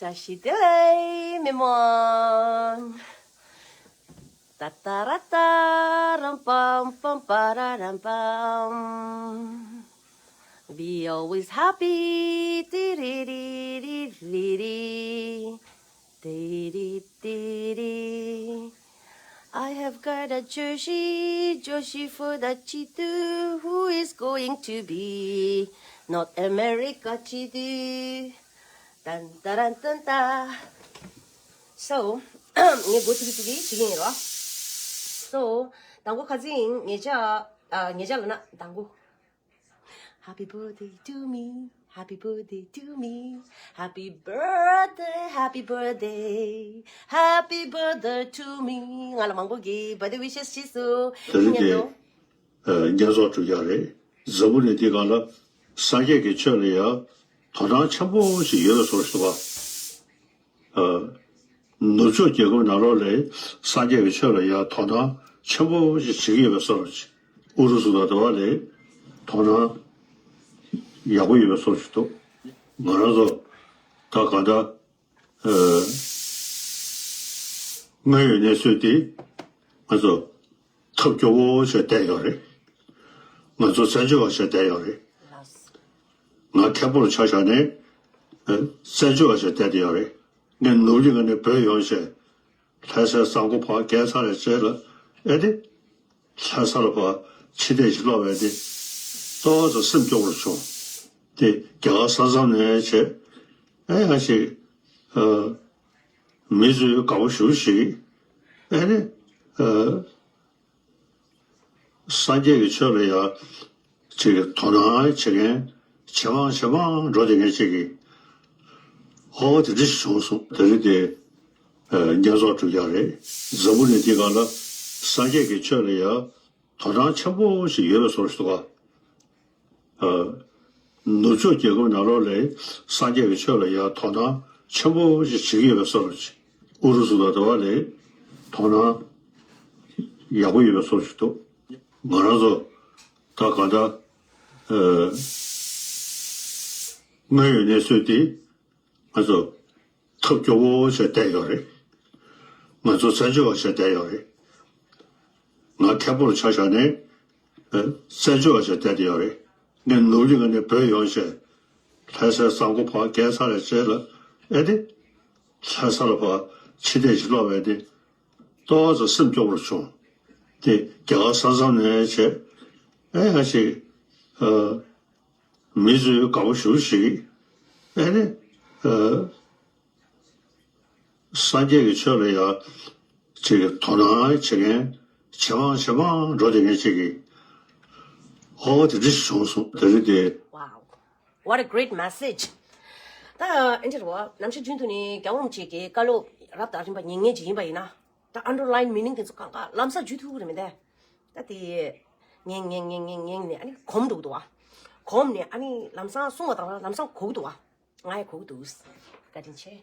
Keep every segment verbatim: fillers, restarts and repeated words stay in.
བཀྲ་ཤིས་བདེ་ལེགས་མི་མང་། ཏ་ཏ་ར་ཏ་རམ་པམ་པམ་པ་ར་རམ་པམ། Be always happy. Tiri ri ri ri ri. Tiri tiri. I have got a Joshi, Joshi for the Chidu, who is going to be North America Chidu. Tan taran tan ta. So, ངས་འགོ་ཚུགས་ཀྱི་ཚུགས་ཀྱི་བྱེད་ཀྱི་ཡིན་རོ། So, དང་པོ་ཁ་སང་ངེད་ཅག་ཨ་ངེད་ཅག་ལ་ན་དང་པོ། Happy birthday to me. Happy birthday to me. Happy birthday, happy birthday, happy birthday to me. ང་ལ་མང་པོ་གིས་birthday wishes བྱས་སོང་། དེ་རིང་དེ་ཨ་བསྙེན་རྫོགས་གྲུབ་ཡག་རེད། འཛམ་བུ་གླིང་འདི་སྒང་ལ་སངས་རྒྱས་ཀྱི་ཆོས་ལ་ཡང་དོ་སྣང་ཆེན་པོ་ཞིག་ཡོད་པའི་བཟོ་ཞིག་འདུག་ག་ཨ། ནུབ་ཕྱོགས་རྒྱལ་ཁབ་ནང་ལོགས་ལ་སངས་རྒྱས་ཀྱི་ཆོས་ལ་ཡང་དོ་སྣང་ཆེན་པོ་ཞིག་བྱེད་ཀྱི་ཡོད་པའི་བཟོ་ཞིག་ཨུ་རུ་སུ་དང་དེ་བ་ལ་དོ་སྣང་ཡག་པོ་ཡོད་པའི་བཟོ་ཞིག་འདུག་ང་རང་ཚོ་ད་གང་ལྟར་ཨ། དངོས་ཡོད་གནས་ཚུལ་དེ་ང་ཚོ་ཐབས་སྐྱོ་བོ་བྱས་བསྡད་ཡོད་རེད། ང་ཚོ་བཙན་བྱོལ་བ་བྱས་བསྡད་ཡོད་རེད། ང་མཁན་པོར་ཆ་བཞག་ནས་ཨ། བཙན་བྱོལ་བ་བྱས་བསྡད་དེ་ཡོད་རེད། ངས་ནུབ་གླིང་ནས་བྲོས་ཡོང་བྱས་ལྷ་སའི་གཙང་པོ་ཕར་བརྒལ་ཚར་བའི་རྗེས་ལ་ཨེ་དེ། ལྷ་ས་ལ་ཕར་ཕྱི་བལྟས་ཤིག་སློག་པ་དེ་ཏོག་ཙམ་སེམས་སྐྱོ་པོར་བྱུང་། དེ་རྒྱ་གར་ས་མཚམས་ནས་བྱས་ཨེ་ཡང་ཞིག་ཨ། མི་ཚོས་དགའ་པོ་ཞེ་པོ་ཞིག་ཨེ་ནི་ཨ། སངས་རྒྱས་ཀྱི་ཆོས་ལ་ཡང་ཅིག་དོ་སྣང་བྱེད་མཁན་ཇེ་མང་ཇེ་མང་འགྲོ་བསྡད་མཁན་ཅིག་གི་ཨོ་དེ་འདྲ་ཞིག་བྱུང་སོང་། དེ་རིང་དེ་ཨ། བསྙེན་རྫོགས་གྲུབ་ཡག་རེད། འཛམ་བུ་གླིང་འདི་སྒང་ལ་སངས་རྒྱས་ཀྱི་ཆོས་ལ་ཡང་དོ་སྣང་ཆེན་པོ་ཞིག་ཡོད་པའི་བཟོ་ཞིག་འདུག་ག་ཨ། ནུབ་ཕྱོགས་རྒྱལ་ཁབ་ནང་ལོགས་ལ་སངས་རྒྱས་ཀྱི་ཆོས་ལ་ཡང་དོ་སྣང་ཆེན་པོ་ཞིག་བྱེད་ཀྱི་ཡོད་པའི་བཟོ་ཞིག་ཨུ་རུ་སུ་དང་དེ་བ་ལ་དོ་སྣང་ཡག་པོ་ཡོད་པའི་བཟོ་ཞིག་འདུག་ང་རང་ཚོ་ད་གང་ལྟར་ཨ། དངོས་ཡོད་གནས་ཚུལ་དེ་ང་ཚོ་ཐབས་སྐྱོ་བོ་བྱས་བསྡད་ཡོད་རེད། ང་ཚོ་བཙན་བྱོལ་བ་བྱས་བསྡད་ཡོད་རེད། ང་མཁན་པོར་ཆ་བཞག་ནས་ཨ། བཙན་བྱོལ་བ་བྱས་བསྡད་དེ་ཡོད་རེད། ངས་ནུབ་གླིང་ནས་བྲོས་ཡོང་བྱས་ལྷ་སའི་གཙང་པོ་ཕར་བརྒལ་ཚར་བའི་རྗེས་ལ་ཨེ་དེ། ལྷ་ས་ལ་ཕར་ཕྱི་བལྟས་ཤིག་སློག་པ་དེ་ཏོག་ཙམ་སེམས་སྐྱོ་པོར་བྱུང་། དེ་རྒྱ་གར་ས་མཚམས་ནས་བྱས་ཨེ་ཡང་ཞིག་ཨ། མི་ཚོས་དགའ་པོ་ཞེ་པོ་ཞིག་ཨེ་ནི་ཨ། སངས་རྒྱས་ཀྱི་ཆོས་ལ་ཡང་ཅིག་དོ་སྣང་བྱེད་མཁན་ཇེ་མང་ཇེ་མང་འགྲོ་བསྡད་མཁན་ཅིག་གི་ཨོ་དེ་འདྲ་ཞིག་བྱུང་སོང་། དེ་རིང་དེ། Wow, what a great message. ད་ཨེ་འདྲ་རེད་བ། ནམ་ཞག་རྒྱུན་དུ་ནི་རྒྱལ་བ་རིན་པོ་ཆེ་གི་བཀའ་སློབ་རབ་དང་རིམ་པ་ཉན་མཁན་ཅིག་ཡིན་པ་ཡིན་ན། ད་underline meaning དེ་ཚོ་གང་ག་ལམ་སང་འཇུ་ཐུབ་ཀྱི་རེད་མི་འདུག་ད་དེ་ཉན་ཉན་ཉན་ཉན་ཉན་ནས་ཨ་ནི་གོམས་འགྲོ་གི་འདུག་བ། གོམས་ནས་ཨ་ནི་ལམ་སང་གསུང་བ་དང་ལམ་སང་གོ་གི་འདུག་བ། ང་ཡང་གོ་གི་འདུག་བཀའ་དྲིན་ཆེ།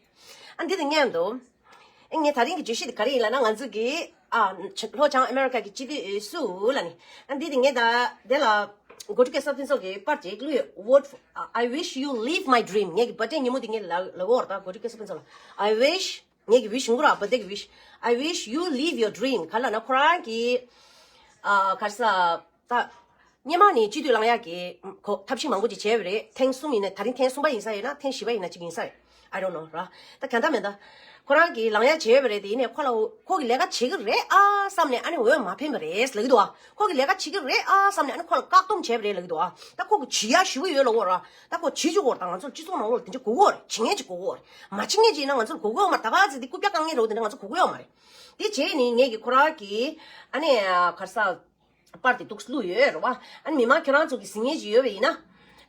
ཨ་འདི་དང་མཉམ་དུ། ཨ་ངས་ད་རིང་གི་བརྗོད་གཞི་དེ་ག་རེ་ཡིན་ལབ་ན། ང་ཚོ་གི་ཨ་ལྷོ་བྱང་ཨ་མེ་རི་ཀ་གི་སྤྱི་འཐུས་སུ་ལབ་ནི། ཨ་འདི་དེ་ངས་ད་དེ་ལ་གོ་སྒྲིག་སྐལ་བཟང་ཕུན་ཚོགས་ཀྱི་པར་ཅིག་བླུགས་ཡོད། Vote for, I wish you live my dream. ངེད་ཀྱི་birthday ཉིན་མོ་དེ་ངས་ལབ་ལབ་ཡོད་རེད། ད་གོ་སྒྲིག་སྐལ་བཟང་ཕུན་ཚོགས་ལ། I wish ངེད་ཀྱི་wish ཡིན་གོ་ར། Birthday གི་wish. I wish you live your dream. ག་ལབ་ན་ཁོ་རང་གི་ཨ་ག་རེ་ཟ། ད་སྔོན་མ་ནས་སྤྱི་འཐུས་ལངས་ཡག་གི་གོ་ཐབས་ཤེས་མང་པོ་ཅིག་བྱས་པ་རེད། ཐེངས་གསུམ་ཡིན་ན། ད་རིང་ཐེངས་གསུམ་པ་ཡིན་ས་ཡིན་ན། ཐེངས་བཞི་པ་ཡིན་ན་ཅིག་ཡིན་ས་རེད། I don't know ར། ད་གང་ལྟར་མིན་ད། ཁོ་རང་གིས་ལངས་ཡག་བྱས་པ་རེད་དེ། ཡིན་ནའི་ཁོ་ལ་ཁོ་གིས་ལས་ཀ་བྱེད་ཀྱི་རེད་ཨ་བསམ་ནས་ཨ་ནི་འོས་མ་འཕེན་པ་རེད་ལབ་ཀྱི་འདུག་ཨ། ཁོ་གིས་ལས་ཀ་བྱེད་ཀྱི་རེད་ཨ་བསམ་ནས་ཨ་ནི་ཁོ་ལ་བཀག་སྡོམ་བྱས་པ་རེད་ལབ་ཀྱི་འདུག་ཨ། ད་ཁོ་གིས་བྱེད་ཡག་ཞེ་པོ་ཡོད་ལབ་ཀྱི་ཡོད་ར། ད་ཁོ་བྱེད་བཅུག་གི་ཡོད་རེད། ད་ང་ཚོར་སྤྱི་ཚོགས་ནང་ལོགས་ལ་དེ་འདྲ་དགོས་ཀྱི་ཡོད་རེད། བྱེད་མཁན་ཅིག་དགོས་ཀྱི་ཡོད་རེད། མ་བྱེད་མཁན་ཅིག་ཡིན་ན་ང་ཚོར་དགོས་ཀྱི་ཡོད་མ་རེད། ད་དེ་བྱས་ནས་ངེད་ཀྱིས་ཁོ་རང་གི་ཨ་ནི་ག་རེ་ཟ། པར་དེ་འདུག་བླུགས་ཡོད་རེད་བ། ཨ་ནི་མི་མང་ཁྱེད་རང་ཚོ་གི་གཟིགས་མཁན་ཅིག་ཡོད་པ་ཡིན་ན།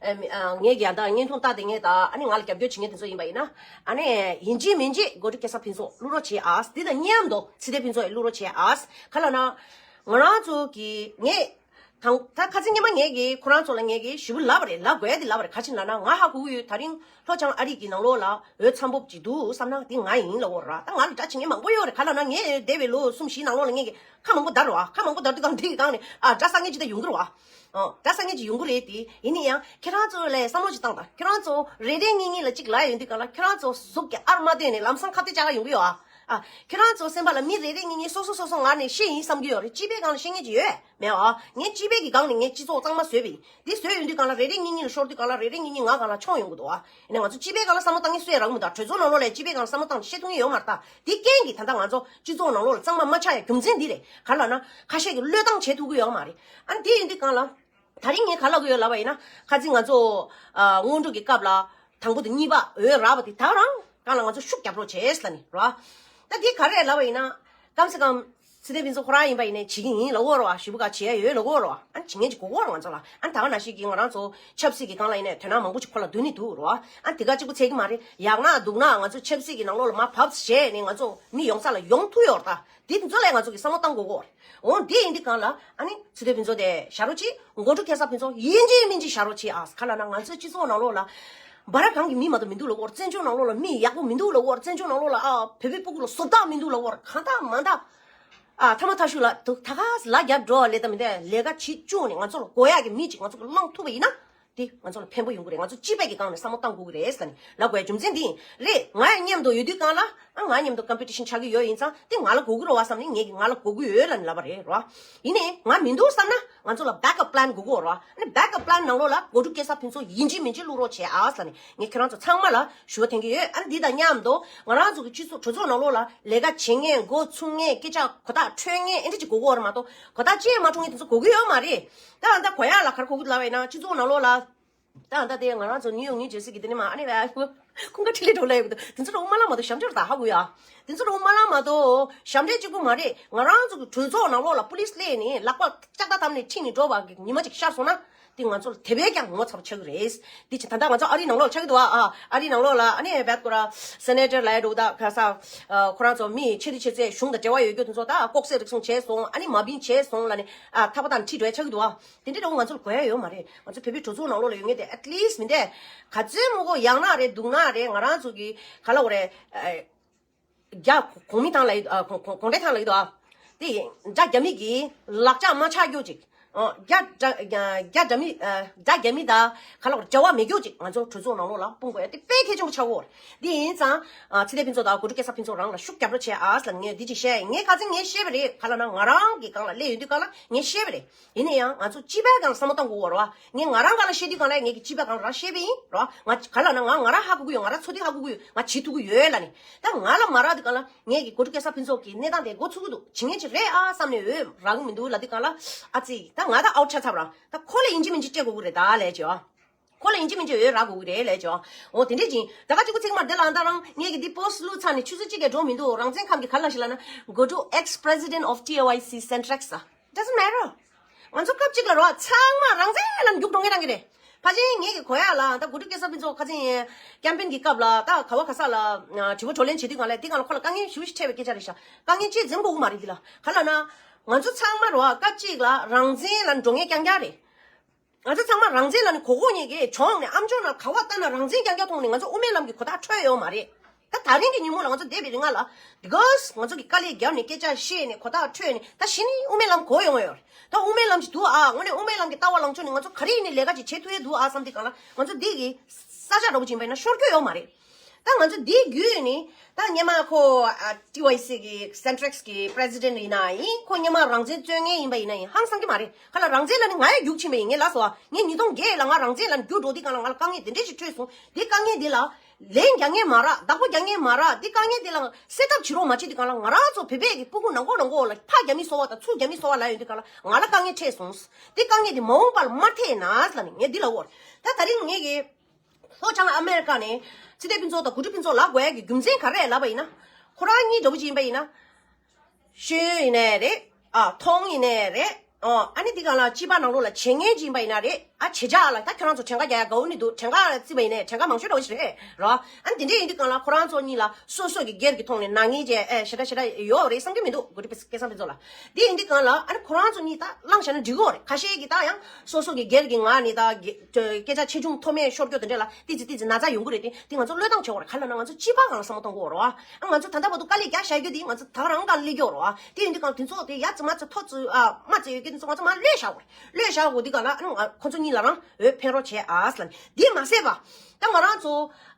ཨ་མི་ཨ་ངེད་ཀྱིས་ཡང་ད་བརྙན་ཐུང་བལྟས་བསྡད་མཁན་དང་། ཨ་ནི་ང་ལ་རྒྱབ་སྐྱོར་བྱེད་མཁན་དེ་ཚོ་ཡིན་པ་ཡིན་ན། ཨ་ནི་ཡིན་གཅིག་མིན་གཅིག་གོ་སྒྲིག་སྐལ་བཟང་ཕུན་ཚོགས་བླུག་རོགས་བྱེད་ཨ། འདི་དང་མཉམ་དུ་ཚེ་བརྟན་ཕུན་ཚོགས་ཡང་བླུག་རོགས་བྱེད་ཨ། ག་ལབ་ན། ང་རང་ཚོ་གི་ངས་ དང་ད་ཁ་སང་ཉི་མ་ངས་ཀྱིས་ཁོ་རང་ཚོ་ལ་ངས་ཀྱིས་ཞེ་པོ་ལབ་པ་རེད། ལབ་དགོས་ཡ་དེ་ལབ་པ་རེད། ག་ཅི་ལབ་ན་ང་ཧ་གོ་གི་ཡོད། ད་རིང་ལྷོ་བྱང་ཨ་རི་གི་ནང་ལོགས་ལ་འོས་འཚམ་པོ་ཅིག་འདུག་བསམ་ན་དེ་ང་ཡིན་ལབ་ཡོད་ར། ད་ང་ལ་འདྲ་བྱེད་མཁན་མང་པོ་ཡོད་རེད། ག་ལབ་ན་ངས་འདས་པའི་ལོ་གསུམ་བཞིའི་ནང་ལོགས་ལ་ངས་ཀྱིས་ཁ་མང་པོ་བརྡབས་རེད་བ། ཁ་མང་པོ་བརྡབས་དུས་སྒང་དེ་གི་སྒང་ནས་ཨ་འདྲ་ས་ངེས་ཅིག་ད་ཡོང་གི་རེད་བ། ཨོ་འདྲ་ས་ངེས་ཅིག་ཡོང་གི་རེད་དེ། ཡིན་ན་ཡང་ཁྱེད་རང་ཚོ་ལ་བསམ་བློ་ཅིག་བཏང་དང་། ཁྱེད་རང་ཚོ་རེ་རེ་གཉིས་གཉིས་ལ་ཅིག་ལབ་ཡོང་དུས་སྒང་ལ་ཁྱེད་རང་ཚོ་གཟུགས་ཀྱི་ཨར་མ་བསྟན་ནས་ལམ་སང་ཁ་གཏད་བཅག་ག་ཡོང་གི་ཡོད་ཨ། ཨ། ཁྱེད་རང་ཚོ་སེམས་པ་ལ་མི་རེ་རེ་གཉིས་གཉིས་སོ་སོ་སོ་སོ་ངར་ནས་བཤད་ཡིན་བསམ་གྱི་ཡོད་རེད། སྤྱི་པའི་སྒང་ལ་བཤད་མཁན་ཅིག་ཡོད་མེད་ཨ། ངས་སྤྱི་པའི་གི་སྒང་ནས་ངས་སྤྱི་ཚོགས་གཙང་མ་བཟོས་པ་ཡིན། འདི་བཟོས་ཡོང་དུས་སྒང་ལ་རེ་རེ་གཉིས་གཉིས་ལ་ཤོར་དུས་སྒང་ལ་རེ་རེ་གཉིས་གཉིས་ང་སྒང་ལ་མཆོང་ཡོང་གི་འདུག་ཨ། ཡིན་ནའི་ང་ཚོ་སྤྱི་པའི་སྒང་ལ་བསམ་བློ་བཏང་མཁན་སུ་ཡང་རག་གི་མི་འདུག་གྲོས་ཚོགས་ནང་ལོགས་ལ་སྤྱི་པའི་སྒང་ལ་བསམ་བློ་བཏང་ནས་བཤད་ཐུབ་མཁན་ཡོད་མ་རེད་ད། འདི་རྐྱེན་གྱིས་ད་ལྟ་ང་ཚོ་སྤྱི་ཚོགས་ནང་ལོགས་ལ་གཙང་མ་མ་ཆགས་ཡ་རྒྱུ་མཚན་འདི་རེད། ག་ལབ་ན་ཁ་ཤས་ཀྱིས་བློས་བཏང་བྱེད་ཐུབ་ཀྱི་ཡོད་མ་རེད། ཨ་འདི་ཡིན་དུས་སྒང་ལ། ད་རིང་ངས་ག་ལབ་ཀྱི་ཡོད་ལབ་པ་ཡིན་ན། ཁ་སང་ང་ཚོ་ཨ་སྔོན་འགྲོ་གི་སྐབས་ལ་དང་པོ་དང་གཉིས་པ་འོས་རག་པ་དེ་ད་རང་གང་ལ་ང་ཚོ་ཤུགས་རྒྱབ་རོགས་བྱེད་ཟེར་ནི་ར། ད་འདི་ག་རེ་ལབ་པ་ཡིན་ན། སྐམ་སེ་སྐམ་ཚེ་བརྟན་ཕུན་ཚོགས་ཁོ་རང་ཡིན་པ་ཡིན་ནའི་བྱེད་ཀྱི་ཡིན་ལབ་ཀྱི་ཡོད་རེད་བ། ཞེ་པོ་ག་བྱེད་ཡ་ཡོད་ལབ་ཀྱི་ཡོད་རེད་བ། ཨ་ནི་བྱེད་མཁན་ཅིག་དགོས་ཀྱི་ཡོད་རེད་ང་ཚོ་ལ། ཨ་ནི་ད་ག་ནང་བཞིན་གྱི་ང་རང་ཚོ་ཆབ་སྲིད་ཀྱི་སྒང་ལ་ཡིན་ནའི་དོ་སྣང་མང་པོ་ཅིག་ཁོ་ལ་འདོན་ནི་འདུག་རེད་བ། ཨ་ནི་དེ་ག་གཅིག་པུ་ཚད་ཀྱི་མ་རེད། ཡག་ན་སྡུག་ན་ང་ཚོ་ཆབ་སྲིད་ཀྱི་ནང་ལོགས་ལ་མར་བབས་བྱས་ནས་ང་ཚོ་མི་ཡོང་ས་ལ་ཡོང་ཐུབ་ཡོད་རེད་ད། དེ་ཚོ་ལ་ང་ཚོ་གི་བསམ་བློ་བཏང་དགོས་ཀྱི་ཡོད་རེད། འོ་འདི་ཡིན་དུས་སྒང་ལ་ཨ་ནི་ཚེ་བརྟན་ཕུན་ཚོགས་དེ་བཞག་རོགས་གྱིས། མགོ་འཁྲུ་སྐྱེ་ས་ཕུན་ཚོགས་ཡིན་གཅིག་མིན་གཅིག་བཞག་རོགས་གྱིས་ཨ། ག་ལབ་ན་ང་ཚོའི་སྤྱི་ཚོགས་ནང་ལོགས་ལ་འབའ་ར་གང་གི་མི་མ་གཏོགས་མི་འདུག་ལབ་ཀྱི་ཡོད་རེད། བཙན་བྱོལ་ནང་ལོགས་ལ་མི་ཡག་པོ་མི་འདུག་ལབ་ཀྱི་ཡོད་རེད། བཙན་བྱོལ་ནང་ལོགས་ལ་ཨ་བོད་པའི་སྤུ་གུ་ལ་བཟོ་ལྟ་མི་འདུག་ལབ་ཀྱི་ཡོད་རེད། གང་ལྟར་མ་ལྟར་ཨ་ཐ་མ་ཐ་ཤུ་ལ་དུ་ད་ག་ལ་རྒྱབ་འགྲོ་ལས་ད་མི་འདུག་ལས་ཀ་བྱེད་བཅུག་ནས་ང་ཚོ་ལ་དགོས་ཡག་གི་མི་གཅིག་ང་ཚོ་གི་བླངས་ཐུབ་པ་ཡིན་ན། དེ་ང་ཚོ་ལ་ཕན་པོ་ཡོང་གི་རེད། ང་ཚོ་སྤྱི་པའི་གི་སྒང་ནས་བསམ་བློ་བཏང་དགོས་ཀྱི་རེད་ཟེར་ནས་ལབ་དགོས་རྒྱུ་མཚན་འདི་ཡིན་རེད། ང་ཡང་མཉམ་དུ་ཡོད་དུས་སྒང་ལ་ཨ་ང་མཉམ་དུ་ཀམ་པི་ཊི་ཤན་ཆགས་ཀྱི་ཡོད་ཡིན་ཙང་དེ་ང་ལ་དགོས་ཀྱི་རེད་བ་བསམ་ནས་ངས་ཀྱི་ང་ལ་དགོས་ཀྱི་ཡོད་ལབ་ནས་ལབ་པ་རེད་རོ། ཡིན་ནའི་ང་མི་འདུག་བསམ་ན་ང་ཚོ་ལ་བེག་ཨབ་པི་ལན་དགོས་ཀྱི་རོ། ཨ་ནི་བེག་ཨབ་པི་ལན་ནང་ལོགས་ལ་གོ་ཀྲུ་སྐྱེ་ས་ཕུན་ཚོགས་ཡིན་གཅིག་མིན་གཅིག་བླུག་རོགས་བྱེད་ཨ་ཟེར་ནས་ངས་ཁྱེད་རང་ཚོ་ཚང་མ་ལ་ཞུ་བ་འཐེན་གྱི་ཡོད། ཨ་ནི་འདི་དང་མཉམ་དུ་ང་རང་ཚོ་གི་སྤྱི་ཚོགས་གྲོས་ཚོགས་ནང་ལོགས་ལ་ལས་ཀ་བྱེད་མཁན་འགོ་ཚུགས་མཁན་སྐད་ཆ་གོ་ཐག་འཕྲོད་མཁན་ཨེ་འདྲ་ཅིག་དགོས་ཀྱི་ཡོད་རེད་མ་གཏོགས་གོ་ཐག་བཅད་མ་འཕྲོད་མཁན་དེ་ཚོ་དགོས་ཀྱི་ཡོད་མ་རེད། ད་ཨ་ད་གོ་ཡག་ལ་ག་རེ་གོ་གི་ལབ་པ་ཡིན་ན་སྤྱི་ཚོགས་ནང་ལོགས་ལ། ད་ཨ་ད་དེ་ང་རང་ཚོ་ནིའུ་ཡོག་ནིའུ་ཇར་སི་གི་དེ་ནས་མ་ཨ་ནི་བ་ཁོང་ཁ་ཁྲི་ལི་འགྲོ་ལ་ཡོད་གི་འདུག་དེ་ཚོ་རོ་མ་ལ་མ་གཏོགས་ཞབས་འདྲེན་ད་ཧ་གོ་ཡ། དེ་ཚོ་རོ་མ་ལ་མ་གཏོགས་ཞབས་འདྲེན་གཅིག་པུ་མ་རེད། ང་རང་ཚོ་གི་གྲོས་ཚོགས་ནང་ལོགས་ལ་པུ་ལིས་སླེབས་ནས་ལག་པ་ལྕགས་ཐག་བསྡམས་ནས་ཁྲིད་ནས་འགྲོ་བ་གི་ཉི་མ་ཅིག་ཤར་སོང་ན་དེ་ང་ཚོ་ལ་དེ་བས་ཀྱང་ངོ་ཚ་པོ་ཆགས་གི་རེད། དེ་ཆ་ད་ལྟ་ང་ཚོ་ཨ་རིའི་ནང་ལོགས་ལ་ཆགས་གི་འདུག་ཨ། ཨ་རིའི་ནང་ལོགས་ལ་ཨ་ནི་བད་ཀོ་ར་སེ་ནེ་ཊར་ལ་ཡ་འགྲོ་གི་ད་ག་ས་ཁོ་རང་ཚོ་མི་ཆེ་དེ་ཆེ་ཚེ་གཞུང་དང་འབྲེལ་བ་ཡོད་རྒྱུ་དེ་ཚོ་ད་ལྐོག་གསོད་རིགས་གསུམ་བྱས་སོང་། ཨ་ནི་མ་བིན་བྱས་སོང་ལ་ནི་ཨ་ཐག་པ་དང་ཁྲིད་འགྲོ་ཡ་ཆགས་གི་འདུག་ཨ། དེ་འདྲའི་འདྲ་བོ་ང་ཚོར་དགོས་ཡ་ཡོད་མ་རེད། ང་ཚོ་བོད་པའི་གྲོས་ཚོགས་ནང་ལོགས་ལ་ཡོད་མཁན་དེ་at least མི་འདྲ་ག་ཚོད་མོ་གོ་ཡག་ན་རེད་སྡུག་ན་རེད། ང་རང་ཚོ་གི་ག་ལ་འོ་རེད། རྒྱ་གོང་མི་ཐང་ལ་ཡོད་ཨ། གོང་གོང་གོང་འདྲེ་ཐང་ལ་ཡོད་ཨ། དེ་དགྲ་རྒྱ་མི་གི་ལག་ཆ་མ་ཆག་རྒྱུ་ཅིག་ཨ། རྒྱ་དགྲ་རྒྱ་དགྲ་མི་ཨ། དགྲ་རྒྱ་མི་དང་ག་ལ་འོ་འབྲེལ་བ་མེད་རྒྱུ་ཅིག་ང་ཚོ་གྲོས་ཚོགས་ནང་ལོགས་ལ་སྤུངས་དགོས་ཡ་དེ་དཔེ་གལ་ཆེན་པོ་ཆགས་ཡོད་རེད། དེ་ཡིན་ཙང་ཨ། ཚེ་བརྟན་ཕུན་ཚོགས་དང་གོ་ཀྲུ་སྐལ་བཟང་ཕུན་ཚོགས་རང་ལ་ཤུགས་རྒྱབ་རོགས་བྱས་ཨ་ཟེར་ལ་ངས་འདི་ཅིག་བཤད་ཡ་ཡིན། ངས་ཁ་སང་ངས་བཤད་པ་རེད། ག་ལ་ན་ང་རང་གི་སྒང་ལ་སླེབས་ཡོང་དུས་སྒང་ལ་ངས་བཤད་པ་རེད། ཡིན་ན་ཡང་ང་ཚོ་སྤྱི་པའི་སྒང་ལ་བསམ་བློ་བཏང་དགོས་པ་རེད་བ། ངས་ང་རང་སྒང་ལ་བཤད་དུས་སྒང་ལ་ངས་ཀྱི་སྤྱི་པའི་སྒང་ལ་རང་བཤད་པ་ཡིན་རེད་བ། ང་ག་ལ་ན་ང་ང་རང་ཧ་གོ་གི་ཡོད། ང་རང་ཚོ་དེ་ཧ་གོ་གི་ཡོད། ང་བྱེད་ཐུབ་ཀྱི་ཡོད་ལ་ནི། ད་ང་ལ་མ་རག་དུས་སྒང་ལ་ངས་ཀྱི་གོ་ཀྲུ་སྐལ་བཟང་ཕུན་ཚོགས་ཀྱི་གནས་སྟངས་དེ་འགོ་ཚུགས་ཀྱི་འདུག་བྱེད་མཁན་ཅིག་རེད་ཨ་བསམ་ནས་འོས་རག་གི་མི་འདུག་ལབ་དུས་སྒང་ལ་ཨ་ཙི་ད་ང་ད་ཨའུཊ་ཆགས་ཚར་བ་རང་། ད་ཁོ་ལ་ཡིན་གཅིག་མིན་གཅིག་སྤྲད་དགོས་ཀྱི་རེད་ད་ལས་བྱེད་བ། ཁོ་ལ་ཡིན་གཅིག་མིན་གཅིག་འོས་རག་དགོས་ཀྱི་རེད་ལས་བྱེད་བ། འོ་དེ་འདྲས་ཅིག་ད་ག་གཅིག་པུ་ཚིག་མ་བདེ་ལ་ཨ་ད་རང་ངས་ཀྱི་འདི་པོ་སི་ཊི་བླུགས་ཚར་ནས་ཆུ་ཚོད་གཅིག་གི་འགྲོ་མི་འདུག་རང་བཙན་ཁམས་ཀྱི་ག་ལ་ཞིག་ལ་ན་go to ex president of T O I C Centrex ཨ། Doesn't matter. ང་ཚོ་སྐབས་གཅིག་ལ་རོ་ཚང་མ་རང་བཙན་ལ་རྒྱུག་འགྲོ་མཁན་རང་གི་རེད། ཕལ་ཆེར་ངེད་ཀྱི་གོ་ཡག་ལ་ད་གོ་ཀྲུ་སྐལ་བཟང་ཕུན་ཚོགས་ཁ་སང་ཀེམ་པེན་གྱི་སྐབས་ལ་ད་ག་བ་ག་ས་ལ་དྲི་བ་བགྲོ་གླེང་བྱེད་དུས་སྒང་ལ་དེ་སྒང་ལ་ཁོ་ལ་དཀའ་ངལ་ཞེ་པོ་ཞིག་འཕྲད་པའི་སྐད་ཆ་རེད་ཤག་དཀའ་ངལ་ཅི་འཛེམ་དགོས་ཀྱི་མ་རེད་འདི་ལ། ག་ལ་ན་ང་ཚོ་ཚང་མ་རོ་སྐབས་གཅིག་ལ་རང་བཙན་ལ་འགྲོ་མཁན་རྐྱང་རྐྱང་རེད། ང་ཚོ་ཚང་མ་རང་བཙན་ལ་ནི་གོ་གོ་ཉེ་གི་གྱོང་ནས་ཨམ་ཅོག་ནང་ག་བ་ལྟ་ན་རང་བཙན་རྐྱང་རྐྱང་མཐོང་ནས་ང་ཚོ་དབུ་མའི་ལམ་གྱི་གོ་ཐག་འཕྲོད་ཡོད་མ་རེད། ད་ད་རིང་གི་ཉིན་མོ་ལ་ང་ཚོ་བསྡད་པའི་རིང་ལ་because ང་ཚོ་གི་དཀའ་ལས་བརྒྱབ་ནས་སྐད་ཆ་བཤད་ནས་གོ་ཐག་འཕྲོད་ནས་ད་གཞི་ནས་དབུ་མའི་ལམ་གོ་ཡོང་ཡོད་རེད། ད་དབུ་མའི་ལམ་ཅིག་འདུག་ཨ། དངོས་གནས་དབུ་མའི་ལམ་གྱི་ལྟ་བ་ལངས་ཕྱོགས་ནས་ང་ཚོ་ག་རེ་ཡིན་ནས་ལས་ཀ་ཅིག་བྱེད་ཐུབ་ཡས་འདུག་ཨ་བསམ་དུས་སྒང་ལ་ང་ཚོ་འདི་གི་ས་ཆ་འདྲ་པོ་ཅིག་ཡིན་པ་ཡིན་ན་ཤོར་རྒྱུ་ཡོད་མ་རེད། ད་ང་ཚོ་འདི་བརྒྱུད་ནས་ད་སྔོན་མ་ཁོ་ཨ་ཊི་ཝའི་སི་གི་སེན་ཊྲེག་སི་གི་པི་རེ་སི་ཌེན་ཊི་ཡིན་ན་ཡིན། ཁོ་སྔོན་མ་རང་བཙན་རྩོད་མཁན་ཡིན་པ་ཡིན་ན་ཡིན། ཧང་སང་གི་མ་རེད། ཁ་ལ་རང་བཙན་ལ་ནི་ང་ཡང་རྒྱུག་ཕྱིན་པ་ཡིན། ངས་ལབ་སོང་ཨ། ངས་ཉིས་སྟོང་བརྒྱད་ལ་ང་རང་བཙན་ལ་རྒྱུག་འགྲོ་དུས་སྒང་ལ་ང་ལ་དཀའ་ངལ་དེ་འདྲས་ཞིག་འཕྲད་སོང་། དེ་དཀའ་ངལ་དེ་ལ་ལན་རྒྱག་མཁན་མ་རག་བདག་པོ་རྒྱག་མཁན་མ་རག་དེ་དཀའ་ངལ་དེ་ལ་སེལ་ཐབས་བྱེད་རོགས་མ་བྱེད་དུས་སྒང་ལ་ང་རང་ཚོ་བོད་པའི་གི་སྤུ་གུ་ནང་ཁོག་ནང་ཁོག་ལ་ཕ་རྒྱ་མི་གསོ་བ་དང་ཚུར་རྒྱ་མི་གསོ་བ་ལ་ཡོང་དུས་སྒང་ལ་ང་ལ་དཀའ་ངལ་འཕྲད་སོང་། དེ་དཀའ་ངལ་དེ་མ་འོངས་པ་ལ་མ་འཕྲད་ན་ལབ་ནས་ངས་འདི་ལབ་ཡོད། ད་ད་རིང་ངས་གི་ལྷོ་བྱང་ཨ་མེ་རི་ཀ་ནས་ཚེ་བརྟན་ཕུན་ཚོགས་དང་གོ་ཀྲུ་ཕུན་ཚོགས་ལབ་དགོས་ཡ་གི་རྒྱུ་མཚན་ག་རེ་ལབ་པ་ཡིན་ན། ཁོ་རང་གཉིས་འདྲ་པོ་ཅིག་ཡིན་པ་ཡིན་ན། ཤེས་ཡོན་ཡིན་ནའི་རེད། ཨ་མཐོང་ཡིན་ནའི་རེད། ཨོ། ཨ་ནི་འདི་གང་ལ་སྤྱི་པ་ནང་ལོགས་ལ་བྱེད་མཁན་ཅིག་ཡིན་པ་ཡིན་ན་རེད། ཨ་བྱེད་བྱ་ལ་ད་ཁྱོད་རང་ཚོ་གྲངས་ཀ་རྒྱག་ཡ་དགའ་བོ་ནི་འདུག་གྲངས་ཀ་བརྩིས་པ་ཡིན་ནའི་གྲངས་ཀ་མང་ཤོས་འདྲ་བོ་ཞིག་རེད་རོ། ཨ་ནི་དེ་འདྲ་ཡིན་དུས་གང་ལ་ཁོ་རང་ཚོ་གཉིས་ལ་སོ་སོ་གི་སྒེར་གྱི་ཐོག་ནས་ནག་ཉེས་བྱས་ཨེ་ཞེ་དྲག་ཞེ་དྲག་ཡོད་རེད་བསམ་གྱི་མི་འདུག་གོ་སྒྲིག་སྐལ་བཟང་ཕུན་ཚོགས་ལ། དེ་ཡིན་དུས་གང་ལ་ཨ་ནི་ཁོ་རང་ཚོ་གཉིས་ད་བླངས་བཞག་ན་འགྲིག་གི་ཡོད་རེད། ཁ་ཤས་ཀྱིས་ད་ཡང་སོ་སོ་གི་སྒེར་གྱི་ངག་ནས་ད་སྐད་ཆ་ཆེ་ཆུང་མཐོ་དམན་ཤོར་སྐྱོ་དེ་འདྲ་ལ་ཏི་ཙི་ཏི་ཙི་ན་ཚ་ཡོང་གི་རེད་དེ། དེ་ང་ཚོ་བློས་བཏང་བྱེད་དགོས་རེད། ག་ལ་ན་ང་ཚོ་སྤྱི་པ་གང་ལ་བསམ་བློ་གཏོང་དགོས་རེད་བ། ཨ་ང་ཚོ་ད་ལྟ་བར་དུ་དཀའ་ལས་རྒྱག་བཞག་རྒྱུ་དེ་ང་ཚོ་ད་ག་རང་གང་སླེབས་ཀྱི་ཡོད་རེད་བ། དེ་ཡིན་དུས་གང་དེ་ཚོ་དེ་ཡ་ཙི་མ་ཙི་ཐོ་ཙི་ཨ་མ་ཙི་ཡོད་ཀྱི་དེ་ཚོ་ང་ཚོ་མར་བློས་བཞག་དགོས་རེད། བློས་བཞག་དགོས་དེ་གང་ལ་ཨ་ནི་ང་ཁོ་ཚོ་གཉིས་ལ་རང་འོས་འཕེན་རོགས་བྱས་ཨ་ཟེར་ལ་ནི། དེ་མ་ཟད་པ་ད་ང་རང་ཚོ་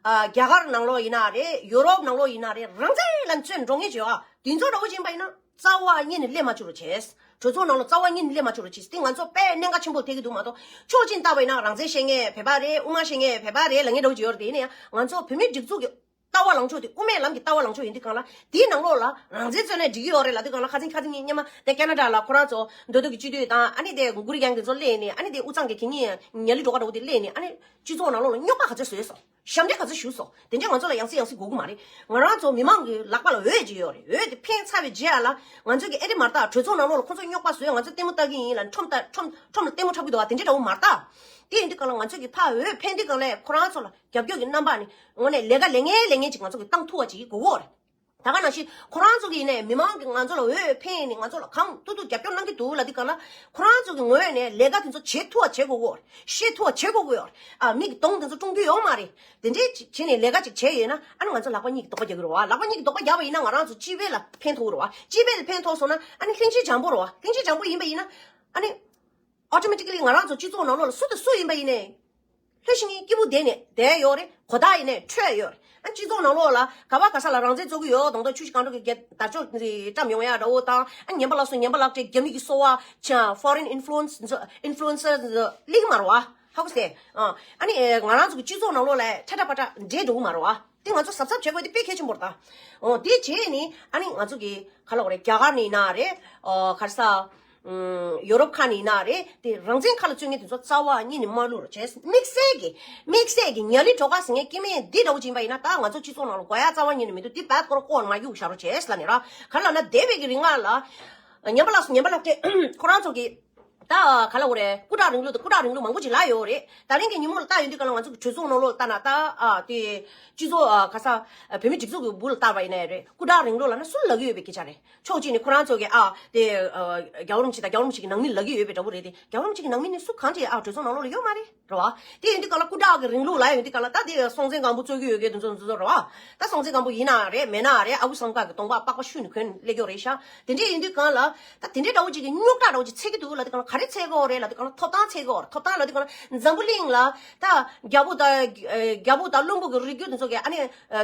ཨ་རྒྱ་གར་ནང་ལོགས་ཡིན་ན་རེད། ཡུ་རོབ་ནང་ལོགས་ཡིན་ན་རེད། རང་བཙན་ལ་བཙོན་འགྲོ་ངེས་བྱོས་ཨ། དེ་ཚོ་འདྲ་བོ་ཅིག་ཡིན་པ་ཡིན་ན། རྩ་བ་ཉིད་ནས་སླེབས་མ་བཅུག་རོགས་བྱས། གྲོས་ཚོགས་ནང་ལ་རྩ་བ་ཉིད་ནས་སླེབས་མ་བཅུག་རོགས་བྱས། དེ་ང་ཚོ་དཔེ་གནད་འགག་ཆེན་པོ་ཐེག་གི་འདུག་མ་གཏོགས་ཕྱོགས་གཅིག་བལྟས་པ་ཡིན་ན་རང་བཙན་བཤད་མཁན་བོད་པ་རེད། དབུ་མ་བཤད་མཁན་བོད་པ་རེད་ལབ་མཁན་འདྲ་བོ་ཅིག་ཡོད་རེད། དེ་ཡིན་ན་ཡང་ང་ཚོ་བོད་མིའི་སྒྲིག་འཛུགས་ཀྱི་ལྟ་བ་ལངས་ཕྱོགས་དེ་དབུ་མའི་ལམ་གྱི་ལྟ་བ་ལངས་ཕྱོགས་ཡིན་དུས་གང་ལ་དེའི་ནང་ལོགས་ལ་རང་བཙན་རྩོད་ནས་འགྲིག་གི་ཡོད་རེད་ལབ་དུས་གང་ལ། ཁ་སང་ཁ་སང་ཉིན་སྔོན་མ་དེ་ཁེ་ན་ཌ་ལ་ཁོ་རང་ཚོ་མདོ་སྟོད་ཀྱི་སྤྱི་འཐུས་དང་ཨ་ནི་དེ་གུ་རི་གཡང་དེ་ཚོ་སླེབས་ནས་ཨ་ནི་དེ་དབུས་གཙང་གི་གད་སྙིགས་ཉ་ལི་སྒྲོལ་དཀར་འདྲ་བོ་དེ་སླེབས་ནས་ཨ་ནི་སྤྱི་ཚོགས་ནང་ལོགས་ལ་རྙོག་པ་ག་ཚོད་བཟོས་སོང་། ཞབས་འདྲེན་ག་ཚོད་ཞུས་སོང་། དེ་འདྲའི་ང་ཚོ་ལ་ཡང་སེ་ཡང་སེ་དགོས་ཀྱི་མ་རེད། ང་རང་ཚོ་མི་མང་གི་ལག་པ་ལ་འོས་ཅིག་ཡོད་རེད། འོས་དེ་འཕེན་ཚར་བའི་རྗེས་ལ་ང་ཚོ་གི་ཨེ་འདྲ་མ་རེད་ད། གྲོས་ཚོགས་ནང་ལོགས་ལ་ཁོ་ཚོས་རྙོག་པ་བཟོས། ང་ཚོས་ལྟད་མོ་ལྟ་གི་ཡིན་ལ་ཁྲོམ་ལྟ་ཁྲོམ་ཁྲོམ་ལ་ལྟད་མོ་འཁྲབ་ཀྱི་འདུག་བ། དེ་འདྲའི་འདྲ་བོ་མ་རེད་ད། དེ་ཡིན་དུས་གང་ལ་ང་ཚོ་གི་ཕར་འོས་འཕེན་དུས་གང་ལ་ཁོ་རང་ཚོ་ལ་རྒྱབ་སྐྱོར་གྱི་རྣམ་པ་ནི་དངོས་གནས་ལས་ཀ་ལས་ངན་ལས་ངན་ཅིག་ང་ཚོ་གི་བཏང་ཐུབ་པ་ཅིག་དགོས་ཀྱི་ཡོད་རེད། ད་ག་ནང་བཞིན་ཁོ་རང་ཚོ་གི་ཡིན་ནའི་མི་མང་གིས་ང་ཚོ་ལ་འོས་འཕེན་ནས་ང་ཚོ་ལ་གང་ཐུབ་ཐུབ་རྒྱབ་སྐྱོར་གནང་གི་འདུག་ལབ་དུས་གང་ལ་ཁོ་རང་ཚོ་གི་ངོས་ནས་ལས་ཀ་དེ་ཚོ་བྱེད་ཐུབ་པ་བྱེད་དགོས་ཀྱི་ཡོད་རེད། ཤེས་ཐུབ་པ་བྱེད་དགོས་ཀྱི་ཡོད་རེད། ཨ་མིག་གི་གདོང་དེ་ཚོ་བཀྲུང་རྒྱུ་ཡོད་མ་རེད། དེ་འདྲའི་ཅིག་བྱས་ནས་ལས་ཀ་ཅིག་བྱས་ཡོད་ན་ཨ་ནི་ང་ཚོ་ལག་པ་གཉིས་ཀྱི་རྡོག་པ་རྒྱག་གི་རེད་བ། ལག་པ་གཉིས་ཀྱི་རྡོག་པ་རྒྱག་པ་ཡིན་ན་ང་རང་ཚོ་སྤྱི་པའི་ལ་ཕན་ཐོགས་ཀྱི་རེད་བ། སྤྱི་པའི་ལ་ཕན་ཐོགས་སོང་ན་ཨ་ནི་ལྷན་སྐྱེས་འཇམ་པོ་རེད་བ། ལྷན་སྐྱེས་འཇམ་པོ་ཡིན་པ་ཡིན་ན་ཨ་ནི། ཨོ་ཊོ་མེ་ཊི་ཀ་ལི་ང་རང་ཚོ་སྤྱི་ཚོགས་ནང་ལོགས་ལ་སུ་དང་སུ་ཡིན་པ་ཡིན་ནའི། ལྷོད་ཤིང་གི་སྐྱིད་པོ་བསྡད་ནས་བསྡད་ཡོད་རེད། གོ་བརྡ་ཡིན་ནའི་འཕྲོད་ཡོད་རེད། ཨ་སྤྱི་ཚོགས་ནང་ལོགས་ལ་ག་བ་ག་ས་ལ་རང་བཙན་རྩོད་ཀྱི་ཡོད་དང་ཐོག་ཆུ་བཞི་སྒང་དྲུག་གི་རྒྱལ་དར་ལྕོག་བཀྲམ་ཡོང་ཡ་འདྲ་བོ་དང་ཨ་ངན་པ་ལགས་སུ་ངན་པ་ལགས་ཀྱི་རྒྱ་མི་གི་སོ་བ་ཆ་foreign influence influencer་ལིག་མ་རོ་ཨ་ཧ་གོ་སེ། ཨ་ནི་ང་རང་ཚོ་གི་སྤྱི་ཚོགས་ནང་ལོགས་ལ་ཁྲ་ཁྲ་པ་ཁྲ་འདྲེས་འགྲོ་གི་མ་རོ་ཨ། དེ་ང་ཚོ་གཟབ་གཟབ་བྱེད་དགོས་དེ་དཔེ་གལ་ཆེན་པོ་རེད་ད། འོ་དེ་བྱས་ནི་ཨ་ནི་ང་ཚོ་གི་ག་ལ་བ་རེད། རྒྱ་གར་ནས་ཡིན་ན་རེད། ཨོ་ག་རེ་ཟ། ཨུམ་ཡོ་རོབ་ཁག་ནས་ཡིན་ན་རེད། དེ་རང་བཙན་ཁ་ལ་བཙུགས་མཁན་དེ་ཚོ་རྩ་བ་ཉིད་ནས་མ་བླུག་རོགས་བྱས། དམིགས་བསལ་གྱི་དམིགས་བསལ་གྱི་ཉ་ལི་སྒྲོལ་དཀར་ཟེར་མཁན་སྐྱེ་དམན་འདི་འདྲ་བོ་ཅིག་ཡིན་པ་ཡིན་ན་ད་ང་ཚོ་སྤྱི་ཚོགས་ནང་ལ་དགོས་ཡ་རྩ་བ་ཉིད་ནས་མི་འདུག་དེ་བད་ཀོ་ར་ཀོ་ནས་མ་གཡུག་བཞག་རོགས་བྱས་ལབ་ནི་ར། ག་ལ་ན་འདས་པའི་གི་རིང་ལ་ལ་ངན་པ་ལགས་སུ་ངན་པ་ལགས་ཏེ་ཁོ་རང་ཚོ་གི་ད་ག་ལ་འོ་རེད། སྐུ་དྲག་རིང་ལུགས་དང་སྐུ་དྲག་རིང་ལུགས་མང་པོ་ཅིག་ལབ་ཡོད་རེད། ད་རིང་གི་ཉིན་མོ་ལ་ལྟ་ཡོང་དུས་ག་ལ་ང་ཚོ་གི་གྲོས་ཚོགས་ནང་ལོགས་ལ་ལྟ་ན་ད་ཨ་དེ་སྤྱི་ཚོགས་ཨ་ག་ས་ཨ་བོད་མི་སྒྲིག་འཛུགས་ཀྱི་སྦུག་ལ་ལྟ་བ་ཡིན་ནའི་རེད། སྐུ་དྲག་རིང་ལུགས་ལབ་ན་སུ་ལབ་ཀྱི་ཡོད་པའི་སྐད་ཆ་རེད། ཕྱོགས་གཅིག་ནས་ཁོ་རང་ཚོ་གི་ཨ་དེ་ཨ་རྒྱལ་བ་རིན་པོ་ཆེ་དང་རྒྱལ་བ་རིན་པོ་ཆེ་གི་ནང་མི་ལབ་ཀྱི་ཡོད་པའི་འདྲ་བོ་རེད་དེ། རྒྱལ་བ་རིན་པོ་ཆེ་གི་ནང་མི་ནི་སུ་གང་ཅིག་ཨ་གྲོས་ཚོགས་ནང་ལོགས་ལ་ཡོད་མ་རེད་རེད་བ། དེ་ཡིན་དུས་ག་ལ་སྐུ་དྲག་གི་རིང་ལུགས་ལབ་ཡོང་དུས་ག་ལ་ད་དེ་སྲོང་བཙན་སྒམ་པོ་རྩོད་ཀྱི་ཡོད་མཁན་དེ་ཚོ་ཚོ་རེད་བ། ད་སྲོང་བཙན་སྒམ་པོ་ཡིན་ན་རེད་མེད་ན་རེད། ཨ་ཁུ་སྲས་མོ་ཁ་གི་གདོང་པ་པགས་པ་བཤུས་ནས་གོན་སླེབས་ཀྱི་ཡོད་རེད་ཤག་དེ་འདྲས་ཡིན་དུས་ག་ལ་ད་དེ་འདྲས་འདྲ་བོ་ཅིག་གི་རྙོག་དྲ་འདྲ་བོ་ཅིག་འཚོལ་གྱི་འདུག་ལབ་དུས་ག་ལ་ག་རེ་འཚོལ་གྱི་ཡོད་རེད་ལབ་དུས་ག་ལ་ཐོབ་ཐང་འཚོལ་གྱི་ཡོད་རེད། ཐོབ་ཐང་ལབ་དུས་ག་ལ་འཛམ་བུ་གླིང་ལ་ད་རྒྱལ་པོ་དང་རྒྱལ་པོ་དང་བློན་པོ་གི་རིགས་རྒྱུད་དེ་ཚོ་གི་ཨ་ནི་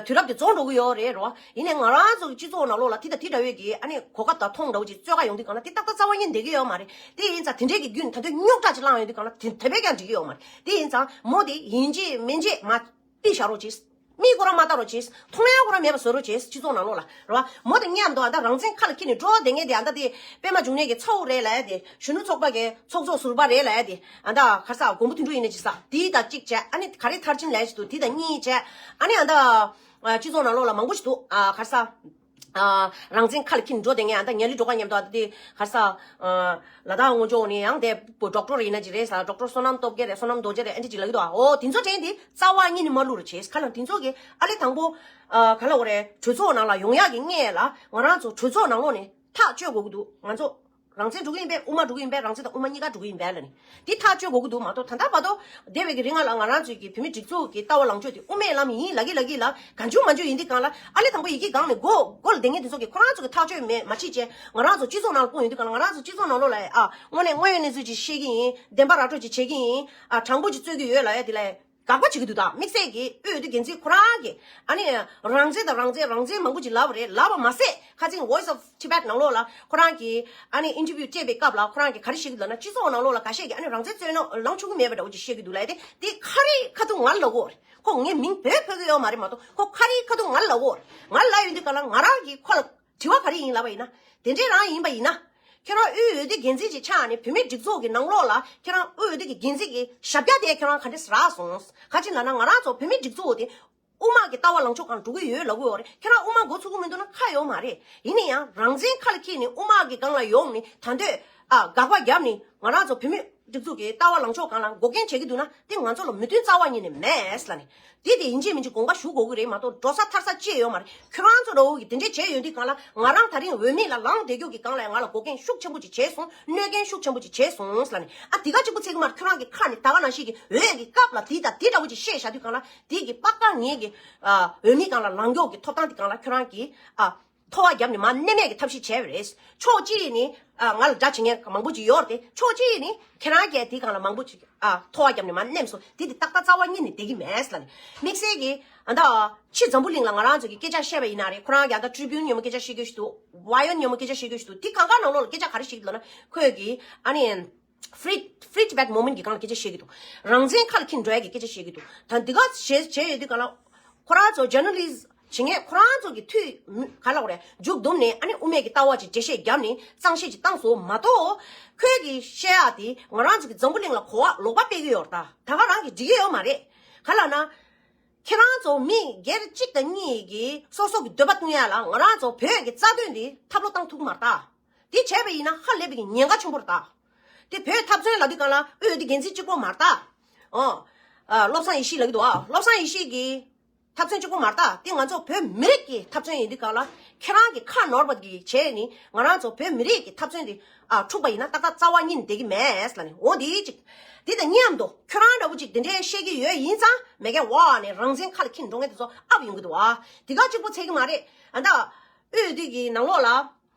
དུས་རབས་དེ་རྫོགས་འགྲོ་གི་ཡོད་རེད་རེད་བ། ཡིན་ནའི་ང་རང་ཚོ་གི་སྤྱི་ཚོགས་ནང་ལོགས་ལ་དེ་དང་དེ་འདྲ་བའི་གི་ཨ་ནི་གོ་སྐབས་དང་མཐོང་འདྲ་བོ་ཅིག་འཚོལ་ག་ཡོང་དུས་ག་ལ་དེ་ཏག་ཏག་རྩ་བ་ཉིད་བསྡད་ཀྱི་ཡོད་མ་རེད། དེ་ཡིན་ཙང་དེ་འདྲས་ཀྱི་རྒྱུན་ད་དུང་རྙོག་དྲ་ཅིག་བསླངས་ཡོང་དུས་ག་ལ་དེ་དེ་བས་ཀྱང་འགྲིག་གི་ཡོད་མ་རེད། དེ་ཡིན་ཙང་མོ་དེ་ཡིན་གཅིག་མིན་གཅིག་མ་ཏི་ཤ་རོ་ཅིས། མིག་ཁོ་རང་མ་ལྟ་རོགས་བྱེད། མཐོང་ཡ་ཁོ་རང་མེད་པ་བཟོ་རོགས་བྱེད། སྤྱི་ཚོགས་ནང་ལོགས་ལ་རེད་བ། མོ་དང་མཉམ་དུ་ཨ་ད་རང་བཙན་ཁ་ལ་འཁྱེར་ནས་འགྲོ་བསྡད་མཁན་དེ་ཨ་ད་དེ་པད་མ་འབྱུང་གནས་ཀྱི་ཚ་བོ་རེད་ལབ་ཡ་དེ། གཞོན་ནུ་ཚོགས་པ་གི་ཚོགས་གཙོ་ཟུར་པ་རེད་ལབ་ཡ་དེ། ཨ་ད་ག་རེ་ཟ་མགོན་པོ་དོན་གྲུབ་ཡིན་ནའི་ཅི་ཟ་དེ་དང་གཅིག་བྱས། ཨ་ནི་ག་རེ་མཐར་ཕྱིན་ལབ་ཡ་ཅིག་འདུག་དེ་དང་གཉིས་བྱས། ཨ་ནི་ཨ་ད་སྤྱི་ཚོགས་ནང་ལོགས་ལ་མང་པོ་ཞིག་འདུག་ཨ་ག་རེ་ཟ། ཨ་རང་བཙན་ཁ་ལ་འཁྱེར་འགྲོ་བསྡད་མཁན་ཨ་ད་ཉ་ལི་སྒྲོལ་དཀར་མཉམ་དུ་ཨ་ད་དེ་ག་རེ་ཟ། ཨ་ལ་དྭགས་ངོ་ཅོག་ནས་ཡང་དེ་པོ་ཌོག་ཊར་ཡིན་ན་ཅི་རེད་ཟ། ཌོག་ཊར་བསོད་ནམས་སྟོབས་རྒྱལ་རེད། བསོད་ནམས་རྡོ་རྗེ་རེད། ཨ་འདྲ་ཅིག་ལབ་ཀྱི་འདུག་ཨ་འོ་དེ་ཚོ་དྲན་དེ་རྩ་བ་ཉིད་ནས་མ་བླུག་རོགས་བྱེད། ག་ལ་དེ་ཚོ་གི་ཨ་ལེ་དང་པོ་ཨ་ག་ལ་འོ་རེད། གྲོས་ཚོགས་ནང་ལ་ཡོང་ཡག་གི་སྔོན་ལ་ང་རང་ཚོ་གྲོས་ཚོགས་ནང་ལོགས་ནས་ཐག་གཅོད་དགོས་ཀྱི་འདུག་ང་ཚོ་རང་བཙན་འགྲོ་གི་ཡིན་པས། དབུ་མ་འགྲོ་གི་ཡིན་པས། རང་བཙན་དང་དབུ་མ་གཉིས་ཀ་འགྲོ་གི་ཡིན་པས་ལབ་ནས་དེ་ཐག་གཅོད་དགོས་ཀྱི་འདུག་མ་གཏོགས་ད་ལྟ་བར་དུ་འདས་པའི་གི་རིང་ལ་ང་རང་ཚོའི་གི་བོད་མི་སྒྲིག་འཛུགས་ཀྱི་ལྟ་བ་ལངས་ཕྱོགས་དེ་དབུ་མའི་ལམ་ཡིན་ལབ་ཀྱི་ལབ་ཀྱི་ལ་གང་བྱུང་མང་བྱུང་ཡིན་དུས་གང་ལ་ཨ་ལེ་དང་པོ་ཡི་གེ་སྒང་ནས་མགོ་མགོ་ལ་བསྡད་མཁན་དེ་ཚོ་གི་ཁོ་རང་ཚོ་གི་ཐག་གཅོད་མེད་མ་བྱེད་ཅེས་ང་རང་ཚོ་སྤྱི་ཚོགས་ནང་ལ་སྤུངས་ཡོང་དུས་གང་ལ་ང་རང་ཚོ་སྤྱི་ཚོགས་ནང་ལོགས་ལ་ཨ་དངོས་གནས་དངོས་ཡོད་གནས་ཚུལ་ཅིག་བཤད་ཀྱི་ཡིན། བདེན་པ་ར་སྤྲོད་ཅིག་བྱེད་ཀྱི་ཡིན། ཨ་དྲང་པོ་ཅིག་རྩོད་ཀྱི་ཡོད་ལབ་ཡ་དེ་ལ་དགག་པ་བྱེད་ཀྱི་འདུག་ད་དམིགས་བསལ་གྱི་དབུས་འོས་བསྡུ་འགན་འཛིན་ཁོ་རང་གིས་ཨ་ནི་རང་བཙན་དང་རང་བཙན་རང་བཙན་མང་པོ་ཅིག་ལབ་པ་རེད། ལབ་པ་མ་ཟད་ཁ་སང་Voice of Tibet་ནང་ལོགས་ལ་ཁོ་རང་གིས་ཨ་ནི་ཨིན་ཊར་བིའུ་སྤྲད་པའི་སྐབས་ལ་ཁོ་རང་གིས་ག་རེ་བཤད་ཀྱི་འདུག་ལབ་ན་སྤྱི་ཚོགས་ནང་ལོགས་ལ་འགའ་ཤས་ཀྱིས་ཨ་ནི་རང་བཙན་རྩོད་ན་ལངས་ཆོག་གི་མེད་པ་འདྲ་བོ་ཅིག་བཤད་ཀྱི་འདུག་ལབ་ཡ་དེ་དེ་ཁ་རི་ཁ་ཐུག་ང་ལ་ལབ་ཀྱི་ཡོད་རེད། ཁོ་ངས་མིང་བོས་ཕོད་ཀྱི་ཡོད་མ་རེད་མ་གཏོགས་ཁོ་ཁ་རི་ཁ་ཐུག་ང་ལ་ལབ་ཀྱི་ཡོད་རེད། ང་ལ་ལབ་ཡོང་དུས་ག་ལ་ང་རང་གིས་ཁོ་ལ་དྲི་བ་ག་རེ་ཡིན་ལབ་པ་ཡིན་ན། དེ་འདྲའི་རང་ཡིན་པ་ཡིན་ན། ཁྱེད་རང་དབུས་འོས་བསྡུ་འགན་འཛིན་ཅིག་ཆགས་ནས་བོད་མིའི་སྒྲིག་འཛུགས་ཀྱི་ནང་ལོགས་ལ་ཁྱེད་རང་དབུས་འོས་བསྡུ་གི་འགན་འཛིན་གྱི་ཞབས་བཀྱག་དེ་ཁྱེད་རང་ག་འདྲས་རག་སོང་། ག་ཅི་ལབ་ན་ང་རང་ཚོ་བོད་མིའི་སྒྲིག་འཛུགས་དེ་དབུ་མ་གི་ལྟ་བ་ལངས་ཕྱོགས་སྒང་འགྲོ་གི་ཡོད་ལབ་གི་ཡོད་རེད། ཁྱེད་རང་དབུ་མ་མགོ་ཚུགས་ཀྱི་མི་འདུག་ན་ཁག་ཡོད་མ་རེད། ཡིན་ན་ཡང་རང་བཙན་ཁ་ལ་འཁྱེར་ནས་དབུ་མ་གི་སྒང་ལ་ཡོང་ནས་ད་འདོད་ ཨ་དགག་པ་བརྒྱབ་ནས་ང་རང་ཚོ་བོད་མི་སྒྲིག་འཛུགས་ཀྱི་ལྟ་བ་ལངས་ཕྱོགས་སྒང་ལ་འགོག་རྐྱེན་བྱེད་ཀྱི་འདུག་ན་དེ་ང་ཚོ་ལ་མོས་མཐུན་རྩ་བ་ཉིད་ནས་མེད་ལབ་ནས། དེ་དེ་ཡིན་གཅིག་མིན་གཅིག་དགོངས་པ་ཞུ་དགོས་ཀྱི་རེད་མ་གཏོགས་འགྲོ་ས་ཐར་ས་ཅི་ཡོད་མ་རེད། ཁྱོད་རང་ཚོ་འདྲ་བོ་གིས་དེ་འདྲས་བྱས་ཡོད་དུས་སྒང་ལ་ང་རང་ད་རིང་འོས་མི་ལ་ལངས་བསྡད་རྒྱུ་གི་སྒང་ལ་ང་ལ་འགོག་རྐྱེན་ཤུགས་ཆེན་པོ་ཅིག་བྱས་སོང་། གནོད་རྐྱེན་ཤུགས་ཆེན་པོ་ཅིག་བྱས་སོང་ལབ་ནས། ཨ་དེ་ག་གཅིག་པུ་ཚིག་མར་ཁྱོད་རང་གི་ཁ་ནས་ད་ག་ནང་བཞིན་གྱི་འོས་ཀྱི་སྐབས་ལ་དེ་དང་དེ་འདྲ་བོ་ཅིག་བཤད་བཞག་དུས་སྒང་ལ་དེ་གི་པ་ཀ་ངེད་ཀྱི་ཨ་འོས་མི་སྒང་ལ་ལངས་རྒྱུ་གི་ཐོབ་ཐང་དེ་སྒང་ལ་ཁྱོད་རང་གིས་ཨ། ཐོ་བ་བརྒྱབ་ནས་མར་མནན་མེད་ཀྱི་ཐབས་ཤེས་བྱས་པ་རེད། ཕྱོགས་གཅིག་ནས་ཨ་ང་ལ་དགྲ་བྱེད་མཁན་མང་པོ་ཅིག་ཡོད་རེད་དེ། ཕྱོགས་གཅིག་ནས་ཁྱེད་རང་གིས་དེའི་སྒང་ལ་མང་པོ་ཅིག་ཨ་ཐོ་བ་བརྒྱབ་ནས་མར་མནན་སོང་། དེ་དེ་ཏག་ཏག་རྩ་བ་ཉིད་ནས་བསྡད་ཀྱི་མེད་ལབ་ནས། དམིགས་བསལ་གྱིས་ཨ་ད་ཕྱི་འཛམ་བུ་གླིང་ལ་ང་རང་ཚོ་གི་སྐད་ཆ་བཤད་པ་ཡིན་ན་རེད། ཁོ་རང་གིས་ཨ་ད་Tribune་ཉོན་མོངས་སྐད་ཆ་བཤད་རྒྱུ་ཞིག་འདུག Wired་ཉོན་མོངས་སྐད་ཆ་བཤད་རྒྱུ་ཞིག་འདུག་དེ་གང་ག་ནང་ལོགས་ལ་སྐད་ཆ་ག་རེ་བཤད་ཀྱི་འདུག་ན། ཁོས་ཀྱིས་ཨ་ནི། Free Free Tibet Movement་གི་སྒང་ལ་སྐད་ཆ་བཤད་ཀྱི་འདུག་རང་བཙན་ཁ་ལ་འཁྱེར་འགྲོ་ཡ་གི་སྐད་ཆ་བཤད་ཀྱི་འདུག་ད་འདི་ག་བྱས་བྱས་ཡོད་དུས་སྒང་ལ། ཁོ་རང་ཚོ་journalist་བྱེད་མཁན་ཁོ་རང་ཚོ་གི་འཐུས་མི་ག་ལ་འོ་རེད་མཇུག་བསྡོམས་ནས་ཨ་ནི་དབུ་མེད་ཀྱི་ལྟ་བ་ཅིག་འགྲེལ་བཤད་བརྒྱབ་ནས་གཙང་བཤད་ཅིག་བཏང་སོང་མ་གཏོགས། ཁོས་ཀྱི་བཤད་ཡ་དེ་ང་རང་ཚོ་གི་འཛམ་བུ་གླིང་ལ་གོ་བ་ལོག་པ་སྤེལ་གི་ཡོད་རེད། ད་ད་ག་རང་གི་འགྲིག་གི་ཡོད་མ་རེད། ག་ལ་ན། ཁྱེད་རང་ཚོ་མི་སྒེར་གཅིག་དང་གཉིས་ཀྱིས་སོ་སོ་གི་འདོད་པ་སྐྱོང་ཡ་ལ་ང་རང་ཚོ་བོད་ཀྱི་རྩ་དོན་འདི་ཐབས་ལོག་བཏང་ཐུབ་མ་རེད་ད། དེ་བྱས་པ་ཡིན་ན་ཧ་ལས་པའི་ཉེན་ཁ་ཆེན་པོ་རེད་ད། དེ་བོད་འཐབ་རྩོད་ལབ་དུས་སྒང་ལ་འོས་དེ་འགན་འཛིན་གཅིག་པོ་མ་རེད་ད། ཨོ། ཨ་བློ་བཟང་ཡེ་ཤེས་ལབ་ཀྱི་འདུག་ཨ་བློ་བཟང་ཡེ་ཤེས་ཀྱི་འཐབ་རྩོད་གཅིག་པོ་མ་རེད་ད། དེ་ང་ཚོ་བོད་མི་རིགས་ཀྱི་འཐབ་རྩོད་ཡིན་དུས་སྒང་ལ་ཁྱེད་རང་གི་ཁ་ནོར་བ་གི་བྱས་ནི་ང་རང་ཚོ་བོད་མི་རིགས་ཀྱི་འཐབ་རྩོད་འདི་ཨ་འཁྲུག་པ་ཡིན་ན་ཏག་ཏག་རྩ་བ་ཉིད་ནས་བསྡད་ཀྱི་མེད་ལབ་ནི། འོ་དེ་གཅིག་དེ་དང་མཉམ་དུ་ཁྱོད་རང་འདྲ་བོ་གཅིག་དེ་འདྲའི་བཤད་ཀྱི་ཡོད་ཡིན་ཙང་མེད་མཁན་བ་ནས་རང་བཙན་ཁ་ལ་འཁྱེར་འགྲོ་མཁན་དེ་ཚོ་ཨབ་ཡོང་གི་འདུག་ཨ། དེ་ག་གཅིག་པོ་ཚད་ཀྱི་མ་རེད། ཨ་ད། འོས་བསྡུ་གི་ནང་ལོགས་ལ།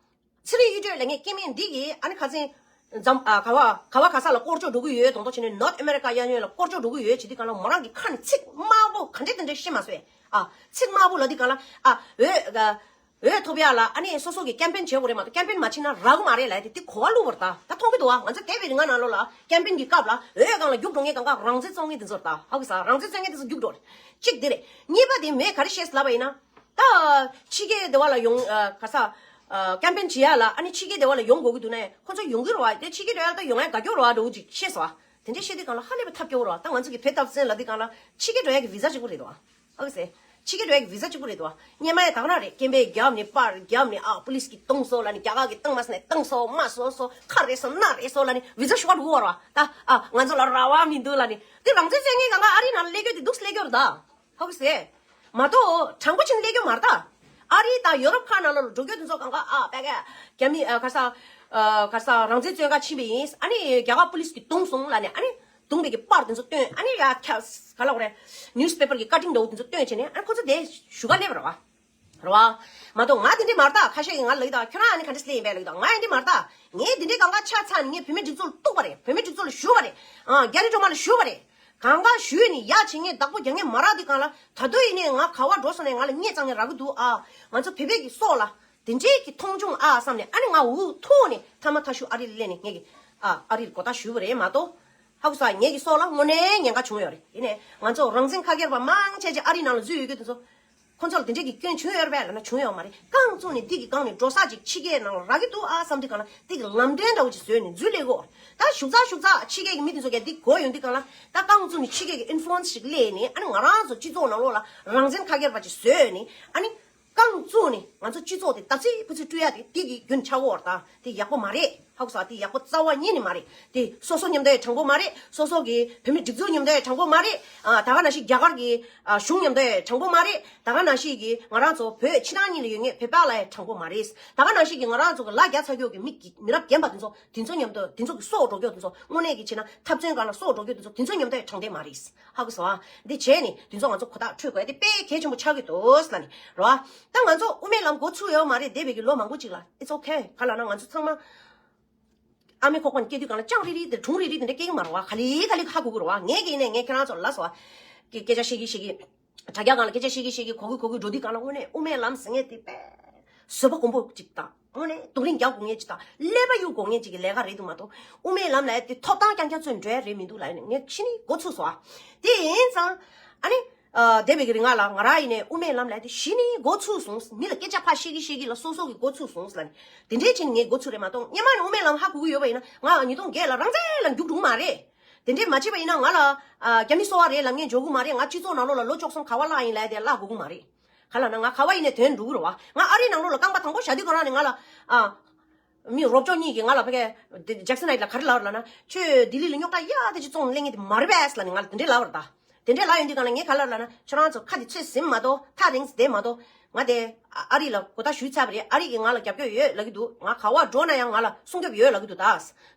ཚེ་རིང་གཡུ་སྒྲོན་ལབ་མཁན་སྐྱེ་དམན་འདི་གིས་ཨ་ནི་ཁ་སང་འཛམ་ཨ་ག་བ་ག་བ་ག་ས་ལ་སྐོར་སྐྱོད་འགྲོ་གི་ཡོད་དང་ཐོག་བྱས་ནས་North America་གཡས་གཡོན་ལ་སྐོར་སྐྱོད་འགྲོ་གི་ཡོད་བྱེད་དུས་སྒང་ལ་མོ་རང་གི་ཁ་ནས་ཚིག་དམར་པོ་ག་འདྲ་དེ་འདྲ་བཤད་མ་སོང་ཨ། ཚིག་དམར་པོ་ལབ་དུས་སྒང་ལ་ཨ་འོས་འོས་ཐོབ་ཡ་ལ་ཨ་ནི་སོ་སོ་གི་ཀེམ་པེན་བྱེད་དགོས་རེད་མ་གཏོགས་ཀེམ་པེན་མ་བྱེད་ན་རག་གི་མ་རེད་ལབ་དེ་དེ་གོ་བ་བླུགས་པ་རེད་ད། ད་མཐོང་གི་འདུག་ཨ། ང་ཚོ་འདས་པའི་རིང་ང་ནང་ལོགས་ལ་ཀེམ་པེན་གི་སྐབས་ལ་འོས་སྒང་ལ་རྒྱུགས་འགྲོ་མཁན་གང་ག་རང་བཙན་རྩོད་མཁན་དེ་ཚོ་རེད་ད། ཧ་གོ་ས། རང་བཙན་རྩོད་མཁན་དེ་ཚོ་རྒྱུགས་འགྲོ་རེད། གཅིག་དེ་རེད། གཉིས་པ་དེ་མོས་ག་རེ་བཤད་ལབ་པ་ཡིན་ན། ད། ཕྱི་རྒྱལ་སྡེ་བ་ལ་ཡོང་ཨ་ག་ས། ཨ་ཀེམ་པེན་བྱེད་ཡ་ལ་ཨ་ནི་ཕྱི་རྒྱལ་སྡེ་བ་ལ་ཡོང་དགོས་ཀྱི་འདུག་ན་ཁོ་ཚོ་ཡོང་གི་རེད་བ། དེ་ཕྱི་རྒྱལ་སྡེ་བ་ལ་ད་ཡོང་ཡ་དགའ་སྐྱོ་རེད་བ་འདྲ་བོ་ཅིག་བཤད་སོང་བ། དེ་འདྲ་བཤད་དུས་སྒང་ལ་ཧ་ལས་པའི་ཐབས་སྐྱོ་བོ་རེད་བ། ད་ང་ཚོ་གི་བོད་འཐབ་རྩོད་ལབ་དུས་སྒང་ལ་ཕྱི་རྒྱལ་འགྲོ་ཡ་གི་བི་ཟ་གཅིག་པོ་རེད་དོ། ཧ་གོ་སོང་། ཕྱི་རྒྱལ་འགྲོ་ཡ་གི་བི་ཟ་གཅིག་པོ་རེད་དོ། སྔོན་མ་ཡ་ད་ག་རང་རེད། སྐད་འབོད་བརྒྱབ་ནས་པར་བརྒྱབ་ནས་ཨ་པུ་ལིས་ཀྱིས་བཏང་སོང་ལབ་ནས་རྒྱ་གར་གྱིས་བཏང་མ་སོང་ནས་བཏང་སོང་མ་སོང་སོང་ཁ་རེད་སོང་ན་རེད་སོང་ལབ་ནས་བི་ཟ་ཞུ་བ་འགྲོ་གི་ཡོད་རེད་བ། ད་ཨ་ང་ཚོ་ལ་ར་བ་མི་འདུག་ལབ་ནས་དེ་རང་བཙན་རྩོད་མཁན་གང་ག་ཨ་རིའི་ནང་ལ་སླེབས་རྒྱུ་དེ་འདུག་སེ་སླེབས་རྒྱུ་རེད་ད། ཧ་གོ་སོང་། མ་གཏོགས་དྲང་པོ་བྱས་ནས་སླེབས་རྒྱུ་མ་རེད་ད། ཨ་རི་དང་ཡོ་རོབ་ཁག་ནང་ལ་འགྲོ་རྒྱུ་དེ་ཚོ་གང་ག་ཨ་པད་ག་རྒྱ་མི་ཨ་ག་ས་ཨ་ག་ས་རང་བཙན་རྩོད་ག་ཕྱིན་པ་ཡིན། ཨ་ནི་རྒྱ་གར་པུ་ལིས་ཀྱིས་བརྡུངས་སོང་ལབ་ནས་ཨ་ནི་བརྡུངས་པའི་གི་པར་དེ་ཚོ་སྟོན། ཨ་ནི་ཡ་ཁ་ག་ལ་གོ་རེད། ནིའུ་སི་པེ་པར་གི་ཀ་ཊིང་འདྲ་བོ་དེ་ཚོ་སྟོན་བྱས་ནས་ཨ་ནི་ཁོ་ཚོ་དེ་ཞུ་ག་སླེབས་པ་རེད་བ། རེད་བ། མ་གཏོགས་ང་དེ་འདྲས་མ་རེད་ད། ཁ་ཤས་ཀྱིས་ང་ལབ་ཀྱི་ད། ཁྱོད་རང་ཨ་ནི་ག་འདྲས་སླེབས་ཡིན་པས་ལབ་ཀྱི་ད། ང་ཡང་འདི་མ་རེད་ད། ངས་འདི་འདྲས་གང་ག་ཆ་ཚང་ནས་ངས་བོད་མི་སྒྲིག་འཛུགས་ལ་གཏུགས་པ་རེད། བོད་མི་སྒྲིག་འཛུགས་ལ་ཞུས་པ་རེད། ཨ་རྒྱ་རི་སྒྲོལ་མ་ལ་ཞུས་པ་རེད། གང་ག་ཞུས་ནས་ཡ་བྱེད་མཁན་བདག་པོ་རྒྱག་མཁན་མ་རག་དུས་སྒང་ལ་ད་དུང་ཡིན་ནའི་ང་ག་བ་འགྲོ་སོང་ནས་ང་ལ་སྙད་བཙལ་མཁན་རག་གི་འདུག་ཨ། ང་ཚོ་བོད་པའི་གི་སྲོག་ལ་དེ་འདྲས་ཀྱི་མཐོང་ཆུང་ཨ་བསམ་ནས་ཨ་ནི་ང་འུ་ཐུག་ནས་མཐའ་མ་མཐའ་གཞུག་ཨ་རི་ལ་སླེབས་ནས་ངས་ཀྱི་ཨ་ཨ་རིར་མགོ་བཏགས་ཞུས་པ་རེད་མ་གཏོགས། ཧ་གོ་སོང་། ངེད་ཀྱི་སྲོག་ལ་དངོས་གནས་ཉེན་ཁ་བྱུང་ཡོད་རེད། ཡིན་ནའི་ང་ཚོ་རང་བཙན་ཁ་སྒེར་བ་མང་ཆེ་ཆེ་ཨ་རིའི་ནང་ལ་འཛུལ་ཡོད་རྒྱུ་དེ་ཚོ། ཁོ་ཚོ་ལ་དེ་འདྲས་ཀྱི་སྐྱོན་བྱུང་ཡོད་རེད་པས་ལབ་ན་བྱུང་ཡོད་མ་རེད། རྐང་བཙུགས་ནས་འདི་གི་སྒང་ནས་འགྲོ་ས་ཅིག་ཕྱི་རྒྱལ་ནང་ལ་རག་གི་འདུག་ཨ་བསམ་དུས་སྒང་ལ་འདི་གི་ལམ་སྟོན་འདྲ་བོ་ཅིག་བཟོས་ནས་འཛུལ་སླེབས་དགོས། ད་ཞུགས་ཚགས་ཞུགས་ཚགས་ཕྱི་རྒྱལ་གྱི་མི་དེ་ཚོ་གས་འདི་གོ་ཡོང་དུས་སྒང་ལ་ད་རྐང་བཙུགས་ནས་ཕྱི་རྒྱལ་གྱི་ཨིན་ཕུ་ལུ་ཨེན་སི་ཅིག་སླེབས་ནས་ཨ་ནི་ང་རང་ཚོ་སྤྱི་ཚོགས་ནང་ལོགས་ལ་རང་བཙན་ཁ་སྒེར་བ་ཅིག་བཟོས་ནས་ཨ་ནི། རྐང་བཙུགས་ནས་ང་ཚོ་སྤྱི་ཚོགས་དེ་ད་ཚིག་པུ་ཚིག་བཀྲུ་ཡ་དེ་དེ་གི་རྒྱུན་ཆགས་ཡོད་རེད་ད། དེ་ཡག་པོ་མ་རེད། ཧ་གོ་སོང་། དེ་ཡག་པོ་རྩ་བ་ཉིད་ནས་མ་རེད། དེ་སོ་སོ་མཉམ་དུ་ཡང་དྲང་པོ་མ་རེད། སོ་སོ་གི་བོད་མི་སྒྲིག་འཛུགས་མཉམ་དུ་ཡང་དྲང་པོ་མ་རེད། ཨ་ད་ག་ནང་བཞིན་རྒྱ་གར་གི་ཨ་གཞུང་མཉམ་དུ་ཡང་དྲང་པོ་མ་རེད། ད་ག་ནང་བཞིན་གི་ང་རང་ཚོ་བོད་ཕྱི་ནང་གཉིས་ལ་ཡོད་མཁན་བོད་པ་ལ་ཡང་དྲང་པོ་མ་རེད། ད་ག་ནང་བཞིན་གི་ང་རང་ཚོ་གི་ལ་རྒྱ་ཚ་ཁྱོད་ཀྱི་མི་མི་རབས་རྒན་པ་དེ་ཚོ་དེ་ཚོ་མཉམ་དུ་དེ་ཚོ་གི་སྲོག་འགྲོ་རྒྱུ་དེ་ཚོ་དངོས་གནས་ཀྱི་བྱས་ན་འཐབ་རྩོད་སྒང་ལ་སྲོག་འགྲོ་རྒྱུ་དེ་ཚོ་དེ་ཚོ་མཉམ་དུ་ཡང་དྲང་བདེན་མ་རེད། ཧ་གོ་སོང་ཨ། འདི་བྱས་ནས་དེ་ཚོ་ང་ཚོ་གོ་ཐག་ཆོད་དགོས་ཡ་དེ་དཔེ་གལ་ཆེན་པོ་ཆགས་ཀྱི་འདུག་ལབ་ནས་རོ། ད་ང་ཚོ་དབུ་མའི་ལམ་འགོ་ཚུགས་ཡོད་མ་རེད། འདས་པའི་གི་ལོ་མང་པོ་ཅིག་ལ། It's okay། ག་ལབ་ན་ང་ཚོ་ཚང་མ་ཨ་མའི་ཁོག་པ་ནས་སྐྱེས་དུས་སྒང་ལ་སྤྱང་རིག་རིག་དེ་གྲུང་རིག་རིག་དེ་འདྲ་སྐྱེ་གི་མ་རེད་བ། ག་ལེ་ག་ལེ་ཧ་གོ་གི་རེད་བ། ངས་ཀྱི་ཡིན་ནའི་ངས་ཁྱེད་རང་ཚོ་ལ་སོ་བ་གི་སྐད་ཆ་བཤད་ཀྱི་བཤད་ཀྱི། དྲ་རྒྱ་སྒང་ལ་སྐད་ཆ་བཤད་ཀྱི་བཤད་ཀྱི་གོ་གི་གོ་གི་འགྲོ་དུས་སྒང་ལ་དངོས་གནས་དབུ་མའི་ལམ་ཟེར་མཁན་དེ་དཔེ་བཟོད་པ་སྒོམ་པོ་ཅིག་དང་། དངོས་གནས་དུག་རིན་རྒྱག་དགོས་མཁན་ཅིག་དང་ཀླད་པ་གཡུག་དགོས་མཁན་ཅིག་གི་ལས་ཀ་རེད་འདུག་མ་གཏོགས། དབུ་མའི་ལམ་ལབ་ཡ་དེ་ཐོབ་ཐང་རྐྱང་རྐྱང་བཙོན་འགྲོ་ཡ་རེད་མི་འདུག་ལབ་ནས་ངས་གཞི་ནས་འགོ་ཚུགས་སོང་ཨ། དེ་ཡིན་ཙང་ཨ་ནི། ཨ་འདས་པའི་གི་རིང་ང་ལ་ང་རང་ཡིན་ནའི་དབུ་མའི་ལམ་ལབ་ཡ་དེ་གཞི་ནས་འགོ་ཚུགས་སོང་། མི་ལ་སྐད་ཆ་ཕར་བཤད་ཀྱི་བཤད་ཀྱི་ལ་སོ་སོ་གི་འགོ་ཚུགས་སོང་ལབ་ནས་དེ་འདྲའི་ཆེད་ནས་ངས་འགོ་ཚུགས་རེད་མ་གཏོགས། སྔོན་མ་ནས་དབུ་མའི་ལམ་ཧ་གོ་གི་ཡོད་པ་ཡིན་ན་ང་ཉིས་སྟོང་བརྒྱད་ལ་རང་བཙན་ལ་རྒྱུགས་འགྲོ་གི་མ་རེད། དེ་འདྲས་མ་བྱས་པ་ཡིན་ན་ང་ལ་ཨ་རྒྱ་མི་སོ་བ་རེད་ལབ་མཁན་འཇོག་གི་མ་རེད། ང་སྤྱི་ཚོགས་ནང་ལོགས་ལ་ལོ་བཅུ་གསུམ་ག་བ་བརླག་ཡིན་ལབ་དེ་བརླག་དགོས་ཀྱི་མ་རེད། ག་ལབ་ན་ང་ག་བ་ཡིན་ནའི་དོན་འགྲུབ་ཀྱི་རེད་བ། ང་ཨ་རིའི་ནང་ལོགས་ལ་རྐང་པ་དང་པོ་བཞག་དུས་ཁོ་རང་ནས་ང་ལ་ཨ་ མི་རོབ་ཅོག་གཉིས་ཀྱིས་ང་ལ་ཕ་གི་ཇེག་སན་ཧའེཊ་ལ་ག་རེ་ལབ་རེད་ལབ་ན། ཁྱོད་ལྡི་ལི་ལ་རྙོག་དྲ་ཡག་དེ་ཅིག་བཙོང་ནས་སླེབས་མཁན་དེ་མ་རེད་པས་ལབ་ནས་ང་ལ་དེ་འདྲས་ལབ་པ་རེད་ད། དེ་འདྲས་ལབ་ཡོང་དུས་སྒང་ལ་ངས་ག་ལབ་ལབ་ན། ཁྱོད་རང་ཚོ་ཁ་དེ་ཚོད་ཟིན་མ་གཏོགས། ཐག་རིང་བསྡད་མ་གཏོགས། ང་དེ་ཨ་ཨ་རི་ལ་གོ་བརྡ་ཞུས་ཚར་བ་རེད། ཨ་རི་གིས་ང་ལ་རྒྱབ་སྐྱོར་ཡོད་ལབ་ཀྱི་འདུག་ང་ག་པར་འགྲོ་ན་ཡང་ང་ལ་སྲུང་སྐྱོབ་ཡོད་ལབ་ཀྱི་འདུག་ད།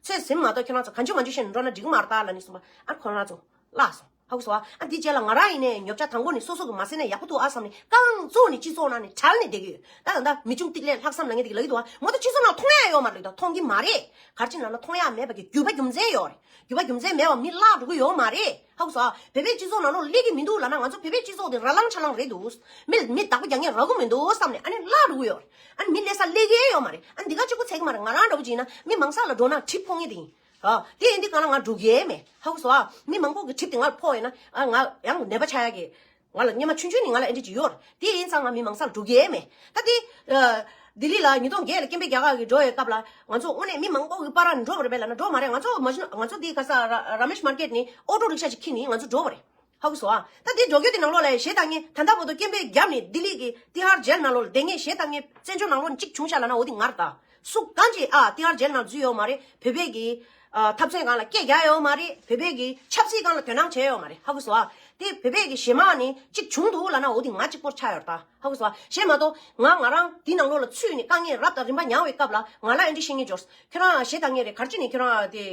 ཚོད་ཟིན་མ་གཏོགས་ཁྱོད་རང་ཚོ་གང་བྱུང་མང་བྱུང་བཤད་ནས་འགྲོ་ན་འགྲིག་གི་མ་རེད་ད་ལབ་ནས་གསུངས་པ། ཨ་ཁོ་རང་ཚོ་བརླག་སོང་། ཧ་གོ་སོང་ཨ། ཨ་འདི་རྗེས་ལ་ང་རང་ཡིན་ནའི་ཉོ་ཆ་དང་པོ་ནས་སོ་སོ་གི་མ་ཟིན་ན་ཡག་པོ་འདུག་ཨ་བསམ་ནས་རྐང་བཙུགས་ནས་སྤྱི་ཚོགས་ནང་ནས་བྲལ་ནས་བསྡད་ཀྱི་ཡོད། ད་ད་ལྟ་མི་ཆུང་ཏིག་ལས་ལྷག་བསམ་ལབ་མཁན་དེ་གིས་ལབ་ཀྱི་འདུག་ཨ། མ་གཏོགས་སྤྱི་ཚོགས་ནང་མཐོང་ཡག་ཡོད་མ་རེད། ད་མཐོང་གི་མ་རེད། ག་རེ་བྱས་ནས་ལབ་ན་མཐོང་ཡག་མེད་པ་གི་རྒྱུ་པ་རྒྱུ་མཚན་ཡོད་རེད། རྒྱུ་པ་རྒྱུ་མཚན་མེད་པ་མི་བརླག་འགྲོ་གི་ཡོད་མ་རེད། ཧ་གོ་སོང་ཨ། བོད་པའི་སྤྱི་ཚོགས་ནང་ལོགས་སླེབས་ཀྱི་མི་འདུག་ལབ་ན་ང་ཚོ་བོད་པའི་སྤྱི་ཚོགས་དེ་ར་ལང་ཆ་ལང་རེད་འདུག་མི་མི་བདག་པོ་རྒྱག་མཁན་རག་གི་མི་འདུག་བསམ་ནས་ཨ་ནི་བརླག་འགྲོ་གི་ཡོད་རེད། ཨ་ནི་མི་སླེབས་ས་སླེབས་ཀྱི་ཡོད་མ་རེད། ཨ་ནི་འདི་ག་གཅིག་པོ་ཚད་ཀྱི་མ་རེད། ང་རང་འདྲ་པོ་ཅིག་ཡིན་ན་མི་མང་ས་ལ་འགྲོ་ན་གྲིབ་ཕོག་མཁན་དེ་ཡིན། ཨ། དེ་ཡིན་དུས་སྒང་ལ་ང་འགྲོ་གི་མེད། ཧ་གོ་སོང་ཨ། མི་མང་པོ་གི་གྲིབ་དེ་ང་ལ་ཕོག་ཡོད་ན། ཨ། ང་ཡང་ནད་པ་ཆགས་ཡག་གི། ང་ལ་སྔོན་མ་ཆུང་ཆུང་ནས་ང་ལ་ཨེ་འདྲ་ཅིག་ཡོད་རེད། དེ་ཡིན་ཙང་ང་མི་མང་ས་ལ་འགྲོ་གི་མེད། ད་དེ། ཨ། ལྡི་ལི་ལ་ཉིས་སྟོང་བརྒྱད་ལ་སྐད་འབོད་རྒྱག་ག་གི་འགྲོ་ཡོད་སྐབས་ལ་ང་ཚོ་དངོས་གནས་མི་མང་པོ་གི་བར་ལ་འགྲོ་བ་རེད་པས་ལབ་ན་འགྲོ་མ་རེད། ང་ཚོ་མ་གཞི་ང་ཚོ་དེ་ག་ས་ར་ར་མེཤ་མར་ཀེཊ་ནས་ཨོ་ཊོ་རིག་ཤ་ཅིག་ཁྱེར་ནས་ང་ཚོ་འགྲོ་བ་རེད། ཧ་གོ་སོང་ཨ། ད་དེ་འགྲོ་རྒྱུ་དེ་ནང་ལོགས་ལ་གཞས་བཏང་མཁན་ད་ལྟ་བར་དུ་སྐད་འབོད་བརྒྱབ་ནས་ལྡི་ལི་གི་ཏི་ཧར་ཇེལ་ནང་ལོགས་ལ་བསྡད་མཁན་གཞས་བཏང་མཁན་བཙན་བྱོལ་ནང་ལོགས་ནས་གཅིག་བྱུང་ཤག་ལབ་ན་འོ་དེ་ང་རེད་ད། སུ་གང་གིས་ཨ་ཏི་ཧར་ཇེལ་ནང་འཛུལ་ཡོད་མ་རེད། བོད་པའི་གི་ཨ་འཐབ་རྩོད་སྒང་ལ་སྐད་རྒྱག་ཡོད་མ་རེད། བོད་པའི་གི་ཆབ་སྲིད་སྒང་ལ་དོ་སྣང་བྱས་ཡོད་མ་རེད། ཧ་གོ་སོང་ཨ། དེ་བོད་པའི་གི་གཞས་མ་ནི་གཅིག་བྱུང་འདུག་ལབ་ན་འོ་དེ་ང་གཅིག་པོར་ཆགས་ཡོད་རེད་ད། ཧ་གོ་སོང་ཨ། གཞས་མ་གཏོགས་ང་ང་རང་དེ་ནང་ལོགས་ལ་ཚུད་ནས་དཀའ་ངལ་རབ་དང་རིམ་པ་མྱངས་པའི་སྐབས་ལ་ང་ལ་ཨེ་འདྲ་བཤད་མཁན་འབྱོར། ཁྱོད་རང་གཞས་བཏང་མཁན་རེད། ག་རེ་བྱས་ནས་ཁྱོད་རང་དེ་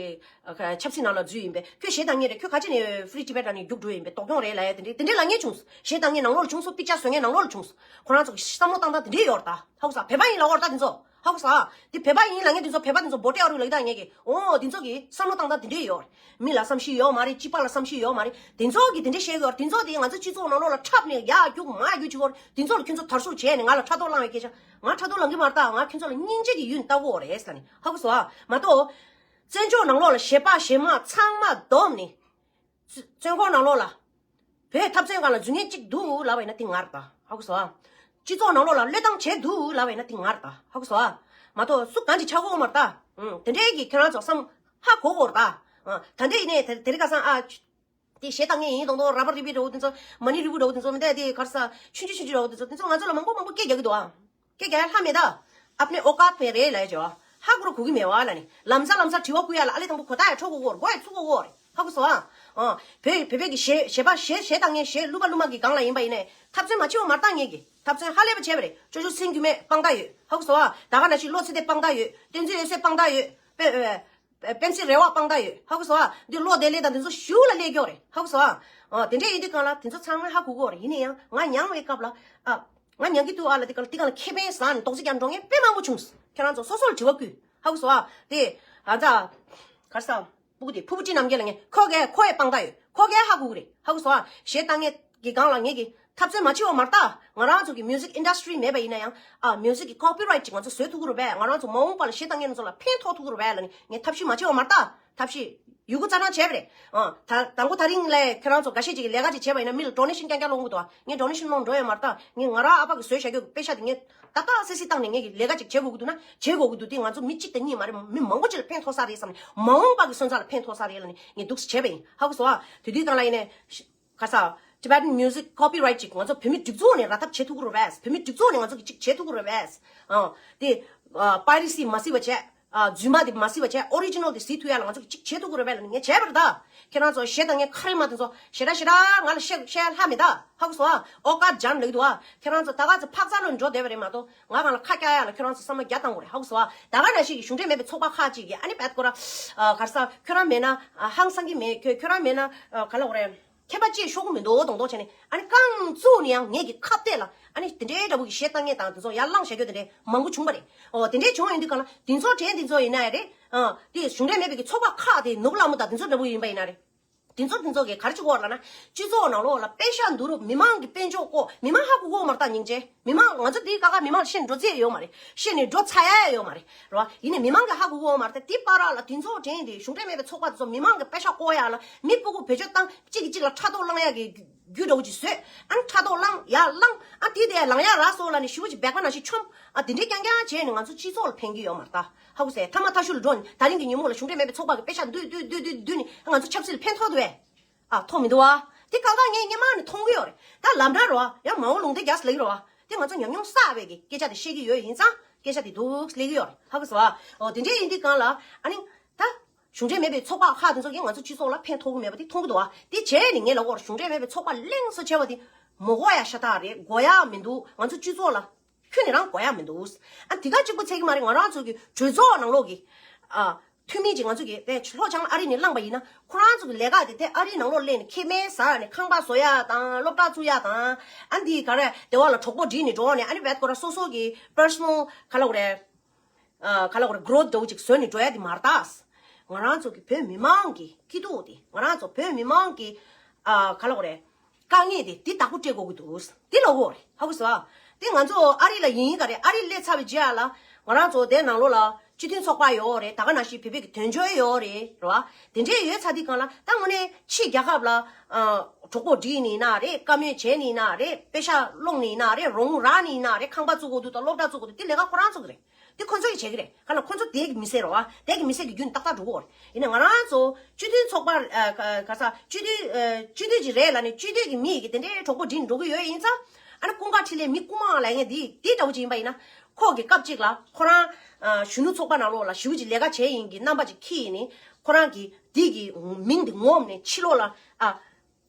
ཆབ་སྲིད་ནང་ལ་འཛུལ་ཡིན་པས། ཁྱོད་གཞས་བཏང་མཁན་རེད། ཁྱོད་ག་རེ་བྱས་ནས་ཧྥི་རི་ཊི་བེཊ་ནས་རྒྱུགས་འགྲོ་ཡིན་པས། དོགས་སློང་རེད་ལབ་ཡ་དེ་འདྲས་དེ་འདྲས་ལབ་མཁན་བྱུང་། གཞས་བཏང་མཁན་ནང་ལོགས་ལ་བྱུང་སོང་། པིག་ཅར་བཟོ་མཁན་ནང་ལོགས་ལ་བྱུང་སོང་། ཁོ་རང་ཚོ་གི་བསམ་བློ་བཏང་སྟངས་དེ་འདྲས་ཡོད་རེད་ད། ཧ་གོ་སོང་། བོད་པ་ཡིན་ལབ་ཡོད་རེད་ད་དེ་ཚོ། ཧ་གོ་སོང་། དེ་བོད་པ་ཡིན་ལབ་མཁན་དེ་ཚོ་བོད་པ་དེ་ཚོ་བོ་ཊི་ཨ་རུ་ལབ་ཀྱི་ད་ངས་ཀྱི། འོ་དེ་ཚོ་གི་བསམ་བློ་བཏང་སྟངས་དེ་འདྲས་ཡོད་རེད། མི་ལ་བསམ་ཤེས་ཡོད་མ་རེད། གཅིག་པ་ལ་བསམ་ཤེས་ཡོད་མ་རེད། དེ་ཚོ་གི་དེ་འདྲས་བཤད་ཀྱི་ཡོད་རེད། དེ་ཚོ་དེ་ང་ཚོ་སྤྱི་ཚོགས་ནང་ལོགས་ལ་འཁྲབ་ནས་ཡར་རྒྱུག་མར་རྒྱུག་བྱེད་ཀྱི་ཡོད་རེད། དེ་ཚོ་ལ་ཁྱོད་ཚོ་དར་སྲོལ་བྱས་ནས་ང་ལ་ཕྲག་དོག་ལངས་པའི་སྐད་ཆ། ང་ཕྲག་དོག་ལངས་ཀྱི་མ་རེད་ད། ང་ཁྱོད་ཚོ་ལ་སྙིང་རྗེ་གི་ཡུལ་ལྟ་གི་ཡོད་རེད་ཟེར་ནས། ཧ་གོ་སོང་ཨ། མ་གཏོགས། བཙན་བྱོལ་ནང་ལོགས་ལ་གཞས་པ་གཞས་མ་ཚང་མ་བསྡོམས་ནས། བཙོན་ཁང་ནང་ལོགས་ལ་བོད་འཐབ་རྩོད་སྒང་ལ་འཛུལ་མཁན་གཅིག་འདུག་ལབ་པ་ཡིན་ན་དེ་ང་རེད་ད། ཧ་གོ་སོང་ཨ། སྤྱི་ཚོགས་ནང་ལོགས་ལ་བློས་བཏང་བྱས་འདུག་ལབ་པ་ཡིན་ན་དེ་ང་རེད་ད། ཧ་གོ་སོང་ཨ། མ་གཏོགས་སུ་གང་གིས་ཆགས་ཀྱི་ཡོད་མ་རེད་ད། ཨང་། དེ་འདྲའི་གི་ཁྱེད་རང་ཚོ་བསམ་ཧ་གོ་གི་ཡོད་རེད་ད། ཨང་། ད་ལྟ་ཡིན་ནའི་དེ་དེ་རིང་ཁ་སང་ཨ། དེ་གཞས་བཏང་མཁན་ཡིན་མདོག་མདོག་ར་བ་རི་བི་འདྲ་བོ་དེ་ཚོ། མ་ཎི་རིལ་བུ་འདྲ་བོ་དེ་ཚོ། མི་འདྲ་དེ་ག་རེ་ཟ། ཆུང་ཆུང་ཆུང་ཆུང་འདྲ་བོ་དེ་ཚོ། དེ་ཚོ་ང་ཚོ་ལ་མང་པོ་མང་པོ་སྐད་རྒྱག་གི་འདུག་ཨ། སྐད་རྒྱག་ཡ་ལྷག་མེད་ད། अपने औकात में रहे ལབ་ཡ་ཅིག་ཡོད། ཧ་གོ་ར་གོ་གི་མེད་པ་ལབ་ནས། ལམ་སང་ལམ་སང་དྲི་བ་བསྐུར་ཡ་ལ་ཨ་ལས་དང་པོ་གོ་བརྡ་ཡ་འཕྲོད་དགོས་ཀྱི་ཡོད་རེད། མགོ་ཡ་ཚུགས་དགོས་ཀྱི་ཡོད་རེད། ཧ་གོ་སོང་ཨ། ཨ། བོད་བོད་པའི་གི་གཞས་གཞས་པ་གཞས་གཞས་བཏང་མཁན་གཞས་གླུ་པ་གླུ་མ་གི་སྒང་ལ་ཡིན་པ་ཡིན་ནའི་འཐབ་རྩོད་མ་བྱེད་པ་མ་རེད་ད་ངེད་ཀྱིས། འཐབ་རྩོད་ཧ་ལས་པ་བྱས་པ་རེད། ཅོ་ཅོ་སེང་རྒྱུད་མེད་དཔང་རྟགས་ཡོད། ཧ་གོ་སོང་ཨ། ད་ག་ནང་བཞིན་བློ་ཚེ་བརྟན་དཔང་རྟགས་ཡོད། བསྟན་འཛིན་འོད་ཟེར་དཔང་རྟགས་ཡོད། པེ་ཨེ། པེན་སི་རེ་བ་དཔང་རྟགས་ཡོད། ཧ་གོ་སོང་ཨ། འདི་བློ་བདེ་ལེགས་དང་འདི་ཚོ་ཞུ་ལ་སླེབས་ཀྱི་ཡོད་རེད། ཧ་གོ་སོང་ཨ། ཨ། དེ་འདྲ་ཡིན་དུས་སྒང་ལ་དེ་ཚོ་ཚང་མ་ཧ་གོ་གི་ཡོད་རེད། ཡིན་ན་ཡང་ང་མྱངས་པའི་སྐབས་ལ། ཨ། ང་མྱངས་ཀྱི་འདུག་ཨ་ལ་དེ་སྒང་ལ་དེ་སྒང་ལ་ཁེ་ཕན་ཟ་ནས་རྡོག་རྩ་རྒྱག་འགྲོ་མཁན་དཔེ་མང་པོ་བྱུང་། ཁྱེད་རང་ཚོ་སོ་སོ་ལ་དྲི་བ་བསྐུར། ཧ་གོ་སོང་ཨ། དེ། ཨ་ཙ། ག་རེ་ཟ། སྤུ་གུ་དེ་ཕུར་བུ་ཅི་རྣམ་རྒྱལ་ལ་ངས་ཁོ་གས་ཁོ་ཡས་དཔང་རྟགས་ཡོད། ཁོ་གས་ཧ་གོ་གི་རེད། ཧ་གོ་སོང་ཨ། གཞས་བཏང་མཁན་གྱི་སྒང་ལ་ངེད་ཀྱིས་འཐབ་རྩོད་མ་བྱེད་པ་མ་རེད་ད། ང་རང་ཚོ་གི་མིའུ་ཟིག་ཨིན་ཌ་སི་ཊི་རི་མེད་པ་ཡིན་ན་ཡང་། ཨ། མིའུ་ཟིག་གི་ཀོ་པི་རའིཊ་ཅིག་ང་ཚོ་བཟོས་ཐུབ་ཀྱི་རེད་པས། ང་རང་ཚོ་མ་འོངས་པ་ལ་གཞས་བཏང་མཁན་ཚོ་ལ་ཕན་ཐོགས་ཐུབ་ཀྱི་རེད་པས་ལབ་ནས་ངས་ཐབས་ཤེས་མ་བྱེད་པ་མ་རེད་ད། ཐབས་ཤེས་ཡོད་རྒུ་རྩ་ནང་བྱས་པ་རེད། ཨ། ད་དང་པོ་ད་རིང་ལས་ཁྱེད་རང་ཚོ་འགའ་ཤས་ཅིག་གིས་ལས་ཀ་ཅིག་བྱས་པ་ཡིན་ན་མི་ལ་ཌོ་ནེ་ཤན་རྐྱང་རྐྱང་སློང་གི་འདུག་ཨ། ངས་ཌོ་ནེ་ཤན་སློང་འགྲོ་ཡོད་མ་རེད་ད། ངས་ང་རང་ཨ་ཕ་གིས་བཟོས་བཞག་རྒྱུ་གི་པེ་ཤ་དེ་ངས་ཏག་ཏག་སེ་སེ་བཏང་ནས་ངེད་ཀྱིས་ལས་ཀ་ཅིག་བྱེད་དགོས་ཀྱི་འདུག་ན་བྱེད་དགོས་ཀྱི་འདུག་དེ་ང་ཚོ་མི་གཅིག་དང་གཉིས་མ་རེད། མི་མང་པོ་ཅིག་ལ་ཕན་ཐོགས་ས་རེད་བསམ་ནས། མ་འོངས་པ་གི་སོན་རྩ་ལ་ཕན་ཐོགས་ས་རེད་ལབ་ནས་ངས་འདུག་སེ་བྱས་པ་ཡིན། ཧ་གོ་སོང་ཨ། དེ་དུས་སྒང་ལ་ཡིན་ནའི། ག་ས། Tibetan music copyright ཅིག་ང་ཚོ་བོད་མི་སྒྲིག་འཛུགས་ནས་ར་འཐབ་བྱེད་ཐུབ་ཀྱི་རེད་པས། བོད་མི་སྒྲིག་འཛུགས་ནས་ང་ཚོ་གི་ཅིག་བྱེད་ཐུབ་ཀྱི་རེད་པས། ཨ། དེ། ཨ། པའི་རི་སི་མ་གཟིགས་པ་བྱས། ཨ། རྫུན་མ་དེ་མ་གཟིགས་པ་བྱས། ཨོ་རི་ཇི་ནལ་དེ་གཟིགས་ཐུབ་ཡ་ལ་ང་ཚོ་གི་ཅིག་བྱེད་ཐུབ་ཀྱི་རེད་པས་ལབ་ནས་ངས་བྱས་པ་རེད་ད། ཁྱེད་རང་ཚོ་གཞས་བཏང་མཁན་ཁ་རི་མ་དེ་ཚོ་ཞེ་དྲག་ཞེ་དྲག་ང་ལ་བཤད་བཤད་ཡ་ལྷག་མེད་ད། ཧ་གོ་སོང་ཨ། ཨོ་ཀ་ཇན་ལབ་ཀྱི་འདུག་ཨ། ཁྱེད་རང་ཚོ་ད་ག་ཚོད་འཕག་འཚག་ལོ་འགྲོ་བསྡད་པ་རེད་མ་གཏོགས། ང་སྒང་ལ་ཁ་བཀྱག་ཡ་ལ་ཁྱོད་རང་ཚོ་བསམ་བློ་རྒྱག་བཏང་དགོས་རེད། ཧ་གོ་སོང་ཨ། ད་ག་ནང་བཞིན་གྱི་གཞུང་འབྲེལ་མེད་པའི་ཚོགས་པ་ཁག་ཅིག་གིས་ཨ་ནི་བད་ཀོ་ར། ཨ། ག་རེ་ཟ། ཁྱོད་རང་མེད་ན། ཨ། ཧང་སང་གི་མེད། ཁྱོད་ཁྱོད་རང་མེད་ན། ཨ། ག་ལབ་དགོས་རེད། ཁྱད་པར་ཅིག་ཤོར་གི་མི་འདུག་མདོག་མདོག་བྱས་ནས། ཨ་ནི་རྐང་བཙུགས་ནས་ཡང་ངེད་ཀྱི་ཁ་གཏད་ལ་ཨ་ནི་དེ་འདྲའི་འདྲ་པོ་གི་གཞས་བཏང་མཁན་དང་དེ་ཚོ་ཡར་བླངས་བཞག་རྒྱུ་དེ་འདྲའི་མང་པོ་བྱུང་བ་རེད། ཨོ། དེ་འདྲའི་བྱུང་ཡོང་དུས་སྒང་ལ་དེ་ཚོ་དྲན་དེ་ཚོ་ཡིན་ན་ཡང་རེད། ཨ། དེ་གཞུང་འབྲེལ་མེད་པའི་གི་ཚོགས་པ་ཁག་དེ་ནོར་བུ་ལྷ་མོ་དང་དེ་ཚོ་འདྲ་པོ་ཡིན་པ་ཡིན་ན་རེད། དེ་ཚོ་དེ་ཚོ་གིས་ག་རེ་བྱེད་ཀྱི་ཡོད་ལབ་ན། སྤྱི་ཚོགས་ནང་ལོགས་ལ་པེ་ཤག་འདུ་རུབ། མི་མང་གི་དཔལ་འབྱོར་བཀོག། མི་མང་ཧ་གོ་གི་ཡོད་མ་རེད་ད། སྙིང་རྗེ། མི་མང་ང་ཚོ་འདི་ཀ་ཁ་མི་མང་ལ་བཤད་འགྲོ་རྩིས་ཡོད་མ་རེད། བཤད་ནས་འགྲོ་ཚར་ཡ་ཡོད་མ་རེད། རེད་བ། ཡིན་ནའི་མི་མང་གིས་ཧ་གོ་གི་ཡོད་མ་རེད་ད། དེ་བར་ལ་དེ་ཚོ་དྲན་དེ་གཞུང་འབྲེལ་མེད་པའི་ཚོགས་པ་དེ་ཚོ་མི་མང་གི་པེ་ཤག་བཀོག་ཡ་ལ་མི་སྤུ་གུ་བེད་སྤྱོད་བཏང་། གཅིག་གིས་གཅིག་ལ་ཕྲག་དོག་སློང་ཡ་གི་རྒྱུ་འདྲ་པོ་ཅིག་བཟོས། ཨ་ནི་ཕྲག་དོག་སློང་ཡ་སློང་། ཨ། དེ་དེ་ལངས་ཡ་རག་སོང་ལབ་ནས་ཞེ་པོ་ཅིག་སྦལ་པ་ནང་བཞིན་མཆོངས། ཨ། དེ་འདྲའི་རྐྱང་རྐྱང་བྱས་ནས་ང་ཚོ་སྤྱི་ཚོགས་ལ་ཕན་གྱི་ཡོད་མ་རེད་ད། ཧ་གོ་སོང་། མཐའ་མ་མཐའ་གཞུག་ལ་འགྲོ་ནས་ད་རིང་གི་ཉིན་མོ་ལ་གཞུང་འབྲེལ་མེད་པའི་ཚོགས་པ་གི་པེ་ཤག་བསྡུས་བསྡུས་བསྡུས་བསྡུས་ནས་ང་ཚོ་ཆབ་སྲིད་ལ་ཕན་ཐོགས་འདུག་གས། ཨ། ཐོགས་མི་འདུག་བ། དེ་གང་ག་ངས་སྔོན་མ་ནས་མཐོང་གི་ཡོད་རེད། ད་ལམ་འགྲོ་རེད་བ། ཡང་མ་འོངས་ལུང་བསྟན་རྒྱག་ས་ལ་ཡོད་རེད་བ། དེ་ང་ཚོ་ཉམས་མྱོང་བསགས་པའི་གི་སྐད་ཆ་དེ་བཤད་ཀྱི་ཡོད། ཡིན་ཙང་ སྐད་ཆ་དེ་འདུག་སླེབས་ཀྱི་ཡོད་རེད། ཧ་གོ་སོང་ཨ། འོ་དེ་འདྲའི་ཡིན་དུས་གང་ལ་ཨ་ནི་ད་གཞུང་འབྲེལ་མེད་པའི་ཚོགས་པ་ཁག་དེ་ཚོ་གིས་ང་ཚོ་སྤྱི་ཚོགས་ལ་ཕན་ཐོགས་ཀྱི་མེད་པ་དེ་མཐོང་གི་འདུག་ཨ། དེ་བྱས་ནས་ངས་ལབ་ཀྱི་ཡོད་རེད། གཞུང་འབྲེལ་མེད་པའི་ཚོགས་པ་གླེང་སོ་བྱས་པ་དེ་མ་དགོས་ཡ་ཤ་སྟག་རེད། དགོས་ཡ་མི་འདུག་ང་ཚོ་སྤྱི་ཚོགས་ལ་ཁྱོན་ནས་རང་དགོས་ཡ་མི་འདུག་ཨ་དེ་ག་གཅིག་པུ་ཚད་ཀྱི་མ་རེད། ང་རང་ཚོ་གི་གྲོས་ཚོགས་ནང་ལོགས་ཀྱི་ཨ་འཐུས་མི་ཅིག་ང་ཚོ་གི་དེ་ལྷོ་བྱང་ཨ་རི་ནས་བླངས་པ་ཡིན་ན་ཁོ་རང་ཚོ་གི་ལས་ཀ་དེ་དེ་ཨ་རིའི་ནང་ལོགས་སླེབས་ནས་ཁེ་མེད་ཟ་ནས་ཁང་པ་བཟོ་ཡ་དང་སློབ་གྲྭ་བཙུགས་ཡ་དང་ཨ་འདི་ག་རེ་དེ་བ་ལ་གྲོགས་པོ་བསྒྲིགས་ནས་འགྲོ་ནས་ཨ་ནི་བད་ཁོ་ར་སོ་སོ་གི་པར་སོ་ནལ་ག་ལབ་དགོས་རེད། ཨ་ག་ལབ་དགོས་རེད། གྷི་རོ་ཐི་འདྲ་བོ་ཅིག་བཟོས་ནས་འགྲོ་ཡ་དེ་མ་རེད་ད། ང་རང་ཚོ་གི་བོད་མི་མང་གི་སྐྱིད་སྡུག་དེ་ང་རང་ཚོ་བོད་མི་མང་གི་ཨ་ག་ལབ་དགོས་རེད། དཀའ་ངལ་དེ་དེ་བདག་པོ་སྤྲད་དགོས་ཀྱི་འདུག་དེ་ལབ་དགོས་རེད། ཧ་གོ་སོང་ཨ། དེ་ང་ཚོ་ཨ་རི་ལ་ཡིན་ག་རེད། ཨ་རི་སླེབས་ཚར་བའི་རྗེས་ལ་ང་རང་ཚོ་དེ་ནང་ལོགས་ལ་སྤྱི་མཐུན་ཚོགས་པ་ཡོད་རེད། ད་ག་ནང་བཞིན་བོད་པའི་གི་དོན་གཅོད་ཡོད་རེད། རེད་བ། དེ་འདྲས་ཡོད་ཚར་དུས་གང་ལ་ད་དངོས་གནས་ཕྱི་རྒྱལ་ཁབ་ལ་ཨ་གྲོགས་པོ་བསྒྲིགས་ནི་ཡིན་ན་རེད། བཀའ་མོལ་བྱས་ནི་ཡིན་ན་རེད། པེ་ཤག་སློང་ནི་ཡིན་ན་རེད། རོགས་རམ་རག་ནི་ཡིན་ན་རེད། ཁང་པ་བཙུགས་དགོས་འདུག་དང་སློབ་གྲྭ་བཙུགས་དགོས་འདུག་དེ་ལས་ཀ་ཁོ་རང་ཚོ་གི་རེད། དེ་ཁོ་ཚོ་ཡིས་བྱེད་ཀྱི་རེད། ག་ལ་ཁོ་ཚོ་དེ་གི་མི་སེར་རེད་བ། དེ་གི་མི་སེར་གི་རྒྱུན་ཏག་ཏག་འགྲོ་གི་ཡོད་རེད། ཡིན་ནའི་ང་རང་ཚོ་སྤྱི་མཐུན་ཚོགས་པ་ཨ་ག་ག་ས་སྤྱི་མཐུན་ཨ་སྤྱི་འཐུས་ཅིག་རེད་ལབ་ནས་སྤྱི་འཐུས་ཀྱི་མི་ཡི་གི་དེ་འདྲའི་གྲོགས་པོ་བསྒྲིགས་ནས་འགྲོ་གི་ཡོད་ཡིན་ཙང་། ཨ་ནི་ཀུན་དགའ་འཕྲིན་ལས་མི་རྐུ་མ་ལབ་མཁན་དེ་དེ་འདྲ་བོ་ཅིག་ཡིན་པ་ཡིན་ན། ཁོ་གི་སྐབས་གཅིག་ལ་ཁོ་རང་ཨ་གཞོན་ནུ་ཚོགས་པ་ནང་ལོགས་ལ་ཞེ་པོ་ཅིག་ལས་ཀ་བྱས་ཡིན་གི་རྣམ་པ་ཅིག་འཁྱེར་ནས་ཁོ་རང་གི་དེ་གི་མིང་དེ་ངོམ་ནས་ཕྱི་ལོགས་ལ་ཨ།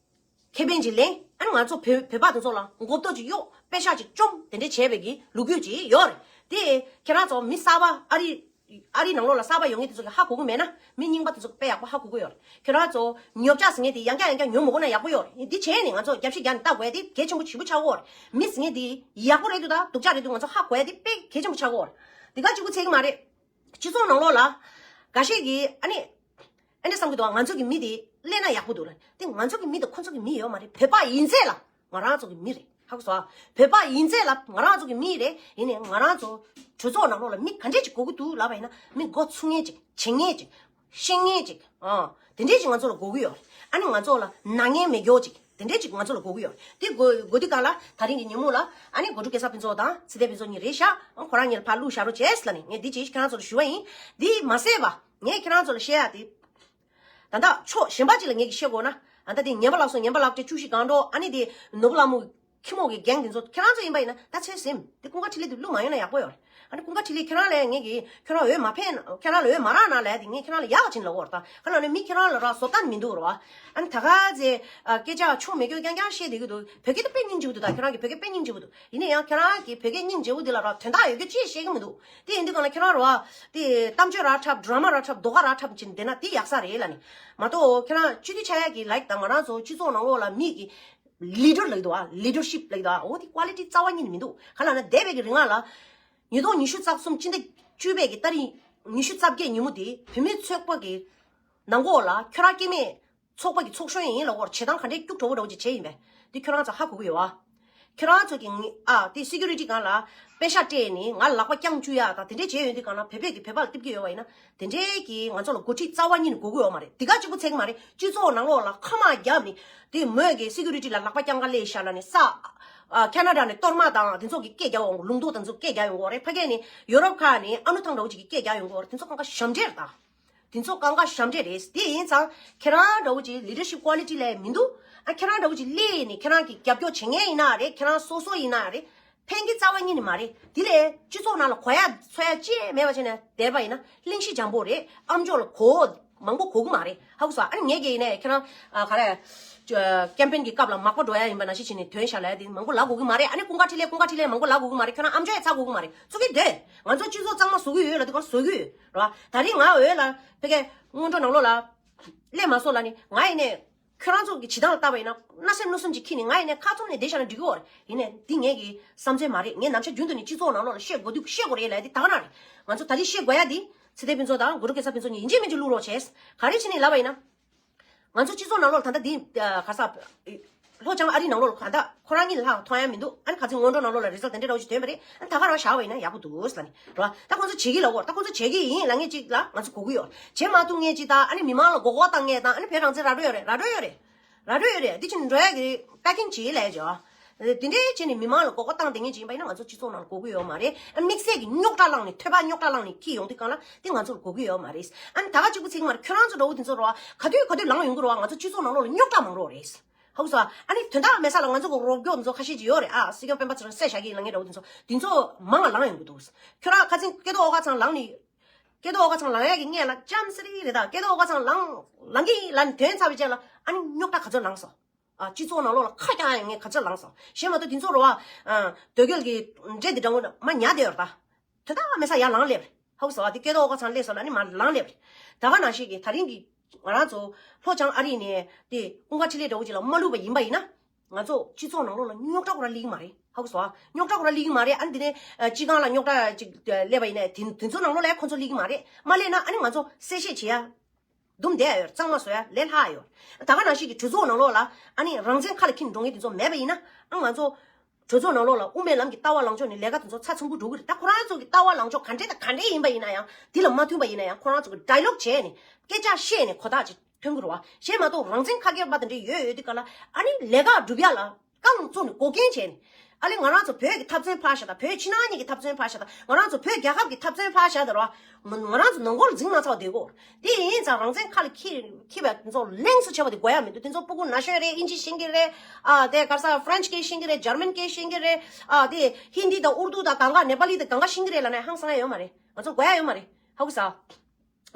ཁེ་ཕན་ཅིག་ལེན། ཨ་ནི་ང་ཚོ་བོད་བོད་པ་དེ་ཚོ་ལ་མགོ་ཐོག་ཅིག་གཡོག་པེ་ཤག་ཅིག་བཅོམ་དེ་འདྲས་བྱས་པའི་གི་ལོ་རྒྱུས་ཅིག་ཡོད་རེད། དེ་ཁྱེད་རང་ཚོ་མི་གསར་པ་ཨ་རི་ཨ་རི་ནང་ལོགས་ལ་གསར་པ་ཡོང་མཁན་དེ་ཚོ་གི་ཧ་གོ་གི་མེད་ན་མི་རྙིང་པ་དེ་ཚོ་དཔེ་ཡག་པོ་ཧ་གོ་གི་ཡོད་རེད། ཁྱེད་རང་ཚོ་ཉོ་ཆ་ཟེར་མཁན་དེ་ཡང་བསྐྱར་ཡང་བསྐྱར་ཉོ་མི་དགོས་ན་ཡག་པོ་ཡོད་རེད། འདི་བྱས་ནས་ང་ཚོ་རྒྱབ་ཤིག་རྒྱག་ནས་ལྟ་དགོས་ཡ་དེ་གལ་ཆེན་པོ་ཞེ་པོ་ཆགས་ཀྱི་ཡོད་རེད། མི་ཟེར་མཁན་དེ་ཡག་པོ་རེད་འདུག་ད་སྡུག་ཅག་རེད་འདུག་ང་ཚོ་ཧ་གོ་ཡ་དེ་དཔེ་གལ་ཆེན་པོ་ཆགས་ཀྱི་ཡོད་རེད། འདི་ག་གཅིག་པུ་ཚད་ཀྱི་མ་རེད། སྤྱི་ཚོགས་ནང་ལོགས་ལ་འགའ་ཤས་ཀྱིས་ཨ་ནི་ཨ་འདྲ་བསམ་གྱི་འདུག་ང་ཚོ་གི་མི་དེ་སླེབས་ན་ཡག་པོ་འདུག་ལ། དེ་ང་ཚོ་གི་མི་དང་ཁོ་ཚོ་གི་མི་ཡོད་མ་རེད། བོད་པ་ཡིན་ཚད་ལ་ང་རང་ཚོ་གི་མི་རེད། ཧ་གོ་སོང་ཨ། བོད་པ་ཡིན་ཚད་ལ་ང་རང་ཚོ་གི་མི་རེད། ཡིན་ནའི་ང་རང་ཚོ་གྲོས་ཚོགས་ནང་ལོགས་ལ་མི་ག་འདྲས་ཅིག་དགོས་ཀྱི་འདུག་ལབ་པ་ཡིན་ན་མི་མགོ་ཚོས་མཁན་ཅིག་བྱེད་མཁན་ཅིག་ཤེས་མཁན་ཅིག་ཨ། དེ་འདྲས་ཅིག་ང་ཚོ་ལ་དགོས་ཀྱི་ཡོད་རེད། ཨ་ནི་ང་ཚོ་ལ་ནག་ཉེས་མེད་མཁན་ཅིག་དེ་འདྲས་ཅིག་ང་ཚོ་ལ་དགོས་ཀྱི་ཡོད་རེད། དེ་དགོས་དགོས་དུས་གང་ལ་ད་རིང་གི་ཉིན་མོ་ལ་ཨ་ནི་སྒོ་ཕྲུག་སྐལ་བཟང་ཕུན་ཚོགས་དང་ཚེ་བརྟན་ཕུན་ཚོགས་གཉིས་རེད་ཤག་ཨ་ཁོ་རང་གཉིས་ལ་ཕར་བླུགས་བཞག་རོགས་བྱས་ལབ་ནས་ངས་འདི་ཅིག་ཁྱེད་རང་ཚོ་ལ་ཞུ་བ་ཡིན། འདི་མ་ཟད་པ་ངས་ཁྱེད་རང་ཚོ་ལ་བཤད་ཡ་དེ། ད་ལྟ་ཕྱོགས་གཞན་པ་ཅིག་ལ་ངས་ཀྱི་བཤད་དགོས་ན། ཨ་ད་དེ་ངན་པ་ལགས་སོ། ངན་པ་ལགས་དེ་བཅུ་བཞི་སྒང་དྲུག་ཨ་ནི་དེ་ནོར་བུ་ལྷ་མོ་ཁྱི་མོ་གི་རྒན་དེ་ཚོ་ཁྱེད་རང་ཚོ་ཡིན་པ་ཡིན་ན་ད་ཚོད་ཟིན་དེ་ཀུན་དགའ་འཕྲིན་ལས་དེ་བླུགས་མ་ཡོང་ན་ཡག་པོ་ཡོད་རེད། ཨ་ནི་ཀུན་དགའ་འཕྲིན་ལས་ཁྱེད་རང་ལ་ངས་ཀྱི་ཁྱེད་རང་འོས་མ་ཕེབས་ན་ཁྱེད་རང་ལ་འོས་མ་རག་ན་ལབ་དེ་ངས་ཁྱེད་རང་ལ་ཡག་ཅིག་ལབ་ཡོད་རེད། ད་ག་ལ་ནི་མི་ཁྱེད་རང་ལ་ར་བཟོ་ལྟ་མི་འདུག་རེད་བ། ཨ་ནི་ད་ག་ཚེ་སྐད་ཆ་ཆོ་མེད་སྐྱོ་རྐྱང་རྐྱང་བཤད་བསྡད་ཀྱི་འདུག་བོད་སྐད་དེ་དཔེ་སྙིང་རྗེ་པོ་འདུག་ད་ཁྱེད་རང་གི་བོད་སྐད་དཔེ་སྙིང་རྗེ་པོ་འདུག་ཡིན་ན་ཡང་ཁྱེད་རང་གི་བོད་སྐད་སྙིང་རྗེ་པོ་འདི་ལ་ར་དོན་དག་ཡོད་རྒྱུ་ཅི་བཤད་ཀྱི་མི་འདུག་དེ་ཡིན་དུས་གང་ལ་ཁྱེད་རང་ར་བ་དེ་གཏམ་བརྗོད་ར་འཁྲབ་ཌ་ར་མ་ར་འཁྲབ་ལྡོག་ཁ་ར་འཁྲབ་བྱས་ནས་བསྡད་ན་དེ་ཡག་ས་རེད་ལབ་ནས། མ་གཏོགས་ཁྱེད་རང་སྤྱི་འཐུས་ཆགས་ཡག་གི་ལའིཀ་དང་ང་རང་ཚོ་སྤྱི་ཚོགས་ནང་ལོགས་ལ་མི་གི་ལི་ཌར་ལབ་ཀྱི་འདུག་ཨ། ལི་ཌར་ཤིབ་ལབ་ཀྱི་འདུག་ཨ། འོ་དེ་ཀོ་ལི་ཊི་རྩ་བ་ཉིད་ནས་མི་འདུག་ག་ལབ་ན་འདས་པའི་གི་རིང་ལ་ཉིས་སྟོང་ཉི་ཤུ་རྩ་གསུམ་སྤྱི་ཟླ་བཅུ་པའི་གི་ཏ་རིག་ཉི་ཤུ་རྩ་བརྒྱད་ཉིན་མོ་དེ་བུད་མེད་ཚོགས་པ་གི་ནང་ལོགས་ལ་ཁྱོད་རང་སྐྱེ་དམན་ཚོགས་པ་གི་ཚོགས་གཞོན་ཡིན་ལབ་ཀྱི་ཡོད་རེད། བྱེད་སྟངས་ག་འདྲའི་སྐྱུག་བྲོ་བོ་འདྲ་བོ་ཅིག་བྱས་ཡིན་པས་དེ་ཁྱོད་རང་ཚོ་ཧ་གོ་གི་ཡོད་ཨ། ཁྱོད་རང་ཚོ་གི་ངི་ཨ་དེ་སི་ཀུ་རི་ཊི་སྒང་ལ་པེ་ཤག་སྤྲད་ནས་ང་ལག་པ་བརྐྱངས་བཅུག་ཡ་དང་དེ་འདྲས་བྱས་ཡོང་དུས་སྒང་ལ་བོད་པས་ཀྱི་བོད་པ་ལ་སྟེར་གྱི་ཡོད་པ་ཡིན་ན་དེ་འདྲས་ཀྱི་ང་ཚོ་ལ་འགོ་ཁྲིད་རྩ་བ་ཉིད་ནས་དགོས་ཀྱི་ཡོད་མ་རེད། དེ་ག་གཅིག་པུ་ཚད་ཀྱི་མ་རེད། སྤྱི་ཚོགས་ནང་ལོགས་ལ་ཁ་མ་བརྒྱབ་ནས་དེ་མོས་ཀྱི་སི་ཀུ་རི་ཊི་ལ་ལག་པ་བརྐྱངས་ཁ་སླེབས་ཤག་ལབ་ནས་ས་ཨ་ཁ་ན་ཌ་ནས་གཏོར་མ་དང་དེ་ཚོ་གི་སྐད་རྒྱག་ཡོང་གི་ལུང་རྟོགས་དེ་ཚོ་སྐད་རྒྱག་ཡོང་གི་ཡོད་རེད། ཕ་གི་ནས་ཡོ་རོབ་ཁག་ནས་ཨ་ནུ་ཐང་འདྲ་བོ་ཅིག་གི་སྐད་རྒྱག་ཡོང་གི་ཡོད་རེད། དེ་ཚོ་གང་ག་ཞབས་འདྲེན་རེད་ད། དེ་ཚོ་གང་ག་ཞབས་འདྲེན་རེད། དེ་ཡིན་ཙང་ཁྱེད་རང་འདྲ་བོ་ཅིག་ལི་ཌར་ཤིབ་ཀོ་ལི་ཊི་ལས་མི་འདུག་ཨ་ཁྱེད་རང་འདྲ་བོ་ཅིག་སླེབས་ནས་ཁྱེད་རང་གི་རྒྱབ་སྐྱོར་བྱེད་མཁན་ཡིན་ན་རེད། ཁྱེད་རང་སོ་སོ་ཡིན་ན་རེད། ཕན་གྱི་རྩ་བ་ཉིད་ནས་མ་རེད། དེ་ལས་སྤྱི་ཚོགས་ནང་ལ་གོ་ཡ་འཚོལ་ཡ་ཅི་ཡང་མེད་པ་བྱས་ནས་བསྡད་པ་ཡིན་ན་གླེང་གཞི་འཇམ་པོ་རེད། ཨ་མཆོག་ལ་གོ་མང་པོ་གོ་གི་མ་རེད། ཧ་གོ་སོང་། ཨ་ནི་ངས་ཀྱི་ཡིན་ནའི་ཁྱེད་རང་ཨ་ག་རེ་ཀེམ་པེན་གྱི་སྐབས་ལ་མག་པ་འགྲོ་ཡ་ཡིན་པ་ནང་བཞིན་བྱས་ནས་ཐོན་ཤག་ལབ་ཡ་དེ་མང་པོ་ལབ་དགོས་ཀྱི་མ་རེད། ཨ་ནི་ཀུན་དགའ་འཕྲིན་ལས་ཀུན་དགའ་འཕྲིན་ལས་མང་པོ་ལབ་དགོས་ཀྱི་མ་རེད། ཁྱོད་རང་ཨ་མཆོག་ཡ་ཚ་དགོས་ཀྱི་མ་རེད། ཚུགས་ཀྱི་འདོད། ང་ཚོ་སྤྱི་ཚོགས་གཙང་མ་བཟོ་གི་ཡོད་ལབ་དུས་གང་བཟོ་གི་ཡོད་རེད་བ། ད་རིང་ང་འོས་ལ་ཕ་གིའི་སྔོན་འགྲོ་ནང་ལོགས་ལ་སླེབས་མ་སོང་ལབ་ནི་ང་ཡིན་ནའི་ཁྱོད་རང་ཚོ་གི་བྱེད་སྟངས་ལ་བལྟས་པ་ཡིན་ན་བརྣབ་སེམས་གནོད་སེམས་ཅིག་འཁྱེར་ནས་ང་ཡིན་ནའི་ཁ་བཙུམ་ནས་བསྡད་བཞག་ན་འགྲིག་གི་ཡོད་རེད། ཡིན་ནའི་འདི་ངེད་ཀྱི་བསམ་ཚུལ་མ་རེད། ངས་ནམ་ཞག་རྒྱུན་དུ་ནས་སྤྱི་ཚོགས་ནང་ལོགས་ལ་བཤད་དགོས་དུས་བཤད་དགོས་རེད་ལབ་ཡ་འདི་ད་ག་རང་རེད། ང་ཚོ་ད་རིང་བཤད་དགོས་ཡ་འདི་ཚེ་བརྟན་ཕུན་ཚོགས་དང་གུ་རུ་སྐལ་བཟང་ཕུན་ཚོགས་གཉིས་ཡིན་གཅིག་མིན་གཅིག་བླུག་རོགས་བྱས། ག་རེ་བྱས་ནས་ལབ་པ་ཡིན་ན། ང་ཚོ་སྤྱི་ཚོགས་ནང་ལོགས་ལ་ད་ལྟ་འདི་ཨ་ག་ས་ལྷོ་བྱང་ཨ་རིའི་ནང་ལོགས་ལ་ད་ལྟ་ཁོ་རང་གཉིས་ལྷག་མཐོང་ཡ་མི་འདུག་ཨ་ནི་ཁ་སང་སྔོན་འགྲོ་ནང་ལོགས་ལ་རི་ཛལ་དེ་འདྲ་འདྲ་བོ་ཞིག་ཐོན་པ་རེད། ཨ་ནི་ད་ག་རང་བཞག་པ་ཡིན་ན་ཡག་པོ་འདུག་ལབ་ནི་རེད་བ། ད་ཁོ་ཚོ་བྱེད་ཀྱི་ལབ་ཀྱི་ཡོད་རེད། ད་ཁོ་ཚོ་བྱེད་ཀྱི་ཡིན་ལབ་མཁན་ཅིག་ལ་ང་ཚོ་གོ་གི་ཡོད་རེད། བྱེད་མ་ཐུབ་མཁན་ཅིག་དང་ཨ་ནི་མི་མང་ལ་མགོ་སྐོར་བཏང་མཁན་དང་ཨ་ནི་བོད་རང་བཙན་ར་སྤྲོད་ཡོད་རེད། ར་སྤྲོད་ཡོད་རེད། ར་སྤྲོད་ཡོད་རེད། འདི་ཕྱིན་འགྲོ་ཡ་གི་པེ་ཀིང་བྱེད་ལབ་ཡ་ཅིག་ཡོད། དེ་འདྲའི་བྱས་ནས་མི་མང་ལ་མགོ་སྐོར་བཏང་བསྡད་མཁན་ཅིག་ཡིན་པ་ཡིན་ན་ང་ཚོ་སྤྱི་ཚོགས་ནང་ལ་གོ་གི་ཡོད་མ་རེད། ཨ་དམིགས་བསལ་གྱི་རྙོག་དྲ་བསླངས་ནས་ཐོད་པ་རྙོག་དྲ་བསླངས་ནས་འཁྱེར་ཡོང་དུས་སྒང་ལ་དེ་ང་ཚོར་གོ་གི་ཡོད་མ་རེད། ཨ་ནི་ད་ག་གཅིག་པུ་ཚིག་མ་རེད། ཁྱོད་རང་ཚོ་འདྲ་བོ་དེ་ཚོ་རེད་བ། ག་དུས་ག་དུས་ལངས་ཡོང་གི་རེད་བ། ང་ཚོ་སྤྱི་ཚོགས་ནང་ལོགས་ལ་རྙོག་དྲ་མང་རོགས་རེད། ཧ་གོ་སོང་། ཨ་ནི་དོན་དག་མེད་ས་ལ་ང་ཚོ་གི་རོགས་སྐྱོབ་ཚོ་ཁ་ཤས་ཅིག་ཡོད་རེད། ཨ་སྲིད་སྐྱོང་སྤེན་པ་ཚོ་རང་བསད་བཞག་གི་ཡིན་ལབ་མཁན་འདྲ་བོ་དེ་ཚོ་དེ་ཚོ་མང་ལ་ལངས་ཡོང་གི་འདུག་ཁྱོད་རང་ཁ་ཚིག་སྐལ་རྡོར་ཨོ་དཀར་ཚང་ལངས་ནི། སྐལ་རྡོར་ཨོ་དཀར་ཚང་ལངས་ཡག་གི་སྔོན་ལ་ལྕམ་སི་རི་རེད། ད་སྐལ་རྡོར་ཨོ་དཀར་ཚང་ལངས་ལངས་གི་ལབ་ནས་ཐོན་ཚར་བའི་རྗེས་ལ་ཨ་ནི་རྙོག་དྲ་ག་ཚོད་ལངས་སོང་། ཨ་སྤྱི་ཚོགས་ནང་ལོགས་ལ་ཁ་རྐྱང་ཡང་ངས་ག་ཚོད་ལངས་སོང་། གཞན་མ་གཏོགས་དེ་ཚོ་རེད་བ། ཨ་དོལ་རྒྱལ་གྱི་འདྲེ་འདི་འདྲ་བོ་ནི་མ་ཉར་བསྡད་ཡོད་རེད་ད། དོན་དག་མེད་ས་ཡར་ལངས་སླེབས་རེད། ཧ་གོ་སོང་བ། དེ་སྐལ་རྡོར་ཨོ་དཀར་ཚང་སླེབས་སོང་ལ་ནི་མར་ལངས་སླེབས་རེད། ད་ག་ནང་བཞིན་གྱི་ད་རིང་གི་ང་རང་ཚོ་ལྷོ་བྱང་ཨ་རི་ནས་དེ་ཀུན་དགའ་འཕྲིན་ལས་འདྲ་བོ་ཅིག་ལ་མ་བླུགས་པ་ཡིན་པ་ཡིན་ན། ང་ཚོ་སྤྱི་ཚོགས་ནང་ལོགས་ལ་རྙོག་དྲ་ཁོ་རང་སླེབས་ཀྱི་མ་རེད། ཧ་གོ་སོང་ཨ། རྙོག་དྲ་ཁོ་རང་སླེབས་ཀྱི་མ་རེད། ཨ་ནི་དེ་ནས་ཨ་སྤྱི་ཁང་ལ་རྙོག་དྲ་ཅིག་སླེབས་པ་ཡིན་ན་དེ་དེ་ཚོ་ནང་ལོགས་ལ་ཁོ་ཚོ་སླེབས་ཀྱི་མ་རེད། མ་སླེབས་ན་ཨ་ནི་ང་ཚོ་གསལ་བཤད་བྱེད་ཡ། འདུམ་བསྡད་ཡ་ཡོད། གཙང་མ་བཟོ་ཡ་ལས་སླ་ཡོད། ད་ག་ནང་བཞིན་གྱི་གྲོས་ཚོགས་ནང་ལོགས་ལ་ཨ་ནི་རང་བཙན་ཁ་ལ་འཁྱེར་འགྲོ་མཁན་དེ་ཚོ་མེད་པ་ཡིན་ན་ཨ་ང་ཚོ་གྲོས་ཚོགས་ནང་ལོགས་ལ་དབུ་མའི་ལམ་གྱི་ལྟ་བ་ལངས་ཕྱོགས་ནས་ལས་ཀ་དེ་ཚོ་ཚགས་ཚུད་པོ་འགྲོ་གི་རེད། ད་ཁོ་རང་ཚོ་གི་ལྟ་བ་ལངས་ཕྱོགས་ག་འདྲས་དང་ག་འདྲས་ཡིན་པ་ཡིན་ན་ཡང་དེ་ལ་མ་མཐུན་པ་ཡིན་ན་ཡང་ཁོ་རང་ཚོ་གི་ཌའི་ལོག་བྱས་ནས་སྐད་ཆ་བཤད་ནས་གོ་རྟོགས་ཅིག་ཐོན་གྱི་རེད་བ། གཞན་མ་གཏོགས་རང་བཙན་ཁ་སྐད་པ་དེ་འདྲ་ཡོད་ཡོད་དུས་ག་ལ་ཨ་ནི་ལས་ཀ་སྒྲུབ་ཡ་ལ་རྐང་བཙུགས་ནས་འགོག་རྐྱེན་བྱས་ནས་ཨ་ལས་ང་རང་ཚོ་བོད་ཀྱི་འཐབ་རྩོད་ཕར་བཞག་དང་། བོད་ཕྱི་ནང་གཉིས་ཀྱི་འཐབ་རྩོད་ཕར་བཞག་དང་། ང་རང་ཚོ་བོད་རྒྱལ་ཁབ་ཀྱི་འཐབ་རྩོད་ཕར་བཞག་དང་ར། ང་ང་རང་ཚོ་ནང་ཁུལ་འཛིང་མ་ཚར་བ་དེ་གོ། དེ་ཡིན་ཙང་རང་བཙན་ཁ་ལ་འཁྱེར་འཁྱེར་བ་དེ་ཚོ་གླེང་སུ་ཆེ་བ་དེ་དགོས་ཡ་མི་འདུག་དེ་ཚོ་སྤུ་གུ་ན་གཞོན་རེད། ཨིན་ཇི་ཤེས་ཀྱི་རེད། ཨ་དེ་ག་རེ་ཟ་ཧྥ་རན་ཆི་སྐད་ཤེས་ཀྱི་རེད། འཇར་མན་སྐད་ཤེས་ཀྱི་རེད། ཨ་དེ་ཧིན་དི་དང་ཨུར་དུ་དང་གང་ག་ནེ་པ་ལི་དང་གང་ག་ཤེས་ཀྱི་རེད་ལབ་ན་ཧང་སང་ཡ་ཡོད་མ་རེད། ང་ཚོ་དགོས་ཡ་ཡོད་མ་རེད། ཧ་གོ་སོང་།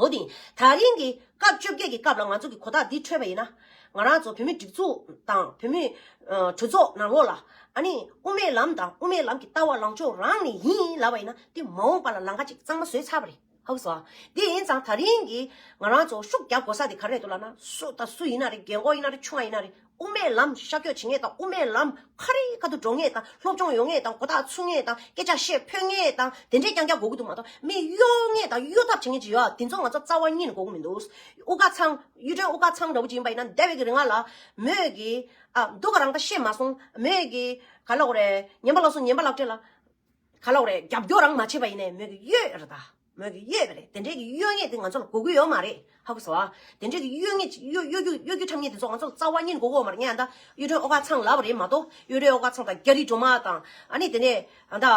འོ་དེ། ད་རིང་གི་སྐབས་བཅོ་བརྒྱད་ཀྱི་སྐབས་ལ་ང་ཚོ་གི་གོ་རྟོགས་འདི་འཕྲོད་པ་ཡིན་ན། ང་རང་ཚོ་བོད་མི་སྒྲིག་འཛུགས་དང་བོད་མི་ཨ་གྲོས་ཚོགས་ནང་ལོགས་ལ་ཨ་ནི་དབུ་མའི་ལམ་དང་དབུ་མའི་ལམ་གྱི་ལྟ་བ་ལངས་ཕྱོགས་རང་ནས་ཡིན་ལབ་པ་ཡིན་ན་དེ་མ་འོངས་པ་ལ་ལམ་ཁ་ཅིག་གཙང་མ་བཟོས་ཚར་བ་རེད། ཧ་གོ་སོང་། དེ་ཡིན་ཙང་ད་རིང་གི་ང་རང་ཚོ་ཤུགས་རྒྱག་དགོས་ས་དེ་ག་རེ་རེད་འདུག་ལབ་ན། སུ་དང་སུ་ཡིན་ན་རེད། རྒན་གོག་ཡིན་ན་རེད། ཆུང་བ་ཡིན་ན་རེད། དབུ་མའི་ལམ་ཤར་བསྐྱོད་བྱེད་མཁན་དང་། དབུ་མའི་ལམ་ཁ་རི་ཁ་ཐུག་འགྲོ་མཁན་དང་། སློབ་སྦྱོང་ཡོད་མཁན་དང་། གོ་རྟོགས་ཚུགས་མཁན་དང་། སྐད་ཆ་བཤད་ཕོད་མཁན་དང་། དེ་འདྲས་རྐྱང་རྐྱང་དགོས་ཀྱི་འདུག་མ་གཏོགས་མི་གཡོ་མཁན་དང་གཡོ་ཐབས་བྱེད་མཁན་ཅིག་ཡོད། དེ་ཚོ་ང་ཚོ་རྩ་བ་ཉིད་ནས་དགོས་ཀྱི་མི་འདུག་དབུ་དཀར་ཚང་། གཡུ་སྒྲོན་དབུ་དཀར་ཚང་འདྲ་བོ་ཅིག་ཡིན་པ་ཡིན་ན་འདས་པའི་གི་རིང་ལ་མོས་ཀྱི་ཨ་སྡུག་ག་རང་ད་བཤད་མ་སོང་། མོས་ཀྱི་ག་ལབ་དགོས་རེད། ཉན་པ་ལགས་སོ། ཉན་པ་ལགས་བཀྲ་ལ། ག་ལབ་དགོས་རེད། རྒྱབ་སྐྱོར་རང་མ་བྱས་པ་ཡིན་ནའི་མོས་ཀྱི་གཡོ་ཡོད་རེད་ད། མོས་ཀྱི་གཡོ་ཡོད་པ་རེད། དེ་འདྲའི་གི་གཡོ་མཁན་དེ་ང་ཚོ་ལ་དགོས་ཀྱི་ཡོད་མ་རེད། ཧ་གོ་སོང་ཨ། དེ་འདྲའི་གི་གཡོ་མཁན་གྱི་གཡོ་གཡོ་གཡོ་གཡོ་གཡོ་འཁྲབ་མཁན་དེ་ཚོ་ང་ཚོ་ལ་རྩ་བ་ཉིད་ནས་དགོས་ཀྱི་ཡོད་མ་རེད། ངས་ད་གཡུ་སྒྲོན་དབུ་དཀར་ཚང་ལབ་པ་རེད་མ་གཏོགས། གཡུ་སྒྲོན་དབུ་དཀར་ཚང་དང་རྒྱ་རི་སྒྲོལ་མ་དང་ཨ་ནི་དེ་ནས་ཨ་ད་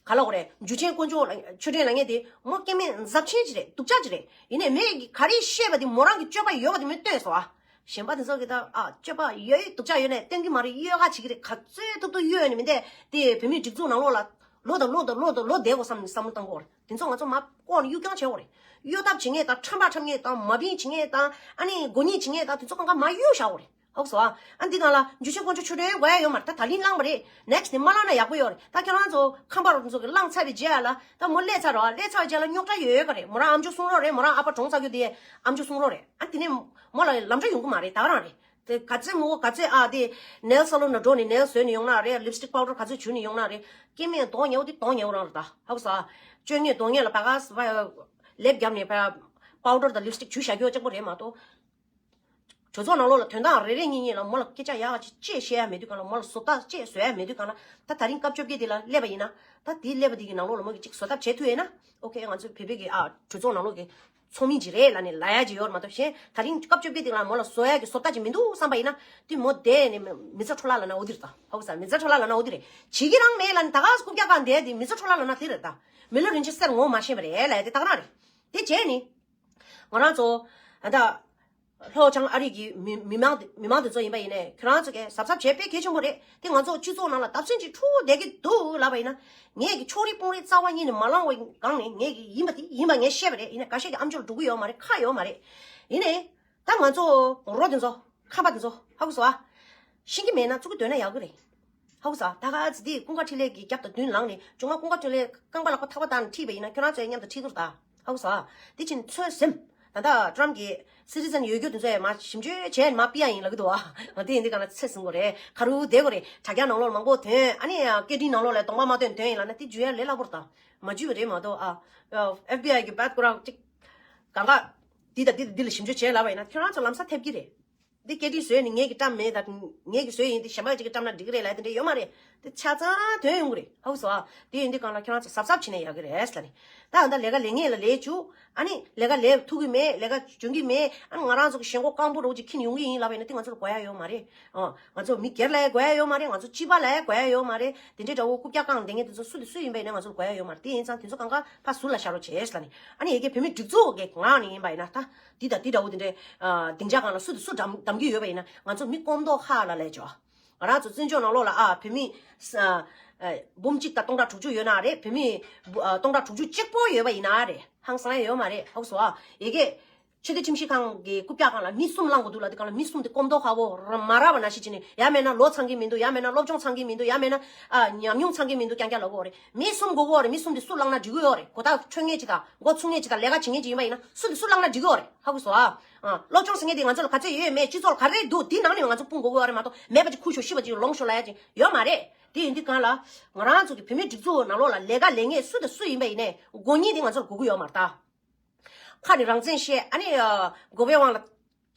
ག་ལབ་དགོས་རེད། འཇུ་ཆེན་དཀོན་མཆོག་ལ་ཆོས་སྒྲོན་ལབ་མཁན་དེ་མོ་སྐྱེ་དམན་འཛབ་ཆེན་ཅིག་རེད། སྡུག་ཅག་ཅིག་རེད། ཡིན་ནའི་མོས་ཀྱི་ག་རེ་བཤད་པ་དེ་མོ་རང་གི་སྤྱོད་པ་ཡོད་པ་དེ་མོས་སྟོན་སོང་ཨ། གཞན་པ་དེ་ཚོ་གི་ད་ཨ་སྤྱོད་པ་ཡོད་ཡོད་སྡུག་ཅག་ཡོད་ནའི་སྟོན་གྱི་མ་རེད། གཡོ་ཁ་བྱེད་ཀྱི་རེད། ག་ཚོད་ཐུབ་ཐུབ་གཡོ་ནས་མི་འདས་དེ་བོད་མིའི་སྒྲིག་འཛུགས་ནང་ལོགས་ལ་ལོ་དང་ལོ་དང་ལོ་དང་ལོ་བསྡད་དགོས་བསམ་བསམ་བློ་བཏང་དགོས་རེད། དེ་ཚོ་ང་ཚོ་མ་ལྐོག་ནས་གཡུག་རྐྱང་བྱེད་དགོས་རེད། གཡོ་ཐབས་བྱེད་མཁན་དང་ཁྲམ་པ་འཁྲབ་མཁན་དང་མ་བིན་བྱེད་མཁན་དང་ཨ་ནི་མགོ་ཉེས་བྱེད་མཁན་དང་དེ་ཚོ་གང་ག་མར་གཡུག་བཞག་དགོས་རེད། ཧ་གོ་སོང་ཨ། ཨ་འདི་གང་ལ་འཇུ་ཆེན་དཀོན་མཆོག་ཆོས་སྒྲོན་དགོས་ཡ་ཡོད་མ་རེད། ད་ད་ལིང་ལངས་པ་རེད། ནེག་སི་ནི་མ་ལངས་ན་ཡག་པོ་ཡོད་རེད། ད་ཁྱོད་རང་ཚོ་ཁམས་པ་རོ་ཚོ་གི་ལངས་ཚར་བའི་རྗེས་ལ་ད་མོ་སླེབས་ཚར་རོ། སླེབས་ཚར་བའི་རྗེས་ལ་རྙོག་དྲ་ཡོད་ཡོད་ག་རེད། མོ་རང་ཨམ་ཅོག་སྲུང་རོགས་རེད། མོ་རང་ཨ་ཕ་གྲོངས་ཚར་རྒྱུ་དེ་ཨམ་ཅོག་སྲུང་རོགས་རེད། ཨ་དེ་ནས་མོ་ལ་ལམ་འགྲོ་ཡོང་གི་མ་རེད། ད་ག་རང་རེད། དེ་ག་ཚོད་མོ་ག་ཚོད་ཨ་དེ་ནེལ་སཱ་ལོན་ན་འགྲོ་ནས་ནེལ་བཟོས་ནས་ཡོང་ན་རེད། ལིབ་སི་ཊིག་པའུ་ཌར་ག་ཚོད་བྱུགས་ནས་ཡོང་ན་རེད། སྐྱེ་དམན་གདོང་ཉེ་བོ་དེ་གདོང་ཉེ་བོ་རང་རེད། ད་ཧ་གོ་སོང་ཨ། བཅོ་ལྔའི་གདོང་ཉེ་ལ་ཕ་ག་ལེབ་བརྒྱབ་ནས་ཕ་པའུ་ཌར་དང་ལིབ་སི་ཊིག་བྱུགས་བཞག་རྒྱུ་གཅིག་པོ་རེད་མ་གཏོགས། གྲོས་ཚོགས་ནང་ལོགས་ལ་དོན་དག་རེ་རེ་གཉིས་གཉིས་ལ་མོ་ལ་སྐད་ཆ་ཡག་ཅིག་བཤད་ཤེས་ཡ་མེད་དུས་གང་ལ། མོ་ལ་བཟོ་ལྟ་བཅས་བཟོ་ཡ་མེད་དུས་གང་ལ། ད་ད་རིང་སྐབས་བཅོ་བརྒྱད་དེ་ལ་སླེབས་པ་ཡིན་ན། ད་དེའི་སླེབས་པ་དེ་གི་ནང་ལོགས་ལ་མོ་གི་ཅིག་བཟོ་ལྟ་བྱེད་ཐུབ་ཡོད་ན། ཨོ་ཁེ། ང་ཚོའི་བོད་པའི་གི་ཨ་གྲོས་ཚོགས་ནང་ལོགས་ཀྱི་ཚོགས་མི་ཅིག་རེད་ལབ་ནས་ལབ་ཡ་ཅིག་ཡོད་རེད་མ་གཏོགས། གཞན་ད་རིང་སྐབས་བཅོ་བརྒྱད་དེ་ལ་མོ་ལ་བཟོ་ཡ་གི་བཟོ་ལྟ་ཅིག་མི་འདུག་བསམ་པ་ཡིན་ན། དེ་མོ་བསྡད་ནས་མི་མི་ཚེ་འཕྲོ་བརླག་ལབ་ན་འོ་དེ་རེད་ད། ཧ་གོ་ས། མི་ཚེ་འཕྲོ་བརླག་ལབ་ན་འོ་དེ་རེད། བྱེད་ཀྱི་རང་མེད་ལབ་ནས་ད་ག་སེ་རྐུབ་བཀྱག་བཀང་བསྡད་དེ་མི་ཚེ་འཕྲོ་བརླག་ལབ་ན་དེ་རེད་ད། མི་ལོ་རིན་ཆེན་གསེར་ངོ་མ་ཤེས་པ་རེད་ལབ་ཡ་དེ་ད་ག་རང་རེད། དེ་བྱས་ནི། ང་རང་ཚོ་ད་ལྷོ་བྱང་ཨ་རི་གི་མི་མི་མང་མི་མང་དེ་ཚོ་ཡིན་པ་ཡིན་ནའི་ཁྱོད་རང་ཚོ་གིས་གཟབ་གཟབ་བྱེད་དཔེ་གལ་ཆེན་པོ་རེད། དེ་ང་ཚོ་སྤྱི་ཚོགས་ནང་ལ་བརྡབ་གསིག་ཅིག་འཁྲུག་བསྡད་ཀྱི་འདུག་ལབ་པ་ཡིན་ན། ངས་ཀྱི་ཕྱོགས་རིས་དཔུང་རིས་རྩ་བ་ཉིད་ནས་མ་བླངས་པའི་སྒང་ནས་ངས་ཀྱི་ཡིན་པ་དེ་ཡིན་པ་ངས་ཤེས་པ་རེད། ཡིན་ནའི་འགའ་ཤས་ཀྱི་ཨམ་ཅོག་ལ་འགྲོ་གི་ཡོད་མ་རེད། ཁག་ཡོད་མ་རེད། ཡིན་ནའི། ད་ང་ཚོ་རོ་དེ་ཚོ་ཁམས་པ་དེ་ཚོ་ཧ་གོ་སོང་ཨ། ཤེས་ཀྱི་མེད་ན་བཙུགས་ཀྱི་འདོད་ན་ཡག་གི་རེད། ཧ་གོ་སོང་ཨ། ད་ག་ཚོད་དེ་ཀུན་དགའ་འཕྲིན་ལས་ཀྱི་རྒྱབ་དང་མདུན་ལངས་ནས་བྱུང་ང་ཀུན་དགའ་འཕྲིན་ལས་རྐང་པ་ལག་པ་ཐག་པ་བཏགས་ནས་ཁྲིད་པ་ཡིན་ན་ཁྱོད་རང་ཚོའི་མཉམ་དུ་ཁྲིད་ཐུབ་ད། ཧ་གོ་སོང་ཨ། དེ་ཕྱིན་ཚོད་ཟིན། ད་ལྟ་ཊམ་གྱི་སི་ཊི་ཛན་ཡོད་རྒྱུ་དེ་ཚོ་ཡང་མ་ཞིབ་འཇུག་བྱས་ནས་མ་ཕུད་ཡ་ཡིན་ལབ་ཀྱི་འདུག་ཨ། དེ་ཡིན་དུས་གང་ལ་ཚེ་ཟིན་དགོས་རེད། ག་རུ་བསྡད་དགོས་རེད། དྲ་རྒྱ་ནང་ལོགས་ལ་མང་པོ་ཐོན། ཨ་ནི་སྐད་འཕྲིན་ནང་ལོགས་ལ་གདོང་པ་མ་སྟོན་ཐོན་ཡིན་ལབ་ན་དེ་འཇུ་ཡ་ལས་སླ་པོ་རེད་ད། མ་འཇུས་པ་རེད་མ་གཏོགས་ཨ། ཨེཕ་བི་ཨའི་གི་བད་ཁི་རའུན་ཌི་ཅིག་གང་ག་འདི་དང་འདི་དང་འདི་ལ་ཞིབ་འཇུག་བྱས་ལབ་པ་ཡིན་ན་ཁྱོད་རང་ཚོ་ལམ་སང་ཐེབས་ཀྱི་རེད། འདི་སྐད་འཕྲིན་བཟོས་ནས་ངེད་ཀྱི་ཊམ་མེད་ད། ངེད་ཀྱི་བཟོས་ཡིན། འདི་གཞན་པ་ཅིག་གི་ཊམ་ན་འགྲིག་གི་རེད་ལབ་དེ་འདྲ་ཡོད་མ་རེད། འདི་ཆ་ཚང་ཐོན་ཡོང་གི་རེད། ཧ་གོ་སོང་ཨ། དེ་ཡིན་དུས་གང་ལ་ཁྱོད་རང་ཚོ་གཟབ་གཟབ་བྱས་ན་ཡག་གི་རེད་ལབ་ནས། ད་ད་ལས་ཀ་ལས་ངེས་ལ་ལས་བཅུག་ཨ་ནི་ལས་ཀ་ལས་ཐུབ་ཀྱི་མེད། ལས་ཀ་འཇོན་གྱི་མེད། ཨ་ནི་ང་རང་ཚོ་གི་ཞེན་ཁོག་རྐང་པ་རོགས་ཅིག་འཁྱེར་ཡོང་གི་ཡིན་ལབ་པ་ཡིན་ན་དེ་ང་ཚོ་ལ་དགོས་ཡ་ཡོད་མ་རེད། ཨ། ང་ཚོ་མི་སྒེར་ལ་ཡང་དགོས་ཡ་ཡོད་མ་རེད། ང་ཚོ་སྤྱི་པ་ལ་ཡང་དགོས་ཡ་ཡོད་མ་རེད། དེ་འདྲའི་འདྲ་བོ་རྐུབ་བཀྱག་བཀང་བསྡད་མཁན་དེ་ཚོ་སུ་དང་སུ་ཡིན་པ་ཡིན་ན་ང་ཚོར་དགོས་ཡ་ཡོད་མ་རེད། དེ་ཡིན་ཙང་དེ་ཚོ་གང་ག་ཕར་ཟུར་ལ་བཞག་རོགས་བྱེད་ཟེར་ལབ་ནས། ཨ་ནི་ཡ་གི་བོད་མི་སྒྲིག་འཛུགས་ཀྱི་ངག་ནས་ཡིན་པ་ཡིན་ན་ད་འདི་དང་འདི་འདྲ་བོ་དེ་འདྲའི་ཨ་སྡིངས་ཆ་སྒང་ལ་སུ་དང་སུ་འགྲམ་ ལམ་གྱི་ཡོད་པ་ཡིན་ན་ང་ཚོ་མི་སྐོམ་མདོག་ཁ་ལ་ལས་ཅོ། ང་རང་ཚོ་བཙན་བྱོལ་ནང་ལོགས་ལ་ཨ་བོད་མི་ས་ཨ་འབུམ་གཅིག་དང་སྟོང་ཕྲག་དྲུག་ཅུ་ཡོད་ན་རེད། བོད་མི་འབུ་ཨ་སྟོང་ཕྲག་དྲུག་ཅུ་གཅིག་པོ་ཡོད་པ་ཡིན་ན་རེད། ཧང་སང་ཡ་ཡོད་མ་རེད། ཧོ་སོ་ཨ་ཡི་གེ་ཆོས་སྡེ་ཁྲིམས་ཞིབ་ཁང་གི་རྐུབ་བཀྱག་སྒང་ལ་མི་གསུམ་ལངས་དགོས་འདུག་ལ། དེ་སྒང་ལ་མི་གསུམ་དེ་སྐོམ་མདོག་ཁ་བོ་ར་མ་ར་བ་ན་ཤི་ཅི་ནི་ཡ་མེད་ན་ལོ་ཚང་གི་མི་འདུག་ཡ་མེད་ན་སློབ་སྦྱོང་ཚང་གི་མི་འདུག་ཡ་མེད་ན་ཨ་ཉམས་མྱོང་ཚང་གི་མི་འདུག་རྐྱང་རྐྱང་ལབ་ཀྱི་ཡོད་རེད། མི་གསུམ་དགོས་ཀྱི་ཡོད་རེད། མི་གསུམ་དེ་སུ་ལངས་ན་འགྲིག་གི་ཡོད་རེད། གོ་ཐག་ཆོད་མཁན་ཅིག་དང་མགོ་ཚུགས་མཁན་ཅིག་དང་ལས་ཀ་བྱེད་མཁན་ཅིག་ཡིན་པ་ཡིན་ན་སུ་དེ་སུ་ལངས་ན་འགྲིག་གི་ཡོད་རེད། ཧ་གོ་སོང་ཨ། ཨ་སློབ་སྦྱོང་ཟེར་མཁན་དེ་ང་ཚོ་ལ་ག་ཚོད་ཡོད་མེད་སྤྱི་ཚོགས་ལ་ག་རེ་འདུག་དེ་ནང་ནས་ང་ཚོ་སྤུངས་དགོས་ཀྱི་ཡོད་རེད་མ་གཏོགས་མེད་པ་ཅིག་ཁུར་ཤོག་ཤི་བ་ཅིག་ལོངས་ཤོག་ལབ་ཡ་ཅིག་ཡོད་མ་རེད། དེ་ཡིན་དུས་སྒང་ལ་ང་རང་ཚོ་གི་བོད་མིའི་སྒྲིག་འཛུགས་ནང་ལོགས་ལ་ལས་ཀ་ལས་མཁན་སུ་དང་སུ་ཡིན་པ་ཡིན་ནའི་མགོ་གཉིས་དེ་ང་ཚོར་དགོས་ཀྱི་ཡོད་མ་རེད་ད། ཁ་ནས་རང་བཙན་བཤད། ཨ་ནི་ཨ་དགོས་པའི་དབང་ལ་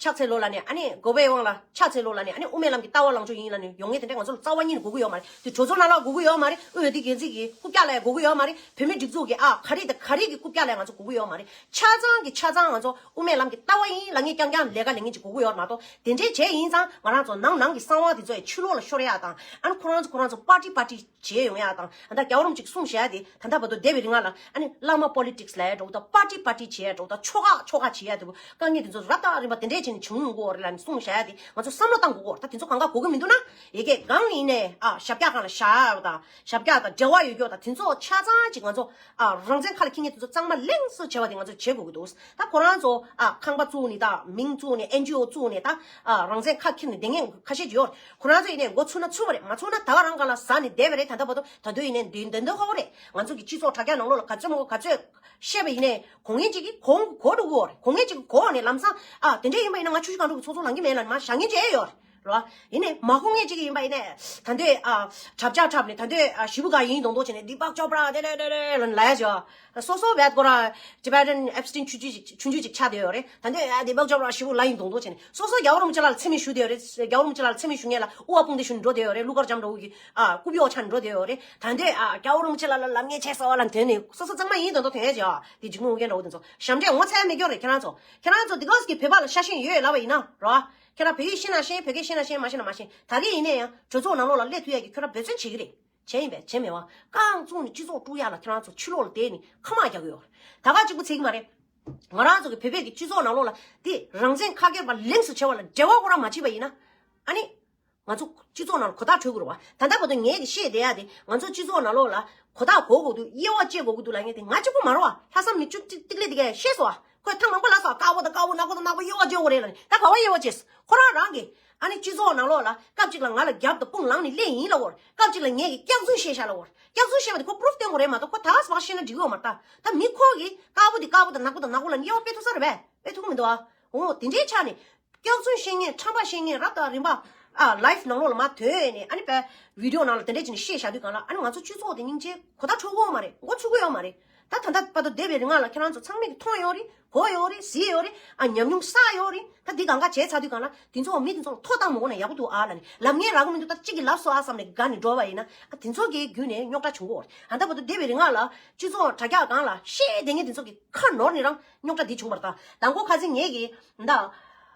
ཕྱག་འཚལ་ལོ་ལབ་ནས། ཨ་ནི་དགོས་པའི་དབང་ལ་ཕྱག་འཚལ་ལོ་ལབ་ནས། ཨ་ནི་དབུ་མའི་ལམ་གྱི་ལྟ་བ་ལངས་ཕྱོགས་ཡིན་ལབ་ནས་ཡོང་མཁན་དེ་འདྲ་ང་ཚོ་ལ་རྩ་བ་ཉིད་ནས་དགོས་ཀྱི་ཡོད་མ་རེད། དེ་གྲོས་ཚོགས་ནང་ལ་དགོས་ཀྱི་ཡོད་མ་རེད། དབུས་འོས་བསྡུ་འགན་འཛིན་གྱི་རྐུབ་བཀྱག་ལ་ཡང་དགོས་ཀྱི་ཡོད་མ་རེད། བོད་མིའི་སྒྲིག་འཛུགས་ཀྱི་ཨ་ག་རེ་དང་ག་རེ་གི་རྐུབ་བཀྱག་ལ་ཡང་ང་ཚོ་དགོས་ཀྱི་ཡོད་མ་རེད། ཆ་ཚང་གི་ཆ་ཚང་ང་ཚོ་དབུ་མའི་ལམ་གྱི་ལྟ་བ་ཡིན་ལབ་མཁན་རྐྱང་རྐྱང་ལས་ཀ་ལས་མཁན་ཅིག་དགོས་ཀྱི་ཡོད་མ་གཏོགས། དེ་འདྲའི་བྱས་ཡིན་ཙང་ང་རང་ཚོ་ནང་ནང་གི་གསང་བ་དེ་ཚོ་ཡང་ཕྱི་ལོགས་ལ་ཤོར་ཡ་དང་། ཨ་ནི་ཁོ་རང་ཚོ་ཁོ་རང་ཚོ་པར་ཊི་པར་ཊི་བྱས་ཡོང་ཡ་དང་། ད་ལྟ་རྒྱལ་བ་རིན་པོ་ཆེས་གསུངས་བཞག་ཡ་དེ་ད་ལྟ་བར་དུ་འདས་པའི་རིང་ལ་ཨ་ནི་བླ་མ་པོ་ལི་ཊིག་སི་ལབ་ཡ་འདྲ་བོ་དང་། པར་ཊི་པར་ཊི་བྱེད་ཡ་འདྲ་བོ་དང་། ཆོལ་ཁ་ཆོལ་ཁ་བྱེད་ཡ་འདྲ་བོ། དཀའ་ངལ་དེ་ཚོ་རབ་དང་རིམ་པ་དེ་འདྲས་བྱས་ནས་བྱུང་ཡོང་གི་ཡོད་རེད་ལབ་ནས་གསུངས་བཞག་ཡ་དེ་ང་ཚོ་བསམ་བློ་བཏང་དགོས་ཀྱི་ཡོད་རེད། ད་དེ་ཚོ་གང་ག་དགོས་ཀྱི་མི་འདུག་ན། ཡ་གི་སྒང་ཡིན་ནའི་ཨ་ཞབས་བཀྱག་སྒང་ལ་བཞག་ཡ་དང་། ཞབས་བཀྱག་དང་འབྲེལ་བ་ཡོད་རྒྱུ་དང་། དེ་ཚོ་ཆ་ཚང་ཅིག་ང་ཚོ་ཨ་རང་བཙན་ཁ་ལ་འཁྱེར་མཁན་དེ་ཚོ་གཙང་མ་ལེགས་སུ་བྱས་པ་དེ་ང་ཚོ་བྱེད་དགོས་ཀྱི་འདུག་ད་ཁོ་རང་ཚོ་ཨ་ཁང་པ་བཙུགས་ནས། ད་མིང་བཙུགས་ནས། ཨེན་ཇི་ཨོ་བཙུགས་ནས། ད་ཨ་རང་བཙན་ཁ་འཁྱེར་ནས་བསྡད་མཁན་ཁ་ཤས་ཅིག་ཡོད་རེད། ཁོ་རང་ཚོ་ཡིན་ནའི་མགོ་ཚུགས་ན་ཚུགས་པ་རེད། མ་ཚུགས་ན་ད་ག་རང་སྒང་ལ་ཟག་ནས་བསྡད་པ་རེད། ད་ལྟ་བར་དུ། ད་དུང་ཡིན་ནའི་འདི་འདི་འདི་ཧོ་རེད། ང་ཚོ་གི་སྤྱི་ཚོགས་དྲ་རྒྱ་ནང་ལོགས་ལ་ག་ཚོད་མང་པོ་ག་ཚོད་བཤད་པ་ཡིན་ནའི་གོ་མཁན་གཅིག་གིས་གོ་གོ་འགྲོ་གི་ཡོད་རེད། གོ་མཁན་གཅིག་གིས་གོ་ནས་ལམ་སང་ཨ་དེ་འདྲ་ཡིན་པ་ཡིན་ན་ང་ཆུ་བཞི་སྒང་དྲུག་གི་ཚོགས་གཙོ་ལངས་ཀྱི་མེད་ལབ་ནས་མར་བཞག་མཁན་ཅིག་ཡོད་རེད། རེད་བ། ཡིན་ནའི་མ་གོ་མཁན་གཅིག་ཡིན་པ་ཡིན་ནའི་ད་འདོད་ཨ་གྲབས་ཆག་གྲབས་ནས། ད་འདོད་ཨ་ཞེ་པོ་ག་ཡིན་མདོག་མདོག་བྱས་ནས། དི་པག་ཅོ་པྲ་དེ་རེད་དེ་རེད་ལབ་ནས་ལབ་ཡ་ཅིག། སོ་སོ་བད་ཀོ་ར་ཊི་བེ་ཊན་ཨེབ་སི་ཊིན་ཆུང་ཆུང་ཅིག་ཆུང་ཆུང་ཅིག་ཆགས་བསྡད་ཡོད་རེད། ད་འདོད་ཨ་དི་པག་ཅོ་པྲ་ཞེ་པོ་ལབ་ཡིན་མདོག་མདོག་བྱས་ནས། སོ་སོ་རྒྱལ་བ་རིན་པོ་ཆེ་ལགས་ལ་མཚན་སྨད་ཞུ་བསྡད་ཡོད་རེད། རྒྱལ་བ་རིན་པོ་ཆེ་ལགས་ལ་མཚན་སྨད་ཞུ་མཁན་ལ་དབུ་བ་དཔུང་སྡེ་ཞུ་ནས་འགྲོ་བསྡད་ཡོད་རེད། གླུ་གར་འཇམ་འདྲ་བོ་གི་ཨ་རྐུབ་གཡོག་ཆགས་ནས་འགྲོ་བསྡད་ཡོད་རེད། ད་འདོད་ཨ་རྒྱལ་བ་རིན་པོ་ཆེ་ལགས་ལ་ལབ་མཁན་བྱས་སོང་ལབ་ནས། དེ་ནས་སོ་སོ་གཙང་མ་ཡིན་མདོག་མདོག་དོན་ཡ་ཅིག་ཨ་དེ་འཇིགས་སྣང་ཡོད་མཁན་འདྲ་བོ་དེ་ཚོ་ཞབས་འདྲེན་ངོ་ཚ་ཡ་མེད་སྐྱོ་རེད། ཁྱེད་རང་ཚོ། ཁྱེད་རང་ཚོ་དེ་ག་ཟིག་གི་བོད་པ་ལ་ཤ་ཞེན་ཡོད་ལབ་པ་ཡིན་ན་རོ། ཁྱེད་རང་བོད་ཡིག་ཤེས་ན་ཤེས། བོད་སྐད་ཤེས་ན་ཤེས། མ་ཤེས་ན་མ་ཤེས། ད་རེས་ཡིན་ནའི་ཡང་གྲོས་ཚོགས་ནང་ལོགས་ལ་སླེབས་ཐུབ་ཡ་གི་ཁྱོད་རང་འབད་བརྩོན་བྱེད་ཀྱི་རེད། བྱས་ཡིན་པས་བྱས་མེད་པ། རྐང་བཙུགས་ནས་སྤྱི་ཚོགས་དཀྲུག་ཡ་ལ་ཁྱེད་རང་ཚོ་ཕྱི་ལོགས་ལ་བསྡད་ནས་ཁ་མ་རྒྱག་གི་ཡོད་རེད། ད་ག་གཅིག་པུ་ཚིག་མ་རེད། ང་རང་ཚོ་གི་བོད་པའི་གི་སྤྱི་ཚོགས་ནང་ལོགས་ལ་དེ་རང་བཙན་ཁ་སྐྱེར་པ་ལེགས་སུ་བྱེད་པ་ལ་འབྲེལ་བ་ཁོ་རང་མ་བྱེད་པ་ཡིན་ན། ཨ་ནི། ང་ཚོ་སྤྱི་ཚོགས་ནང་ལ་གོ་རྟོགས་འཕྲོད་ཀྱི་རེད་བ། ད་ལྟ་བར་དུ་ངས་གི་བཤད་བསྡད་ཡ་དེ། ང་ཚོ་སྤྱི་ཚོགས་ནང་ལོགས་ལ་གོ་རྟོགས་གོ་དགོས་འདུག་དབྱེ་བ་འབྱེད་དགོས་ཀྱི་འདུག་ལབ་མཁན་དེ་ང་གཅིག་པུ་མ་རེད་བ། ལྷག་བསམ་མི་བཅུ་གཅིག་ཏིག་ལེ་དེ་གས་བཤད་སོང་བ། ཁོས་ཐེངས་མང་པོ་ལབ་སོང་བ། དཀར་པོ་དང་དཀར་པོ། ནག་པོ་དང་ནག་པོ། དབྱེ་བ་འབྱེད་དགོས་རེད་ལབ་ནས། ད་ག་བ་དབྱེ་བ་བྱས། ཁོ་རང་རང་གི་ཨ་ནི་སྤྱི་ཚོགས་ནང་ལོགས་ལ་སྐབས་གཅིག་ལ་ང་ལ་རྒྱབ་དང་དཔུང་ལངས་ནས་སླེབས་ཡིན་ལབ་པ་རེད། སྐབས་གཅིག་ལ་ངས་གི་སྐྱག་རྫུན་བཤད་བཞག་ལབ་པ་རེད། སྐྱག་རྫུན་བཤད་པ་དེ་ཁོ་པུ་རུབ་བསྟན་དགོས་རེད་མ་གཏོགས། ཁོ་ད་ག་ཟེ་བ་བཤད་ན་འགྲིག་གི་ཡོད་མ་རེད་ད། ད་མི་ཁོ་གིས་དཀར་པོ་དེ་དཀར་པོ་དང་ནག་པོ་དང་ནག་པོ་ལབ་ནས་དབྱེ་བ་དཔེ་ཐུབ་ས་རེད་པས། དཔེ་ཐུབ་མི་འདུག་ཨ། འོ་དེ་འདྲའི་ཆ་ནས། སྐྱག་རྫུན་བཤད་མཁན། ཁྲམ་པ་བཤད་མཁན་རབ་དང་རིམ་པ་ཨ་ལའིབ་ནང་ལོགས་ལ་མར་ཐོན་ནས། ཨ་ནི་པའི་བི་ཌི་ཡོ་ནང་ལ་དེ་འདྲས་བྱས་ནས་བཤད་བཞག་དུས་སྒང་ལ། ཨ་ནི་ང་ཚོ་སྤྱི་ཚོགས་དེ་སྙིང་རྗེ་གོ་བརྡ་འཕྲོད་ཀྱི་ཡོད་མ་རེད། མགོ་ཚོད་ཀྱི་ཡོད་མ་རེད། ད་ད་ལྟ་བར་དུ་འདས་པའི་རིང་ལ་ཁྱེད་རང་ཚོ་ཚང་མས་ཀྱིས་མཐོང་ཡོད་རེད། གོ་ཡོད་རེད། གཟིགས་ཡོད་རེད། ཨ་ཉམས་མྱོང་བསགས་ཡོད་རེད། ད་འདི་གང་ག་བྱས་ཚར་དུས་སྒང་ལ། དེ་ཚོ་མི་དེ་ཚོ་ལ་ཐོ་བཏང་མ་དགོས་ན་ཡག་པོ་འདུག་ཨ་ལབ་ནས། ལབ་མཁན་རག་གི་མི་འདུག་ད་གཅིག་གིས་ལབ་སོང་ཨ་བསམ་ནས་དགའ་ནས་འགྲོ་བ་ཡིན་ན། ཨ་དེ་ཚོ་གི་བརྒྱུད་ནས་རྙོག་དྲ་བྱུང་གི་ཡོད་རེད། ཨ་ད་བར་དུ་འདས་པའི་རིང་ལ་སྤྱི་ཚོགས་དྲ་རྒྱ་སྒང་ལ་བཤད་བསྡད་མཁན་དེ་ཚོ་གི་ཁ་ནོར་ནས་རང་རྙོག་དྲ་འདི་བྱུང་བ་རེད། ད་མདང་དགོང་ཁ་སང་ངེད་ཀྱིས་ད་ཨ་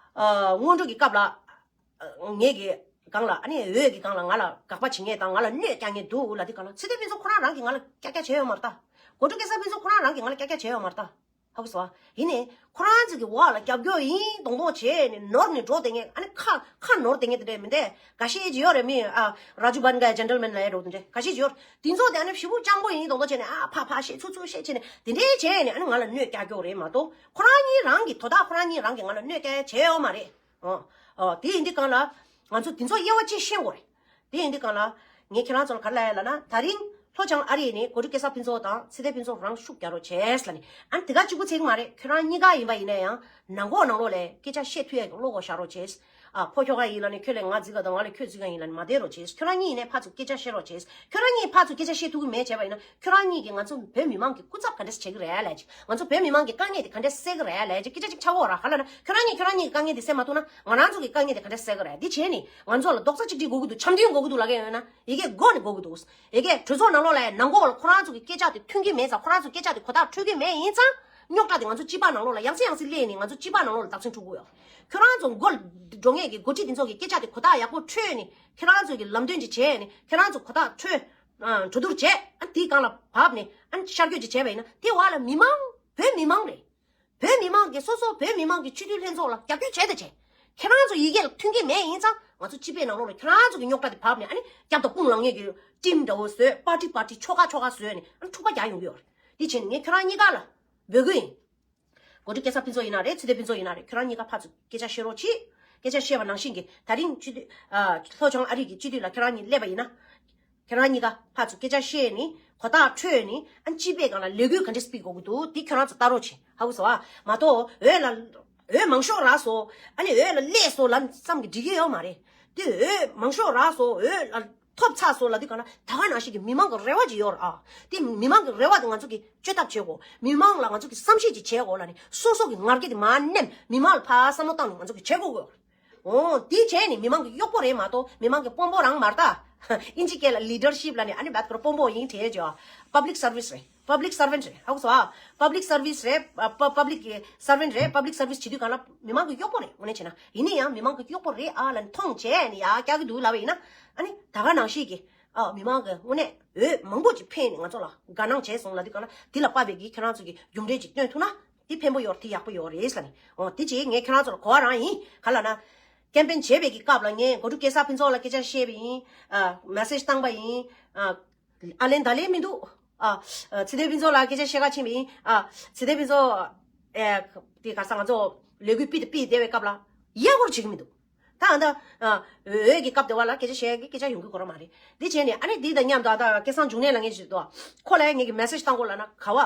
སྔོན་འགྲོ་གི་སྐབས་ལ། ཨ་ངེད་ཀྱི་སྒང་ལ། ཨ་ནི་འོས་ཀྱི་སྒང་ལ་ང་ལ་དགག་པ་བྱེད་མཁན་དང་། ང་ལ་གནོད་རྒྱག་མཁན་འདུག་ལབ་དུས་སྒང་ལ། ཚེ་བརྟན་ཕུན་ཚོགས་ཁོ་རང་རང་གིས་ང་ལ་ཀྱག་ཀྱག་བྱས་ཡོད་མ་རེད་ད། གོ་ཊི་སྐལ་བཟང་ཕུན་ཚོགས་ཁོ་རང་རང་གིས་ང་ལ་ཀྱག་ཀྱག་བྱས་ཡོད་མ་རེད་ད། ཧ་གོ་སོང་ཨ། ཡིན་ནའི་ཁོ་རང་ཚོ་གི་འོག་ལ་རྒྱབ་སྐྱོར་ཡིན་མདོག་མདོག་བྱས་ནས་ནོར་ནས་འགྲོ་བསྡད་མཁན། ཨ་ནི་ཁ་ཁ་ནོར་བསྡད་མཁན་དེ་འདྲ་མི་འདུག་ག་ཤེད་ཅིག་ཡོད་རེད། མི་ཨ་རཱ་ཇུ་བན་གྷ་ཇེན་ཊལ་མེན་ལབ་ཡ་འདྲ་བོ་དེ་འདྲ་ག་ཤེད་ཅིག་ཡོད་རེད། དེ་ཚོ་དེ་ཨ་ནི་ཞེ་པོ་སྤྱང་པོ་ཡིན་མདོག་མདོག་བྱས་ནས། ཨ་ཕ་ཕ་བཤད། ཚུར་ཚུར་བཤད་བྱས་ནས། དེ་འདྲའི་བྱས་ནས་ཨ་ནི་ང་ལ་གནོད་རྒྱག་རྒྱུ་རེད་མ་གཏོགས། ཁོ་རང་གཉིས་རང་གི་དོ་བདག་ཁོ་རང་གཉིས་རང་གིས་ང་ལ་གནོད་རྒྱག་བྱས་ཡོད་མ་རེད། ཨོ། ཨོ། དེ་ཡིན་དུས་སྒང་ལ་ང་ཚོ་དེ་ཚོ་དབྱེ་བ་ཕྱེ་ཤེས་དགོས་རེད། དེ་ཡིན་དུས་སྒང་ལ་ངས་ཁྱེད་རང་ཚོ་ལ་ག་རེ་ལབ་ཡ་ལབ་ན། ད་རིང་ལྷོ་བྱང་ཨ་རི་ནས་གོ་སྒྲིག་སྐལ་བཟང་ཕུན་ཚོགས་དང་ཚེ་བརྟན་ཕུན་ཚོགས་རང་ཤུགས་རྒྱག་རོགས་བྱས་ལབ་ནས། ཨ་ནི་དེ་ག་གཅིག་པུ་ཚིག་མ་རེད། ཁྱོད་རང་གཉིས་ཀ་ཡིན་པ་ཡིན་ན་ཡང་ནང་ཁོག་ནང་ལོགས་ལ་སྐད་ཆ་བཤད་ཐུབ་ཡ་གི་བློ་ཁོག་བཞག་རོགས་བྱས། ཨ་ཁོ་ཁྱོ་ག་ཡིན་ལབ་ནས་ཁྱོད་ལ་ང་རྫིག་ག་དང་། ང་ལ་ཁྱོད་རྫིག་ག་ཡིན་ལབ་ནས་མ་བསྡད་རོགས་བྱས། ཁྱོད་རང་གཉིས་ཡིན་ནའི་ཕར་ཚུར་སྐད་ཆ་བཤད་རོགས་བྱས། ཁྱོད་རང་གཉིས་ཕར་ཚུར་སྐད་ཆ་བཤད་ཐུབ་ཀྱི་མེད་བྱས་པ་ཡིན་ན། ཁྱོད་རང་གཉིས་ཀྱིས་ང་ཚོ་བོད་མི་མང་གི་སྐུ་ཚབ་ག་འདྲས་བྱེད་ཀྱི་རེད་ལབ་ཅིག་ང་ཚོ་བོད་མི་མང་གི་དཀའ་ངལ་དེ་ག་འདྲས་སེལ་གྱི་རེད་ལབ་ཅིག་སྐད་ཆ་ཅིག་ཆགས་ཀྱི་ཡོད་ར། ག་ལབ་ན། ཁྱོད་རང་གཉིས་ཁྱོད་རང་གཉིས་ཀྱི་དཀའ་ངལ་དེ་སེལ་མ་ཐུབ་ན། ང་རང་ཚོ་གི་དཀའ་ངལ་དེ་ག་འདྲས་སེལ་གྱི་རེད། འདི་བྱས་ནས་ང་ཚོ་ལ་རྡོག་རྩ་གཅིག་སྒྲིལ་དགོས་ཀྱི་འདུག་འཆམ་མཐུན་དགོས་ཀྱི་འདུག་ལབ་མཁན་ཡོད་ན། ཡ་གི་སྒོ་ནས་དགོས་ཀྱི་འདུག་ཡ་གི་གྲོས་ཚོགས་ནང་ལོགས་ལ་ཡང་ནང་ཁོག་ལ་ཁོ་རང་ཚོ་གི་སྐད་ཆ་དེ་མཐུན་གྱི་མེད་ཙང་། ཁོ་རང་ཚོ་སྐད་ཆ་དེ་གོ་བརྡ་འཕྲོད་ཀྱི་མེད་ཡིན་ཙང་། རྙོག་དྲ་དེ་ང་ཚོ་སྤྱི་པ་ནང་ལོགས་ལ་ཡང་སེ་ཡང་སེ་སླེབས་ནས་ང་ཚོ་སྤྱི་པ་ནང་ལོགས་ལ་བདག་འཛིན་འཁྲུག་གི་ཡོད། ཁྱོད་རང་ཚོ་འགོ་འགྲོ་མཁན་གྱི་འགོ་ཁྲིད་དེ་ཚོ་གི་སྐད་ཆ་དེ་གོ་བརྡ་ཡག་པོ་འཕྲོད་ནས། ཁྱོད་རང་ཚོ་གི་ལམ་སྟོན་ཅིག་བྱས་ནས། ཁྱོད་རང་ཚོ་གོ་བརྡ་འཕྲོད། ཨ་གྲོས་བསྡུར་བྱས། ཨ་དེའི་སྒང་ལ་བབས་ནས་ཨ་ཤར་བསྐྱོད་ཅིག་བྱས་པ་ཡིན་ན། དེ་བར་ལ་མི་མང་། བོད་མི་མང་རེད། བོད་མི་མང་གིས་སོ་སོ་བོད་མི་མང་གི་སྤྱི་འཐུས་ལྷན་ཚོགས་ལ་རྒྱབ་སྐྱོར་བྱས་དང་བྱས། ཁྱེད་རང་ཚོ་ཡི་གེ་ལ་མཐུན་རྐྱེན་མེད་ཡིན་ཙང་ང་ཚོ་སྤྱི་པའི་ནང་ལོགས་ལ་ཁྱེད་རང་ཚོ་གི་རྙོག་དྲ་དེ་བབས་ནས་ཨ་ནི་རྒྱབ་དང་དཔུང་ལངས་ངེས་ཀྱི་ཊིམ་འདྲ་བོ་བཟོས། པར་ཊི་པར་ཊི་ཆོལ་ཁ་ཆོལ་ཁ་བཟོས་ནས་ཨ་ནི་འཁྲུག་པ་རྒྱག་ཡོང་གི་ཡོད་རེད། དེ་བྱས་ནས་ངས་ཁྱེད་རང་གཉིས་ཀ་ལ་འབོད་སྐུལ་ཡིན། གོ་སྒྲིག་སྐལ་བཟང་ཕུན་ཚོགས་ཡིན་ན་རེད། ཚེ་བརྟན་ཕུན་ཚོགས་ཡིན་ན་རེད། ཁྱོད་རང་གཉིས་ཀ་ཕར་ཚུར་སྐད་ཆ་བཤད་རོགས་གྱིས། སྐད་ཆ་བཤད་པ་ནང་བཞིན་གྱི་ད་རིང་སྤྱི་འཐུས་ཨ། ལྷོ་བྱང་ཨ་རི་གི་སྤྱི་འཐུས་ལ་ཁྱེད་རང་གཉིས་སླེབས་པ་ཡིན་ན། ཁྱེད་རང་གཉིས་ཀ་ཕར་ཚུར་སྐད་ཆ་བཤད་ནི་གོ་རྟོགས་འཕྲོད་ནི་ཨ་ནི་སྤྱི་པའི་སྒང་ལ་ལས་འགུལ་ག་འདྲས་སྤེལ་དགོས་ཀྱི་འདུག་དེ་ཁྱོད་རང་ཚོ་ལྟ་རོགས་གྱིས། ཧ་གོ་སོང་ཨ། མ་གཏོགས་འོས་ལ་འོས་མང་ཤོས་རག་སོང་། ཨ་ནི་འོས་ལ་སླེབས་སོང་ལབ་ཙམ་གྱིས་འགྲིག་གི་ཡོད་མ་རེད། དེ་འོས་མང་ཤོས་རག་སོང་། འོས་ལ་ཐོབ་ཚར་སོང་ལབ་དུས་སྒང་ལ་ད་ག་ནང་བཞིན་གྱི་མི་མང་གི་རེ་བ་ཅིག་ཡོད་རེད་ཨ། དེ་མི་མང་གི་རེ་བ་དེ་ང་ཚོ་གིས་བཅོལ་ཐབས་བྱེད་དགོས། མི་མང་ལ་ང་ཚོ་གིས་བསམ་ཤེས་ཅིག་བྱེད་དགོས་ལབ་ནས་སོ་སོ་གི་ང་རྒྱལ་དེ་མར་ནེམ་མི་མང་ལ་ཕར་བསམ་བློ་བཏང་ནས་ང་ཚོ་གིས་བྱེད་དགོས་ཀྱི་ཡོད་རེད། འོ་དེ་བྱས་ནས་མི་མང་གི་གཡོག་པོ་རེད་མ་གཏོགས་མི་མང་གི་དཔོན་པོ་རང་མ་རེད་ད། ཨིན་ཇི་སྐད་ལ་ལི་ཌར་ཤིབ་ལབ་ནས་ཨ་ནི་བད་ཀོར་དཔོན་པོ་ཡིན་དྲན་ཅོ། པབ་ལིག་སར་ཝིས་རེད། པབ་ལིག་སར་ཝན་རེད། ཧ་གོ་སོང་ཨ། པབ་ལིག་སར་ཝིས་རེད། པ་པབ་ལིག་གི་སར་ཝན་རེད། པབ་ལིག་སར་ཝིས་བྱེད་དུས་སྒང་ལ་མི་མང་གི་གཡོག་པོ་རེད། དངོས་གནས་བྱས་ན་ཡིན་ན་ཡང་མི་མང་གི་གཡོག་པོ་རེད་ཨ་ལབ་ནས་མཐོང་བྱས་ནས་ཡར་བཀྱག་གི་འདུག་ལབ་པ་ཡིན་ན། ཨ་ནི་ད་ག་ནང་བཞིན་གྱི་ཨ་མི་མང་གི་དངོས་གནས་འོས་མང་པོ་ཅིག་འཕེན་ནས་ང་ཚོ་ལ་དགའ་སྣང་བྱས་སོང་ལབ་དུས་སྒང་ལ་དེ་ལ་དཔག་པའི་གི་ཁྱེད་རང་ཚོ་གི་རྒྱུ་འབྲས་ཅིག་སྟོན་ཐུབ་ན་དེ་ཕན་པོ་ཡོད་རེད། དེ་ཡག་པོ་ཡོད་རེད་ལབ་ནས། འོ་དེ་ཅིག་ངས་ཁྱེད་རང་ཚོ་ལ་གོ་བ་རང་ཡིན། ག་ལབ་ན། ཀེམ་པེན་བྱེད་པའི་གི་སྐབས་ལ་ངས་གོ་སྒྲིག་སྐལ་བཟང་ཕུན་ཚོགས་ལ་སྐད་ཆ་བཤད་པ་ཡིན། ཨ་མེ་སེ་ཇི་བཏང་པ་ཡིན། ཨ་ཨ་ལན་ད་ལན་མི་འདུག་ཨ་ཚེ་བརྟན་ཕུན་ཚོགས་ལ་སྐད་ཆ་བཤད་ག་ཕྱིན་པ་ཡིན། ཨ་ཚེ་བརྟན་ཕུན་ཚོགས་ཨེ་དེ་ག་ས་ང་ཚོ་ལས་འགུལ་སྤེལ་དང་སྤེལ་བསྡད་པའི་སྐབས་ལ་ཡ་སྐོར་བྱེད་ཀྱི་མི་འདུག་ད་ཨ་ད་ཨ་འོས་ཀྱི་སྐབས་དེ་བ་ལ་སྐད་ཆ་བཤད་ཀྱི་སྐད་ཆ་ཡོང་གི་གོ་ར་མ་རེད། འདི་བྱས་ནས་ཨ་ནི་འདི་དང་མཉམ་དུ་ཨ་ད་སྐལ་བཟང་འབྱུང་གནས་ལ་ངས་ཞུས་ཏོ། ཁོ་ལ་ངས་ཀྱི་མེ་སེ་ཇི་བཏང་གོ་ལབ་ན་ག་བ་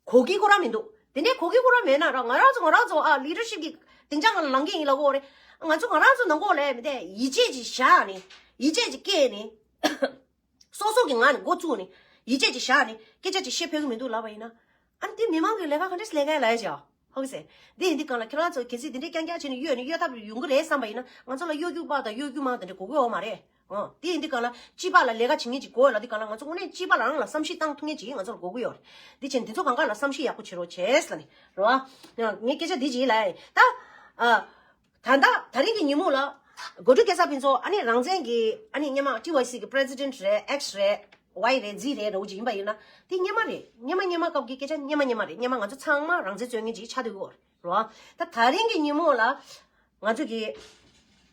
གོ་གི་གོ་ར་མི་འདུག་དེ་འདྲའི་གོ་གི་གོ་ར་མེད་ན་ར་ང་རང་ཚོ་ང་རང་ཚོ་ཨ་ལི་ཌར་ཤིབ་ཀྱི་སྡིངས་ཆ་སྒང་ལ་ལངས་ཀྱི་ཡིན་ལབ་གོ་རེད། ང་ཚོ་ང་རང་ཚོ་ནང་གོ་ལས་མི་དེ་ཡིད་ཆེས་ཅིག་བཞག་ནས་ཡིད་ཆེས་ཅིག་སྐྱེས་ནས། སོ་སོ་གི་ངང་ནས་འགོ་བཙུགས་ནས་ཡིད་ཆེས་ཅིག་བཞག་ནས་སྐད་ཆ་ཅིག་བཤད་ཕོད་ཀྱི་མི་འདུག་ལབ་པ་ཡིན་ན། ཨ་ནི་དེ་མི་མང་གི་ལས་ཀ་ག་འདྲས་ལས་ཀ་ལབ་ཡ་ཅིག་ཨ། ཧོ་གི་སེ། འདི་ཡིན་འདི་གང་ལ་ཁྱེད་རང་ཚོ་གལ་སྲིད་འདི་འདྲའི་རྐྱང་རྐྱང་བྱས་ནས་གཡོལ་ནས་གཡོལ་ཐབས་ཡོང་གི་རེད་བསམ་པ་ཡིན་ན་ང་ཚོ་ལ་གཡོ་སྒྱུ་པ་དང་གཡོ་སྒྱུ་མ་དེ་འདྲ་དགོས་ཀྱི་ཡོད་མ་རེད། ཨོ། དེ་ཡིན་འདི་གང་ལ་སྤྱི་པ་ལ་ལས་ཀ་བྱེད་མཁན་ཅིག་དགོས་ཡོད་ལ་འདི་གང་ལ་ང་ཚོ་དངོས་གནས་སྤྱི་པ་ལ་རང་ལ་བསམ་ཤེས་བཏང་ཐུབ་མཁན་ཅིག་ང་ཚོ་ལ་དགོས་ཀྱི་ཡོད་རེད། འདི་བྱས་འདི་ཚོ་གང་ག་ལ་བསམ་ཤེས་ཡག་པོ་བྱེད་རོགས་བྱས་ལ་ནི་རེད་བ། ཡང་ངས་སྐད་ཆ་འདི་ཅིག་ལབ་ཡ་ཡིན་ད། ཨ། ད་ལྟ་ད་རིང་གི་ཉིན་མོ་ལ། གོ་སྒྲིག་སྐལ་བཟང་ཕུན་ཚོགས་ཨ་ནི་རང་བཙན་གྱི་ཨ་ནི་སྔོན་མ་ཊི་ཝའི་སི་གི་པི་རེ་སི་ཌེན་ཊི་རེད། ཨེགས་རེད། ཝའི་རེད། ཛི་རེད། འདྲ་བོ་ཅིག་ཡིན་པ་ཡིན་ན་དེ་སྔོན་མ་རེད། སྔོན་མ་སྔོན་མ་སྐབས་ཀྱི་སྐད་ཆ་སྔོན་མ་སྔོན་མ་རེད། སྔོན་མ་ང་ཚོ་ཚང་མ་རང་བཙན་རྩོད་མཁན་ཅིག་ཆགས་བསྡད་ཡོད་རེད་བ། ད་ད་རིང་གི་ཉིན་མོ་ལ་ང་ཚོ་གི་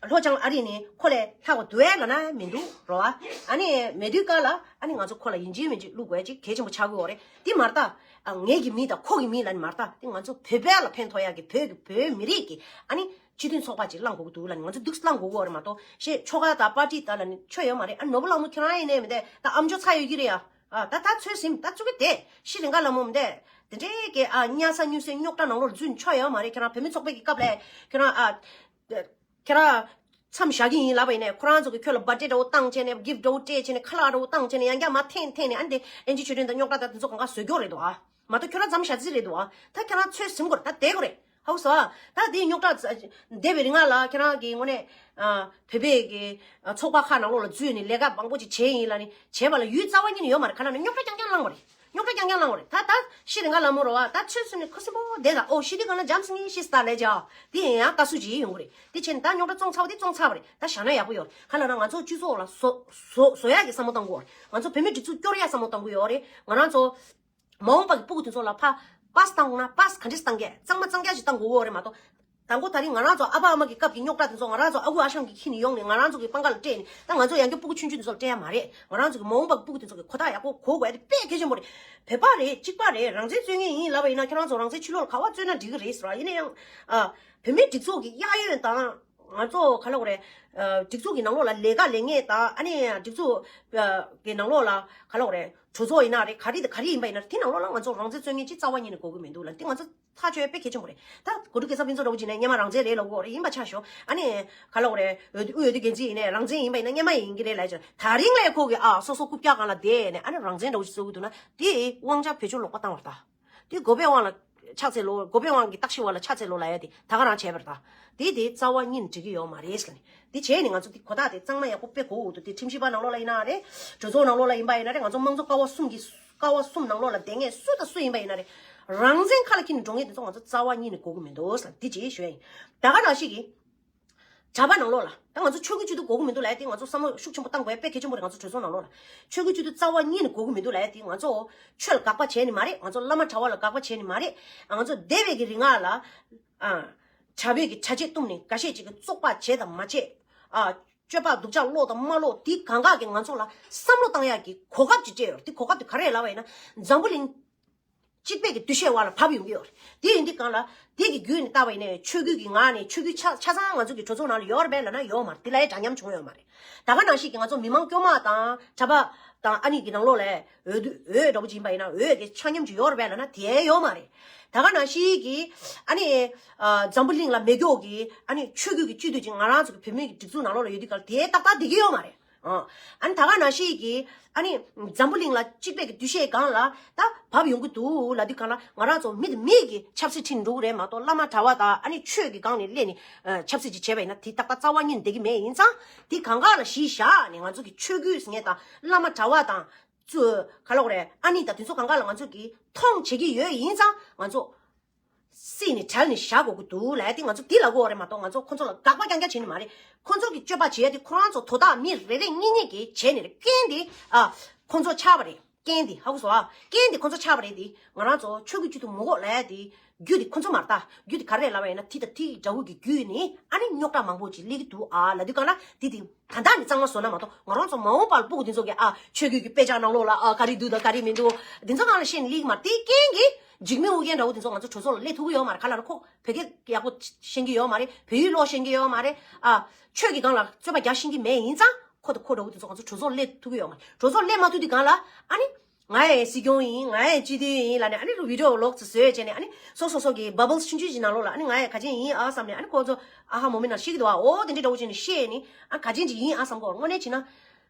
ལྷོ་བྱང་ཨ་རི་ནས་ཁོ་ལས་ལྷག་པ་འདུག་ཨེ་ལབ་ན་མི་འདུག་རེད་བ། ཨ་ནི་མེད་དུས་སྐབས་ལ་ཨ་ནི་ང་ཚོ་ཁོ་ལ་ཡིན་གཅིག་མིན་གཅིག་བླུག་དགོས་ཅིག་གལ་ཆེན་པོ་ཆགས་ཀྱི་ཡོད་རེད། དེ་མ་རེད་ད། ཨ་ངེད་ཀྱི་མི་དང་ཁོ་གི་མི་ལབ་ནི་མ་རེད་ད། དེ་ང་ཚོ་བོད་པ་ལ་ཕན་ཐོགས་ཡག་གི་བོད་ཀྱི་བོད་མི་རིགས་ཀྱི་ཨ་ནི་སྤྱི་མཐུན་ཚོགས་པ་ཅིག་བླངས་དགོས་ཀྱི་འདུག་ལབ་ནི་ང་ཚོ་འདུག་བླངས་དགོས་ཀྱི་ཡོད་རེད་མ་གཏོགས་ཤེས་ཆོལ་ཁ་དང་པར་ཊི་དང་ལབ་ནི་ཆོས་ཡོད་མ་རེད། ཨ་ནོར་བུ་ལྷ་མོ་ཁྱེད་རང་ཡིན་ནའི་མི་འདས་ད་ཨམ་ཅོག་ཚར་ཡོད་ཀྱི་རེད་ཡ། ཨ་ད་ད་ཚོད་ཟིན་ད་བཙུགས་ཀྱི་དེ་ཤི་རིང་ག་ལ་མོ་མི་འདས་དེ་འདྲའི་གི་ཨ་གཉའ་ས་གཉུ་སའི་རྙོག་དྲ་ནང་ལོགས་འཛུལ་ཆོག་ཡོད་མ་རེད། ཁྱེད་རང་བོད་མི་ཚོགས་པའི་གི་སྐབས་ལ་ཁྱེད་རང་ཨ། ཁྱེད་རང་མཚམས་བཞག་གི་ཡིན་ལབ་པ་ཡིན་ནའི་ཁོ་རང་ཚོ་གི་ཁྱོད་ལ་བར་ཐི་ཌེ་འདྲ་བོ་བཏང་བྱས་ནས་གིཕ་ཊི་འདྲ་བོ་སྤྲད་བྱས་ནས་ཁ་ལག་འདྲ་བོ་བཏང་བྱས་ནས་ཡང་བསྐྱར་མར་འཐེན་འཐེན་ནས་ཨ་ནི་དེ་ཨེན་ཇི་ཆོས་སྒྲོན་དང་རྙོག་དྲ་དང་དེ་ཚོ་གང་ག་བཟོ་རྒྱུ་རེད་དོ་ཨ། མ་གཏོགས་ཁྱོད་རང་མཚམས་བཞག་རྩིས་རེད་དོ་ཨ། ད་ཁྱེད་རང་ཚོད་ཟིན་དགོས་རེད། ད་བསྡད་དགོས་རེད། ཧ་གོ་སོང་ཨ། ད་དེའི་རྙོག་དྲ་བསྡད་པའི་རིང་ལ་ཁྱེད་རང་གི་ངོས་ནས་ཨ་བོད་པའི་གི་ཨ་ཚོགས་པ་ཁག་ནང་ལོགས་ལ་འཛུལ་ནས་ལས་ཀ་མང་པོ་ཅིག་བྱས་ཡིན་ལབ་ནི་བྱས་པ་ལ་ཡུལ་རྩ་བ་ཉིད་ནས་ཡོད་མ་རེད། ག་ལ་ནི་རྙོག་དྲ་རྐྱང་རྐྱང་བསླངས་པ་རེད། རྙོག་དྲ་རྐྱང་རྐྱང་བསླངས་པ་རེད། ད་ད་ཤི་རིང་ག་ལ་མོ་རོ་བ་ད་ཚོད་ཟིན་ནས་ཁུ་སིམ་པོ་བསྡད་ད། ཨོ་ཤི་དུས་ག་ལ་འཇམ་སིང་ངེ་ཤི་སྟ་ལས་ཇ་དེ་ཡིན་ཡང་ལྟ་སུ་ཅིག་ཡོང་གི་རེད། དེ་བྱས་ནས་ད་རྙོག་དྲ་བཙོང་ཚར་བ་དེ་བཙོང་ཚར་བ་རེད། ད་བཞག་ན་ཡག་པོ་ཡོད་རེད། ག་ལ་ན་ང་ཚོ་སྤྱི་ཚོགས་ལ་བཟོ་བཟོ་བཟོ་ཡག་གི་བསམ་བློ་བཏང་དགོས་རེད། ང་ཚོ་བོད་མི་སྒྲིག་འཛུགས་སྐྱོར་ཡག་བསམ་བློ་བཏང་དགོས་ཡོད་རེད། ང་རང་ཚོ་མ་འོངས་པ་གི་སྤུ་གུ་དེ་ཚོ་ལ་ཕ་པཱ་སི་བཏང་དགོས་ན་པཱ་སི་ག་འདྲས་བཏང་གས་གཙང་མ་གཙང་རྐྱང་ཞིག་བཏང་དགོས་ཀྱི་ཡོད་རེད་མ་གཏོགས། དང་པོ་ད་རིང་ང་རང་ཚོ་ཨ་ཕ་ཨ་མ་གི་སྐབས་ཀྱི་རྙོག་དྲ་དེ་ཚོ་ང་རང་ཚོ་ཨ་ཁུ་ཨ་ཞང་གིས་ཁྱེར་ནས་ཡོང་ནས་ང་རང་ཚོ་གི་པང་ཁ་ལ་སྤྲད་ནས་ད་ང་ཚོ་ཡང་བསྐྱར་སྤུ་གུ་ཆུང་ཆུང་དེ་ཚོ་ལ་སྤྲད་ཡ་མ་རེད། ང་རང་ཚོ་གི་མ་འོངས་པ་གི་སྤུ་གུ་དེ་ཚོ་གི་གོ་རྟོགས་ཡག་པོ་གོ་དགོས་ཡ་དེ་དཔེ་གལ་ཆེན་པོ་རེད། བོད་པ་རེད། གཅིག་པ་རེད། རང་བཙན་རྩོད་མཁན་ཡིན་ལབ་པ་ཡིན་ན་ཁྱེད་རང་ཚོ་རང་བཙན་ཕྱི་ལོགས་ལ་ག་པར་རྩོད་ན་འགྲིག་གི་རེད་ཟེར་བ་ཡིན་ན་ཡང་ཨ་བོད་མིའི་སྒྲིག་འཛུགས་ཀྱི་གཡས་གཡོན་དང་ང་ཚོ་ག་ལབ་དགོས་རེད། ཨ་སྒྲིག་འཛུགས་ཀྱི་ནང་ལོགས་ལ་ལས་ཀ་ལས་མཁན་དང་ཨ་ནི་སྒྲིག་འཛུགས་ཀྱི་ནང་ལོགས་ལ་ག་ལབ་དགོས་རེད། གྲོས་ཚོགས་ཡིན་ན་རེད། ག་རེ་དང་ག་རེ་ཡིན་པ་ཡིན་ན་རེད། དེ་ནང་ལོགས་ལ་ང་ཚོ་རང་བཙན་རྩོད་མཁན་ཅིག་རྩ་བ་ཉིད་ནས་དགོས་ཀྱི་མི་འདུག་ལ་འདི་ང་ཚོ་ཐག་གཅོད་དཔེ་གལ་ཆེན་པོ་རེད། ད་གོ་སྒྲིག་སྐལ་བཟང་ཕུན་ཚོགས་འདྲ་བོ་ཅིག་ནས་སྔོན་མ་རང་བཙན་རེད་ལབ་ཀྱི་ཡོད་རེད། ཡིན་པ་ཆ་བཞག་ཨ་ནི་ག་ལབ་དགོས་རེད། འོས་བསྡུ་འོས་བསྡུ་འགན་འཛིན་ཡིན་ནའི་རང་བཙན་ཡིན་པ་ཡིན་ན་སྔོན་མ་ཡིན་གྱི་རེད་ལབ་ཀྱི་ད་རིང་ལས་ཁོ་གི་ཨ་སོ་སོ་རྐུབ་བཀྱག་སྒང་ལ་བསྡད་ནས་ཨ་ནི་རང་བཙན་འདྲ་བོ་ཞིག་རྩོད་ཀྱི་འདུག་ན་དེ་དབང་ཆ་བེད་སྤྱོད་ལོག་པ་བཏང་བ་རེད་ད། དེ་གོ་པའི་དབང་ལ་ཕྱག་འཚལ་ལོ། གོ་པའི་དབང་གི་རྟགས་ཤིག་བ་ལ་ཕྱག་འཚལ་ལོ་ལབ་ཡ་དེ་ད་ག་རང་བྱས་པ་རེད་ད། དེ་དེ་རྩ་བ་ཉིད་ནས་འགྲིག་གི་ཡོད་མ་རེད་ཟེར་ནས། དེ་བྱས་ནས་ང་ཚོ་དེ་གོ་རྟོགས་དེ་གཙང་མ་ཡག་པོ་དཔེ་གོ་དགོས་འདུག་དེ་ཁྲིམས་ཞིབ་པ་ནང་ལོགས་ལ་ཡིན་ན་རེད། གྲོས་ཚོགས་ནང་ལོགས་ལ་ཡིན་པ་ཡིན་ན་རེད། ང་ཚོ་དམངས་གཙོ་ཀ་བ་གསུམ་གྱི་ཀ་བ་གསུམ་ནང་ལོགས་ལ་བསྡད་མཁན་སུ་དང་སུ་ཡིན་པ་ཡིན་ན་རེད། རང་བཙན་ཁ་ལ་འཁྱེར་ནས་འགྲོ་མཁན་དེ་ཚོ་ང་ཚོ་རྩ་བ་ཉིད་ནས་དགོས་ཀྱི་མི་འདུག་ཟེར་འདི་ཅིག་ཞུ་ཡ་ཡིན། ད་ག་ནང་བཞིན་གྱི་གྲྭ་པ་ནང་ལོགས་ལ་ད་ང་ཚོ་ཆོས་ཀྱི་སྤྱི་འཐུས་དགོས་ཀྱི་མི་འདུག་ལབ་ཡ་དེ་ང་ཚོ་བསམ་བློ་ཤུགས་ཆེན་པོ་བཏང་དགོས་ཡ་དཔེ་གལ་ཆེན་པོ་རེད། ང་ཚོ་གྲོས་ཚོགས་ནང་ལོགས་ལ་ཆོས་ཀྱི་སྤྱི་འཐུས་རྩ་བ་ཉིད་ནས་དགོས་ཀྱི་མི་འདུག་ལབ་ཡ་དེ་ང་ཚོ་ཆོས་ལ་དགག་པ་བྱས་ནི་མ་རེད། ང་ཚོ་བླ་མ་གྲྭ་པ་ལ་དགག་པ་བྱས་ནི་མ་རེད། ང་ཚོ་འདས་པའི་གི་རིང་ལ་ཨ། གྲྭ་པའི་གི་གྲྭ་ཆས་བཏུམས་ནས་འགའ་ཤས་ཅིག་གིས་བཙོག་པ་བྱས་དང་མ་བྱས། ཨ། སྤྱོད་པ་སྡུག་ཅག་ལོག་དང་མ་ལོག་དེ་གང་ག་གིས་ང་ཚོ་ལ་བསམ་བློ་བཏང་ཡག་གི་གོ་སྐབས་ཅིག་སྤྲད་ཡོད་རེད། དེ་གོ་སྐབས་དེ་ག་རེ་ལབ་པ་ཡིན་ན། འཛམ་བུ་གླིང་གཅིག་པའི་གི་འདུ་ཤེས་བར་ལ་བབས་ཡོང་གི་ཡོད་རེད། དེ་ཡིན་དུས་གང་ལ་དེ་གི་བརྒྱུད་ནས་བལྟས་པ་ཡིན་ན་ཆོས་བརྒྱུད་ཀྱི་ངག་ནས་ཆོས་བརྒྱུད་ཆ་ཆ་ཚང་ང་ཚོ་གི་གྲོས་ཚོགས་ནང་ལ་ཡོད་རེད་པས་ལབ་ན་ཡོད་མ་རེད། དེ་ལ་ཡང་འདྲ་མཉམ་བྱུང་ཡོད་མ་རེད། ད་ག་ནང་བཞིན་གྱི་ང་ཚོ་མི་མང་དཀྱུས་མ་དང་གྲྭ་པ་དང་ཨ་ནི་གི་ནང་ལོགས་ལ་འོས་བསྡུ་འོས་འདྲ་པོ་ཅིག་ཡིན་པ་ཡིན་ན་འོས་ཀྱི་ཆ་མཉམ་ཅིག་ཡོད་རེད་པས་ལབ་ན་དེ་ཡང་ཡོད་མ་རེད། ད་ག་ནང་བཞིན་གྱི་ཨ་ནི་འཛམ་བུ་གླིང་ལ་མེ་སྒྱོགས་ཀྱི་ཨ་ནི་ཆོས་བརྒྱུད་ཀྱི་སྤྱི་འཐུས་ཅིག་ང་རང་ཚོ་གི་བོད་མི་གི་སྒྲིག་འཛུགས་ནང་ལོགས་ལ་ཡོད་དུས་ག་ལ་དེ་ཏག་ཏག་བསྡད་ཀྱི་ཡོད་མ་རེད། ཨ་ནི་ད་ག་ནང་བཞིན་གྱི་ཨ་ནི་འཛམ་བུ་གླིང་ལ་གཅིག་པའི་གི་འདུ་ཤེས་སྒང་ལ་ད་བབས་ཡོང་གི་འདུག་ལབ་དུས་གང་ལ་ང་རང་ཚོ་མི་དང་མི་གི་ཆབ་སྲིད་ཁྲིད་འགྲོ་གི་རེད་མ་གཏོགས་བླ་མ་གྲྭ་བ་དང་ཨ་ནི་ཆོས་ཀྱི་སྒང་ནས་སླེབས་ནས་ཆབ་སྲིད་ཅིག་བྱས་པ་ཡིན་ན་དེ་ཏག་ཏག་རྩ་བ་ཉིད་འགྲིག་གི་མེད། ཡིན་ཙང་དེ་གང་ག་ལ་གཞི་བཞག་ནས་ང་ཚོ་གི་ཆོས་བརྒྱུད་ཟེར་མཁན་དང་བླ་མ་གྲྭ་བ་དང་ཚུ་ག་ལབ་དགོས་རེད། ཨ་ནི་ད་དེ་ཚོ་གང་ག་ལ་ང་ཚོ་གི་མཐོང་བྱེད་ཀྱི་ཡོད། ཡིན་ཙང་ང་ཚོ་སྲིད་ནས་བྲལ་ནས་བཞག་དགོས་ཀྱི་འདུག་ལབ་ཡ་དེ་ང་ཚོ་དེ་ལབ་དགོས་རེད་མ་གཏོགས་ང་ཚོ་ཁོ་ཚོ་ལ་དགག་པ་རྐྱང་རྐྱང་བྱེད་ནི་མ་རེད། ཁོ་ཚོ་གི་སྤྱོད་པ་བྱེད་ཡ་དེ་ཁོ་རང་ཚོ་དོ་བདག་མི་རེ་རེ་གཉིས་གཉིས་ཀྱིས་བྱས་ནི་རེད། རྐྱེན་དེ་ཨ་ཁོ་ཚོ་ཆགས་པ་རེད། རྐྱེན་དེ་ཧ་གོ་སོང་ཨ། རྐྱེན་དེ་ཁོ་ཚོ་ཆགས་པ་རེད་དེ། ང་རང་ཚོ་ཆོས་ཀྱི་སྤྱི་འཐུས་མི་དགོས་ལབ་ཡ་དེ་རྒྱུ་དེ་ཁོ་ཚོ་མ་རེད་ད། རྒྱུ་དེ་ག་རེ་རེད་ལབ་པ་ཡིན་ན་དེ་དང་དེ་འདྲ་བོ་གི་རྒྱུ་ནི་ཨ་ནི་རྙོག་དྲ་མང་པོ་ཅིག་སླེབས་ཀྱི་འདུག་ཨ་ལབ་དུས་གང་ལ་དེ་དེ་ད་ལྟ་ནས་གཙང་མ་བཟོ་ན་མ་གཏོགས་ང་རང་ཚོ་མ་འོངས་པར་སྤུ་གུ་དེ་ཚོ་གི་ཨ་ཆོས་བརྒྱུད་ཀྱི་དཔེ་ཆ་ནང་ལོགས་ལ་ཨ་ག་རེ་འདུག་དང་ག་རེ་མི་འདུག་དེ་ཚོ་གང་ལ་ཤེས་ནས་སླེབས་ཀྱི་མ་རེད། དེ་རྐྱེན་གྱིས་འཇིགས་མེད་ཨོ་རྒྱན་འདྲ་བོ་དེ་ཚོ་ང་ཚོ་གྲོས་ཚོགས་ལ་སླེབས་ཐུབ་ཀྱི་ཡོད་མ་རེད། ག་ལ་ན་ཁོ་བོད་སྐད་ཡག་པོ་ཤེས་ཀྱི་ཡོད་མ་རེད། བོད་ཡིག་ཀློག་ཤེས་ཀྱི་ཡོད་མ་རེད། ཨ་ཆོས་ཀྱི་སྒང་ལ་རྩོད་པ་རྒྱག་ཤེས་ཀྱི་མེད། ཡིན་ཙང་ཁོ་དང་ཁོ་འདྲ་བོ་དེ་ཚོ་ང་ཚོ་གྲོས་ཚོགས་སླེབས་ཐུབ་ཀྱི་ཡོད་མ་རེད། གྲོས་ཚོགས་སླེབས་མ་ཐུབ་དུས་གང་ལ་ཨ་ནི། ང་ཡང་སྲིད་སྐྱོང་ཡིན། ང་ཡང་སྤྱི་འཐུས་ཡིན་ལབ་ནས་ཨ་ནི་བི་ཌི་ཡོ་ལོག་ཙམ་བཟོས་བྱས་ནས་ཨ་ནི་སོ་སོ་སོ་གི་བ་བལ་ཆུང་ཆུང་ཞིག་ནང་ལོགས་ལ་ཨ་ནི་ང་ཡང་ག་ཅན་ཡིན་ཨ་བསམ་ནས་ཨ་ནི་ཁོ་ཚོ་ཨ་ཧ་མོ་མི་ནང་ཤི་གི་འདུག་ཨ། འོ་དེ་འདྲའི་འདྲ་བོ་བྱས་ནས་བཤད་ནི་ཨ་ག་ཅན་ཅིག་ཡིན་ཨ་བསམ་གོ། དངོས་གནས་བྱས་ན་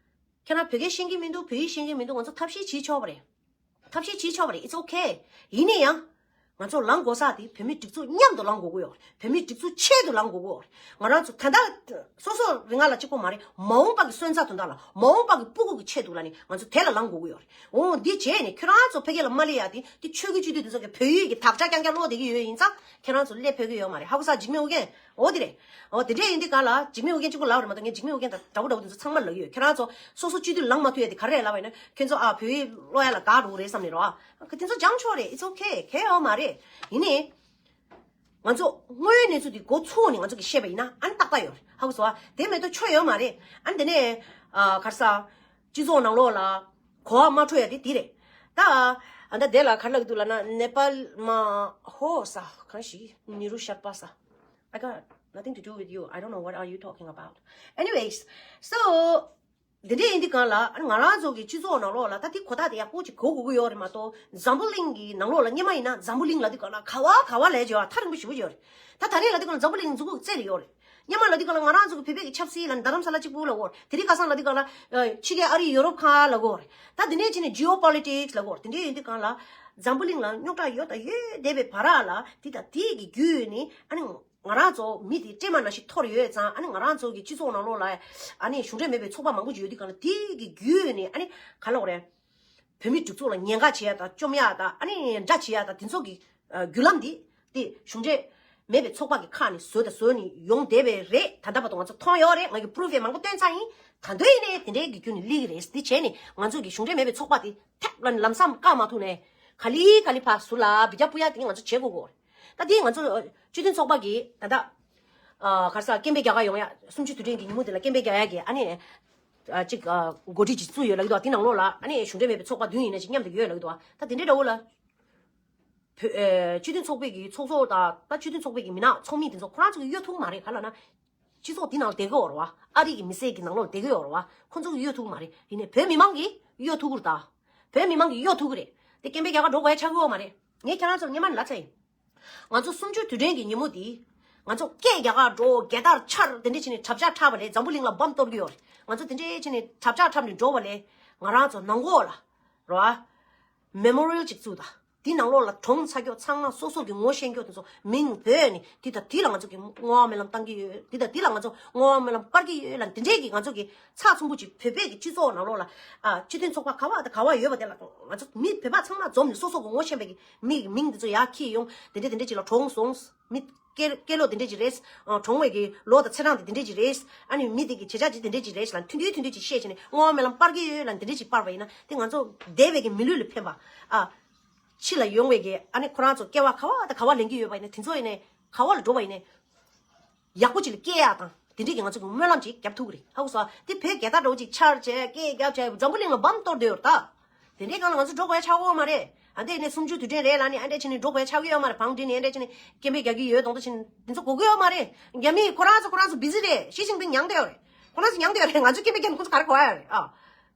ཁྱེད་རང་བོད་སྐད་ཤེས་ཀྱི་མི་འདུག་བོད་ཡིག་ཤེས་ཀྱི་མི་འདུག་ང་ཚོ་ཐབས་ཤེས་བྱེད་ཆོག་པ་རེད། ཐབས་ཤེས་བྱེད་ཆོག་པ་རེད། It's okay. ཡིན་ནའི་ཡང་། ང་ཚོ་ལངས་དགོས་ས་དེ་བོད་མིའི་སྒྲིག་འཛུགས་མཉམ་དུ་ལངས་དགོས་ཀྱི་ཡོད་རེད། བོད་མིའི་སྒྲིག་འཛུགས་ཆེད་དུ་ལངས་དགོས་ཀྱི་ཡོད་རེད། ང་རང་ཚོ་ད་ལྟ་སོ་སོ་རིགས་ལྔ་ལ་གཅིག་པོ་མ་རེད། མ་འོངས་པ་གི་སོན་རྩ་དོན་དག་ལ་མ་འོངས་པ་གི་སྤུ་གུ་གི་ཆེད་དུ་ལ་ནི་ང་ཚོ་དེ་ལ་ལངས་དགོས་ཀྱི་ཡོད་རེད། འོ་འདི་བྱས་ནས་ཁྱོད་རང་ཚོ་ཕ་གི་ལ་མ་སླེབས་ཡ་དེ་དེ་ཆོས་ཀྱི་སྤྱི་འཐུས་དེ་ཚོ་གི་བོད་ཡིག་གི་དག་ཆ་རྐྱང་རྐྱང་ཀློག་བསྡད་ཀྱི་ཡོད། ཡིན་ཙང་ཁྱེད་རང་ཚོ་སླེབས་ཕོད་ཀྱི་ཡོད་མ་རེད། ཧ་གོ་ས། འཇིགས་མེད་ཨོ་རྒྱན། འོ་དེ་རེད། འོ་དེ་འདྲས་ཡིན་དུས་ག་ལ་འཇིགས་མེད་ཨོ་རྒྱན་གཅིག་པོ་ལབ་རེད་མ་གཏོགས་ངས་འཇིགས་མེད་ཨོ་རྒྱན་དང་འདྲ་པོ་འདྲ་པོ་དེ་ཚོ་ཚང་མ་ལབ་ཀྱི་ཡོད། ཁྱེད་རང་ཚོ་སོ་སོ་སྤྱི་འཐུས་ལངས་མ་ཐུབ་ཡ་དེ་ག་རེ་རེད་ལབ་པ་ཡིན་ན་ཁྱེད་ཚོ་ཨ་བོད་ཡིག་ཀློག་ཡ་ལ་དགའ་འགྲོ་གི་རེད་བསམ་ནས་རོ། ཨ་དེ་ཚོ་སྦྱང་ཆོག་རེད། It's okay. གལ་ཡོད་མ་རེད། ཡིན་ནའི། ང་ཚོ་དངོས་ཡོད་གནས་ཚུལ་འདི་འགོ་ཚུགས་ནས་ང་ཚོ་གིས་བཤད་པ་ཡིན་ན་ཨ་ནི་ཏག་ཏག་ཡོད་རེད། ཧ་གོ་སོང་ཨ། དེ་མེད་དུ་ཆོ་ཡོད་མ་རེད། ཨ་ནི་དེ་ནས་ཨ་ག་རེ་ཟ། སྤྱི་ཚོགས་ནང་ལོགས་ལ་གོ་བ་མ་འཕྲོད་ཡ་དེ་དེ་རེད། ད་ཨ་ད་དེ་ལ་ག་རེ་ལབ་ཀྱི་འདུག་ལབ་ན་ནེ་པཱལ་མ་ཧོ་ས་གང་ཞིག་ནི་རུ་ཤར་པ་ས། I got nothing to do with you. I don't know what are you talking about. Anyways, so དེ་འདྲས་ཡིན་དུས་གང་ལ་ཨ་ནི་ང་རང་ཚོ་གི་སྤྱི་ཚོགས་ནང་ལོགས་ལ་ད་དེ་གོ་རྟགས་དེ་ཡག་པོ་ཅིག་གོ་དགོས་ཀྱི་ཡོད་རེད་མ་གཏོགས་འཛམ་བུ་གླིང་གི་ནང་ལོགས་ལ་སྔོན་མ་ཡིན་ན་འཛམ་བུ་གླིང་ལབ་དུས་གང་ལ་ག་བ་ག་བ་ལབ་བྱས་པ་ཐག་རིང་པོ་ཞེ་པོ་ཅིག་ཡོད་རེད། ད་ད་རེས་ལབ་དུས་གང་ལ་འཛམ་བུ་གླིང་མཛུབ་གུ་རྩེ་ལ་ཡོད་རེད། སྔོན་མ་ལབ་དུས་གང་ལ་ང་རང་ཚོ་གི་བོད་པའི་གི་ཆབ་སྲིད་ལ་རྡ་རམ་ས་ལ་གཅིག་པུ་ལབ་ཀྱི་ཡོད་རེད། དེ་རིང་ཁ་སང་ལབ་དུས་གང་ལ་ཕྱི་རྒྱལ་ཨ་རི་ཡོ་རོབ་ཁག་ལབ་ཀྱི་ཡོད་རེད། ད་དེ་འདྲས་བྱས་ནས་ཇི་ཨོ་པོ་ལི་ཊིག་སི་ལབ་ཀྱི་ཡོད་རེད། དེ་འདྲས་ཡིན་དུས་གང་ལ་འཛམ་བུ་གླིང་ལ་རྙོག་དྲ་ཡོད་དང་ཡོད་བསྡད་པའི་བར་ལ་དེ་དང་དེ་གི་བརྒྱུད་ནས་ཨ་ནི། ང་རང་ཚོ་མི་དེ་སྲན་མ་ནང་བཞིན་འཐོར་ཡོད་ཙང་ཨ་ནི་ང་རང་ཚོ་གི་སྤྱི་ཚོགས་ནང་ལོགས་ལ་ཨ་ནི་གཞུང་འབྲེལ་མེད་པའི་ཚོགས་པ་མང་པོ་ཅིག་ཡོད་དུས་གང་ལ་དེ་གི་བརྒྱུད་ནས་ཨ་ནི་ག་ལབ་དགོས་རེད། བོད་མིའི་སྒྲིག་འཛུགས་ལ་ཉེན་ཁ་བྱེད་ཡ་དང་བཅོམ་ཡ་དང་ཨ་ནི་དགྲ་བྱེད་ཡ་དང་དེ་ཚོ་གི་བརྒྱུད་ལམ་འདི་དེ་གཞུང་འབྲེལ་མེད་པའི་ཚོགས་པ་གི་ཁ་ནས་བཟོས་དང་བཟོས་ནས་ཡོང་བསྡད་པས་རེད། ད་ལྟ་བར་དུ་ང་ཚོ་མཐོང་ཡོད་རེད། ང་གི་པུ་རུབ་ཡང་མང་པོ་བཏོན་ཚར་ཡིན། ད་དུང་ཡིན་ནའི་དེ་འདྲའི་གི་བརྒྱུད་ནས་སླེབས་ཀྱི་རེད། དེ་བྱས་ནས་ང་ཚོ་གི་གཞུང་འབྲེལ་མེད་པའི་ཚོགས་པ་དེ་ཐེབས་ལ་ལམ་སང་བཀག་མ་ཐུབ་ནས་ག་ལེ་ག་ལེ་ཕར་ཟུར་ལ་བི་ཇ་སྤུ་ཡ་དེ་ང་ཚོ་བྱེད་དགོས་ཀྱི་རེད། ད་དེ་ང་ཚོ་སྤྱི་མཐུན་ཚོགས་པ་གིས་ད་ལྟ་ཨ་ག་རེ་ཟ་སྐད་འབོད་རྒྱག་ག་ཡོང་ཡ་གསུམ་བཅུ་དུས་དྲན་གྱི་ཉིན་མོ་དེ་ལ་སྐད་འབོད་རྒྱག་ཡ་གི་ཨ་ནི་ཨ་གཅིག་ཨ་འགོ་ཁྲིད་ཅིག་བཙུགས་ཡོད་ལབ་ཀྱི་འདུག་དེ་ནང་ལོགས་ལ་ཨ་ནི་གཞུང་འབྲེལ་མེད་པའི་ཚོགས་པ་བདུན་ཡིན་ན་ཅིག་མཉམ་དུ་ཡོད་ལབ་ཀྱི་འདུག་ད་དེ་འདྲའི་འདྲ་བོ་ལ་བོད་ཨེ་སྤྱི་མཐུན་ཚོགས་པའི་གི་ཚོགས་གཙོ་དང་ད་སྤྱི་མཐུན་ཚོགས་པའི་གི་མི་སྣ་ཚོགས་མི་དེ་ཚོ་ཁོ་རང་ཚོ་གིས་གཡོལ་ཐུབ་ཀྱི་མ་རེད། ག་ལབ་ན། སྤྱི་ཚོགས་འདི་ནང་བསྡད་ཀྱི་ཡོད་རེད་བ། ཨ་རི་གི་མི་སེར་གྱི་ནང་ལོགས་བསྡད་ཀྱི་ཡོད་རེད་བ། ཁོ་ཚོ་གིས་གཡོལ་ཐུབ་ཀྱི་མ་རེད། ཡིན་ནའི་བོད་མི་མང་གིས་གཡོལ་ཐུབ་ཀྱི་རེད་ད། བོད་མི་མང་གིས་གཡོལ་ཐུབ་ཀྱི་རེད། དེ་སྐད་འབོད་རྒྱག་ག་འགྲོ་དགོས་ཡ་ཆགས་ཀྱི་ཡོད་མ་རེད། ངས་ཁྱེད་རང་ཚོར་སྔོན་མ་ནས་ལབ་ཚར་ཡིན། ང་ཚོ་གསུམ་བཅུའི་དུས་དྲན་གྱི་ཉིན་མོ་འདི། ང་ཚོ་སྐད་རྒྱག་ག་འགྲོ་རྒྱལ་དར་འཕྱར་དེ་འདྲས་བྱས་ནས་དྲ་ཕྱགས་འཁྲབ་པ་ལས་འཛམ་བུ་གླིང་ལ་འབམ་གཏོར་གྱི་ཡོད་རེད། ང་ཚོ་དེ་འདྲས་བྱས་ནས་དྲ་ཕྱགས་འཁྲབ་ནས་འགྲོ་བ་ལས་ང་རང་ཚོ་ནང་ལོགས་ལ། རེད་བ། མེ་མོ་རི་ཡལ་ཅིག་བཙུགས་དང་། དེ་ནང་ལོགས་ལ་གྲོངས་ཚར་ཀྱོག་ཚང་མ་སོ་སོ་གི་ངོ་ཤེས་ཀྱོག་དེ་ཚོ་མིང་བོས་ནས་དེ་དང་དེ་ལ་ང་ཚོ་གི་བསྔོ་བ་སྨོན་ལམ་བཏང་གི་ཡོད། དེ་དང་དེ་ལ་ང་ཚོ་བསྔོ་བ་སྨོན་ལམ་སྤར་གྱི་ཡོད་ལ་འདི་འདྲས་ཀྱི་ང་ཚོ་གི་ཚགས་ཚུད་པོ་ཅིག་བོད་པའི་གི་སྤྱི་ཚོགས་ནང་ལོགས་ལ་ཨ་སྤྱི་མཐུན་ཚོགས་པ་ག་བ་དང་ག་བ་ཡོད་པ་དེ་ལ་ང་ཚོ་མི་བོད་པ་ཚང་མ་འཛོམས་ནས་སོ་སོ་གི་ངོ་ཤེས་པའི་གི་མི་གི་མིང་དེ་ཚོ་ཡར་འཁྱེར་ཡོང་། དེ་འདྲས་དེ་འདྲས་ཅིག་ལ་གྲོངས་སོང་། མི་སྐྱེ་སྐྱེ་ལོ་དེ་འདྲས་ཅིག་རེད། ཨ་གྲོངས་པའི་གི་ལོ་དང་ཚེས་གྲངས་དེ་དེ་འདྲས་ཅིག་རེད། ཨ་ནི་མི་དེ་གི་བྱེད་བྱ་ཅིག་དེ་འདྲས་ཅིག་རེད་ལ་ཐུང་ཐུང་ཐུང་ཐུང་ཅིག་བཤད་བྱས་ནས་བསྔོ་བ་སྨོན་ལམ་སྤར་གྱི་ཡོད་ལ་འདི་འདྲས་ཅིག་སྤར་བ་ཡིན་ན་དེ་ང་ཚོ་འདས་པའི་གི་མི་ལུས་ལ་ཕན་པ། ཨ་ཕྱི་ལ་ཡོང་བའི་གི་ཨ་ནི་ཁོ་རང་ཚོ་སྐྱེ་བ་ག་བ་དང་ག་བ་ལེན་གྱི་ཡོད་པ་ཡིན་ན་དེ་ཚོ་ཡིན་ནའི་ག་བ་ལ་འགྲོ་བ་ཡིན་ནའི་ ཡག་པོ་ཅིག་ལ་སྐྱེལ་ཡག་དང་དེ་འདྲས་ཀྱི་ང་ཚོ་གི་སྨོན་ལམ་ཅིག་རྒྱབ་ཐུབ་ཀྱི་རེད། ཧ་གོ་སོང་། དེ་བོད་རྒྱལ་དར་འདྲ་བོ་ཅིག་འཕྱར་བྱས་སྐད་རྒྱབ་བྱས་འཛམ་བུ་གླིང་ལ་འབམ་གཏོར་བསྡད་ཡོད་རེད་ད། དེ་འདྲས་སྒང་ལ་ང་ཚོ་འགྲོ་དགོས་ཡ་ཆགས་ཀྱི་ཡོད་མ་རེད། ཨ་འདས་ནས་གསུམ་བཅུ་དུས་དྲན་རེད་ལབ་ནས་ཨ་འདྲས་བྱས་ནས་འགྲོ་དགོས་ཡ་ཆགས་ཀྱི་ཡོད་མ་རེད། བང་སྒྲིག་ནས་ཨ་འདྲས་བྱས་ནས་སྐད་འབོད་རྒྱག་གི་ཡོད་མདོག་མདོག་བྱས་ནས་དེ་ཚོ་དགོས་ཀྱི་ཡོད་མ་རེད། རྒྱ་མི་ཁོ་རང་ཚོ་ཁོ་རང་ཚོ་བི་ཟི་རེད། ཞི་ཅིན་ཕིང་མྱངས་བསྡད་ཡོད་རེད། ཁོ་རང་ཚོ་མྱངས་བསྡད་ཡོད་རེད། ང་ཚོ་སྐད་འབོད་རྒྱག་ནས་ཁོ་ཚོ་ག་རེ་གོ་ཡ་ཡོད་རེད་ཨ།